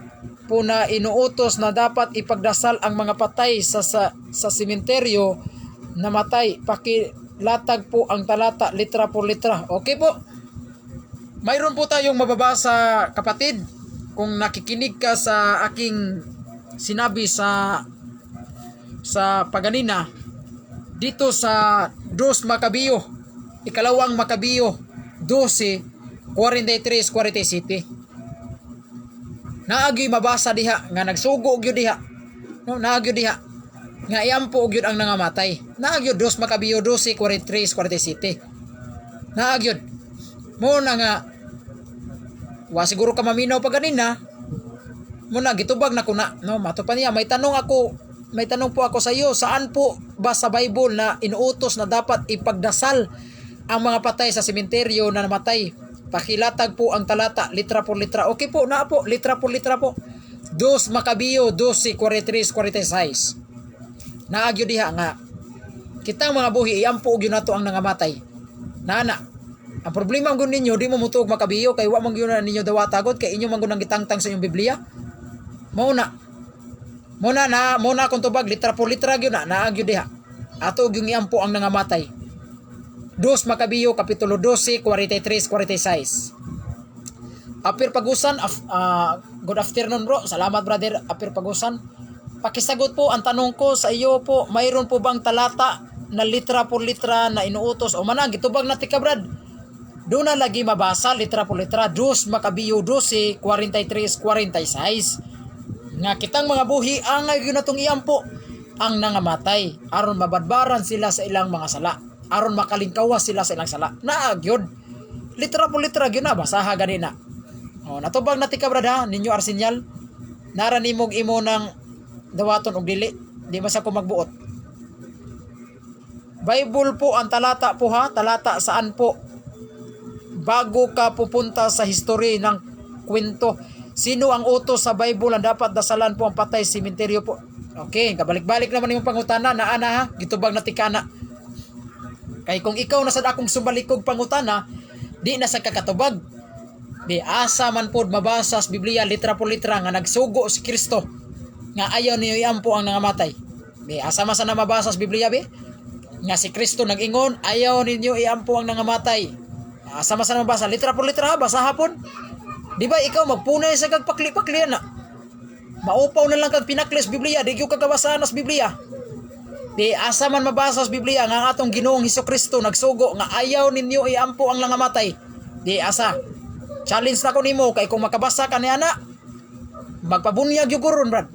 po na inuutos na dapat ipagdasal ang mga patay sa sementeryo namatay? Pakilatag po ang talata litra por litra. Okay po. Mayroon po tayong mababasa, kapatid, kung nakikinig ka sa aking sinabi sa paganina dito sa Dos Macabeo, ikalawang Macabeo 12, 43, 47. Naa gyoy mabasa diha nga nagsugo gyud diha. No, naa gyud diha nga iampo gyud ang nangamatay. Naa gyud Dos Macabeo 12, 43, 47. Naa gyud. Mo na nga wa siguro ka maminaw pa ganina mo na gitubag na kuna, no? Mato pa niya, may tanong po ako sa iyo, saan po ba sa Bible na inuutos na dapat ipagdasal ang mga patay sa sementeryo na namatay? Pakilatag po ang talata litra por litra. Okay po, naa po litra por litra po. Dos Macabeo 12, 43, 46. Naa gyud diha nga kitang mga buhi iampo gyud nato ang nangamatay. Nana. Ang problema man ninyo, di mo mutuog Makabiyo kay wa man gyud na ninyo dawata gud kay inyo man gud ang gitangtang sa inyong Biblia. Mao na. Mao na na mao na akong tubag litra por litra gyud na naa gyud diha. Ato gyung iampo ang nangamatay. 2 Makabiyo kapitulo 12 43 46. Apir Pagusan, good afternoon, bro. Salamat, brother Apir Pagusan. Pakisagot po ang tanong ko sa iyo po, mayroon po bang talata na litra por litra na inuutos o manang gitubag na tika, brad? Doon na lagi mabasa litra por litra 2 Makabiyo 12 43 46 nga kitang mga buhi angay gyud natong iampo ang nangamatay aron mabadbaran sila sa ilang mga sala, aron makalingkawas sila sa ilang sala. Naa gyud litra por litra gyud na, basaha gani na. Oh, natubag na tika, brad, ha, ninyo Arsenyal. Nara nimog imo nang dawaton og dili, di man sa ko magbuot. Bible po ang talata po ha, talata saan po? Bago ka pupunta sa history ng kwento, sino ang utos sa Bible ang dapat dasalan po ang patay sa sementeryo po? Okay, kabalik-balik naman imong pangutana, naa na ha, gitubag na tikana. Kay kung ikaw na sad akong subalikog pangutana, di na sa kakatubag. Di asa man pod mabasa sa Biblia litra por litra nga nagsugo si Kristo nga ayaw niyo iampo ang nangamatay. Di asa man sana mabasa sa Biblia be? Nga si Kristo nag-ingon ayaw ninyo iampo ang nangamatay. Asa man sana mabasa litra por litra ha, basa hapon. Di ba ikaw magpunay sa kag pakli-pakli na? Maupaw na lang kag pinaklis Biblia, di gyud ka kabasaan sa Biblia. Di asa man mabasa sa Biblia nga ang atong Ginoong Hesus nagsugo nga ayaw ninyo iampo ang nangamatay. Di asa. Challenge na ko nimo kay kung makabasa ka ni ana, magpabunyag gyud ko ron, brad.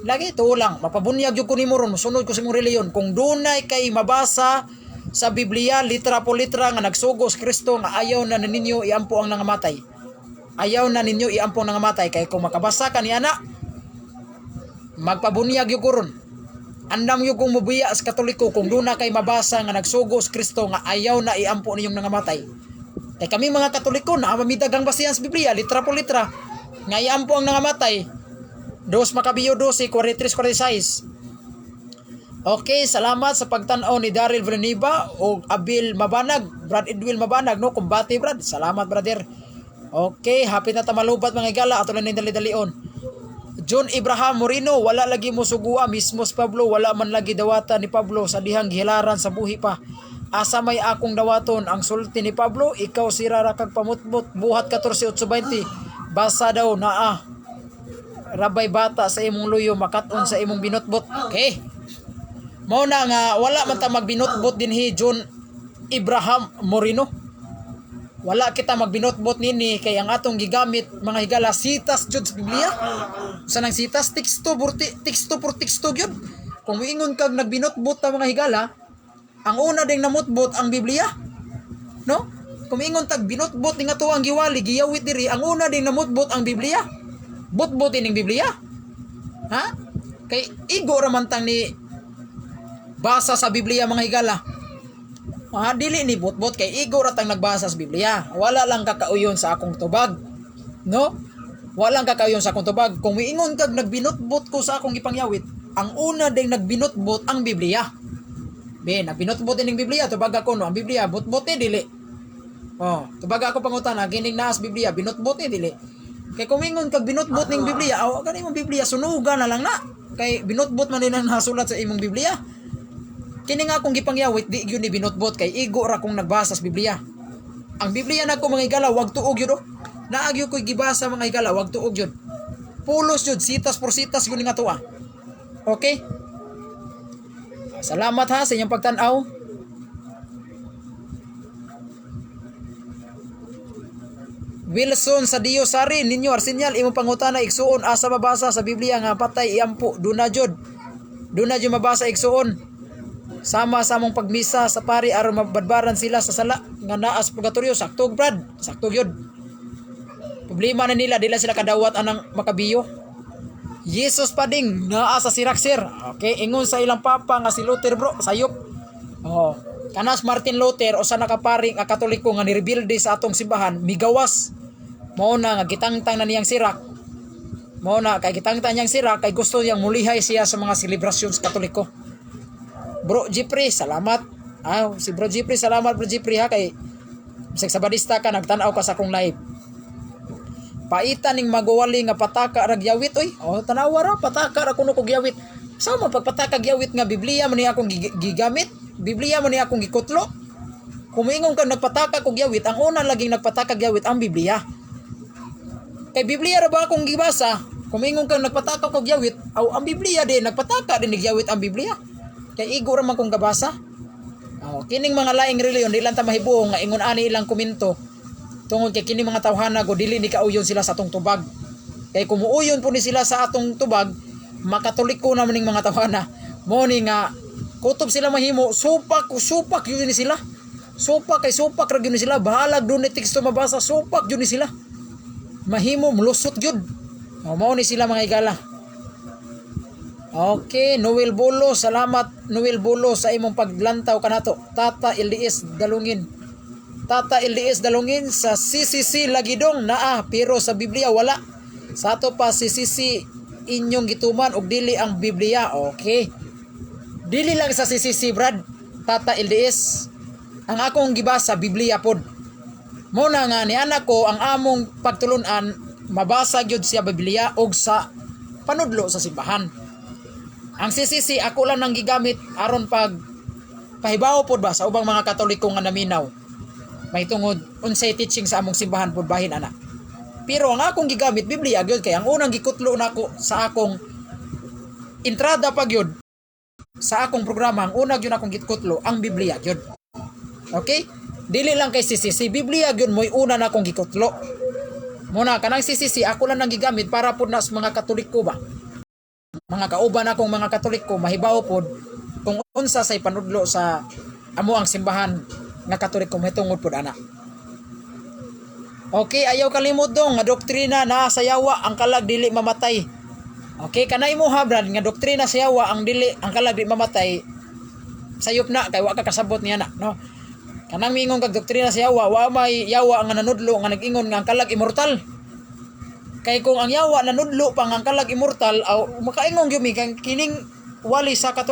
Lagi to lang, mapabunyag gyud ko nimo ron, mosunod ko sa imong reliyon kung dunay kay mabasa sa Biblia litra po litra nga nagsugo si Kristo nga ayaw na ninyo iampo ang nangamatay. Ayaw na ninyo iampo ang nangamatay kay kung makabasa ka ni ana, magpabunyag gyud ko ron. Andam gyud kong mubiya sa Katoliko kung duna kay mabasa nga nagsugo si Kristo nga ayaw na iampo ninyong nangamatay. Kay kami mga Katoliko na mamidagang basihan sa Biblia litra po litra nga iampo ang nangamatay. 2 Makabiyo 12 43 46. Okay, salamat sa pagtan-aw ni Daryl Villanueva o Abil Mabanag, Brad Edwin Mabanag, no? Kumbate, Brad. Salamat, brother. Okay, happy na tamalubat mga igala ato lang dali-dalion. John Abraham Moreno, wala lagi mo sugua mismo si Pablo, wala man lagi dawata ni Pablo sa dihang gihilaran sa buhi pa. Asa may akong dawaton ang sulti ni Pablo, ikaw sira ra kag pamutbot, buhat 14:8:20. Basa daw naa. Rabay bata sa imong luyo makat-on sa imong binutbot. Okay. Mao na nga wala man ta magbinutbot dinhi, John Abraham Moreno. Wala kita magbinutbot nini kay ang atong gigamit mga higala sitas jud sa Biblia. Sa nang sitas teksto por teksto por teksto gyud. Kung moingon kag nagbinutbot ta mga higala, ang una ding namutbot ang Biblia. No? Kung moingon tag binutbot ni nga to ang giwali giyawit diri, ang una ding namutbot ang Biblia. Butbot ining Biblia. Ha? Kay igo ra man tang ni basa sa Biblia mga higala. Ah, dili ni butbot kay igo ra tang nagbasa sa Biblia. Wala lang kakauyon sa akong tubag. No? Walang kakauyon sa akong tubag. Kung miingon kag nagbinutbot ko sa akong ipangyawit, ang una ding nagbinutbot ang Biblia. Be, nagbinutbot ining Biblia, tubag ako no, ang Biblia butbot ni dili. Oh, tubag ako pangutana, gining naas Biblia, binutbot ni dili. Kay kung miingon kag binutbot ning Biblia, aw gani imong Biblia sunuga na lang na. Kay binutbot man din ang nasulat sa imong Biblia. Kini nga akong gipangyawit di gyud ni binutbot kay igo ra kong nagbasa sa Biblia. Ang Biblia nako mga higala wag tuog yun oh. Naa gyud ko'y gibasa mga higala wag tuog yun. Pulos yun, sitas por sitas yun nga tuwa. Okay? Salamat ha sa inyong pagtan-aw. Wilson sa Dio Sari ninyo Arsenyal imong pangutana igsuon asa mabasa sa Biblia nga patay iampo duna jud. Duna jud mabasa igsuon. Sama sa among pagmisa sa pari aron mabadbaran sila sa sala nga naa sa purgatorio. Sakto brad, sakto gyud. Problema na nila dila sila kadawat anang Makabiyo. Jesus pa ding naa sa siraksir. Okay, ingon sa ilang papa nga si Luther bro, sayop. Oh, kanas Martin Luther usa na ka pari nga Katoliko nga nirebilde sa atong simbahan, migawas. Mao na nga gitangtang na niyang sirak. Mao na kay gitangtang niyang sirak kay gusto niyang mulihay siya sa mga selebrasyon sa Katoliko. Bro Jeffrey, salamat. Ah, si Bro Jeffrey, salamat Bro Jeffrey ha kay Bisag Sabadista ka, nagtan-aw ka sa akong live. Paita ning maguwali nga pataka rag yawit oy. Oh, tanawa ra, pataka ra kuno kog yawit. Sa mo pagpataka gyawit nga Biblia man ni akong gigamit? Biblia man ni akong gikutlo? Kung moingon ka nagpataka kog yawit, ang una laging nagpataka gyawit ang Biblia. Kay Biblia ra ba akong gibasa? Kung moingon ka nagpataka kog yawit, aw ang Biblia din nagpataka din nagyawit ang Biblia. Kay igo ra man kong gabasa. Oh, kining mga laing reliyon di lang ta mahibuong nga ingon ani ilang komento tungod kay kini mga tawhana go dili ni kauyon sila sa atong tubag. Kay kumuuyon po ni sila sa atong tubag, makatoliko naman ning mga tawhana. Mo ni nga kutob sila mahimo, supak supak yun ni sila. Supak kay supak ra gyud ni sila, bahalag doon ni teksto mabasa, supak yun ni sila. Mahimo mulusot gyud. O, mao ni sila, mga higala. Okay, Noel Bolo, salamat Noel Bolo sa imong paglantaw kanato. Tata LDS Dalungin. Tata LDS Dalungin, sa CCC lagidong naa, pero sa Biblia wala. Sa ato pa CCC inyong gituman og dili ang Biblia. Okay. Dili lang sa CCC, Brad. Tata LDS. Ang akong gibasa, Biblia pod. Mo na nga ni anak ko ang among pagtulunan mabasa gyud siya Biblia og sa panudlo sa simbahan. Ang CCC ako lang nang gigamit aron pag pahibaw pod ba sa ubang mga Katoliko nga naminaw. May tungod unsay teaching sa among simbahan pod bahin ana. Pero ang akong gigamit, Biblia gyud, kay ang unang gikutlo nako sa akong entrada pa gyud sa akong programa, ang una gyud akong gikutlo ang Biblia gyud. Okay? Dili lang kay CCC, Biblia gyud mo'y una na akong gikutlo. Muna kanang CCC ako lang nang gigamit para pud na sa mga Katoliko ba. Mga kauban akong mga Katoliko mahibaw pod kung unsa say panudlo sa amo ang simbahan nga Katoliko mahitungod pod ana. Okay, ayaw kalimot dong nga doktrina na sa yawa ang kalag dili mamatay. Okay, kanay mo ha, Brad, nga doktrina sa yawa ang dili ang kalag dili mamatay. Sayop na kay wa ka kasabot niya na, no? Kanang miingon kag doktrina sa yawa, wa may yawa nga nanudlo nga nag-ingon nga ang kalag immortal. Kay kung ang yawa nanudlo pa nga ang kalag immortal, aw makaingon gyud mi kang kining wali sa Katoliko.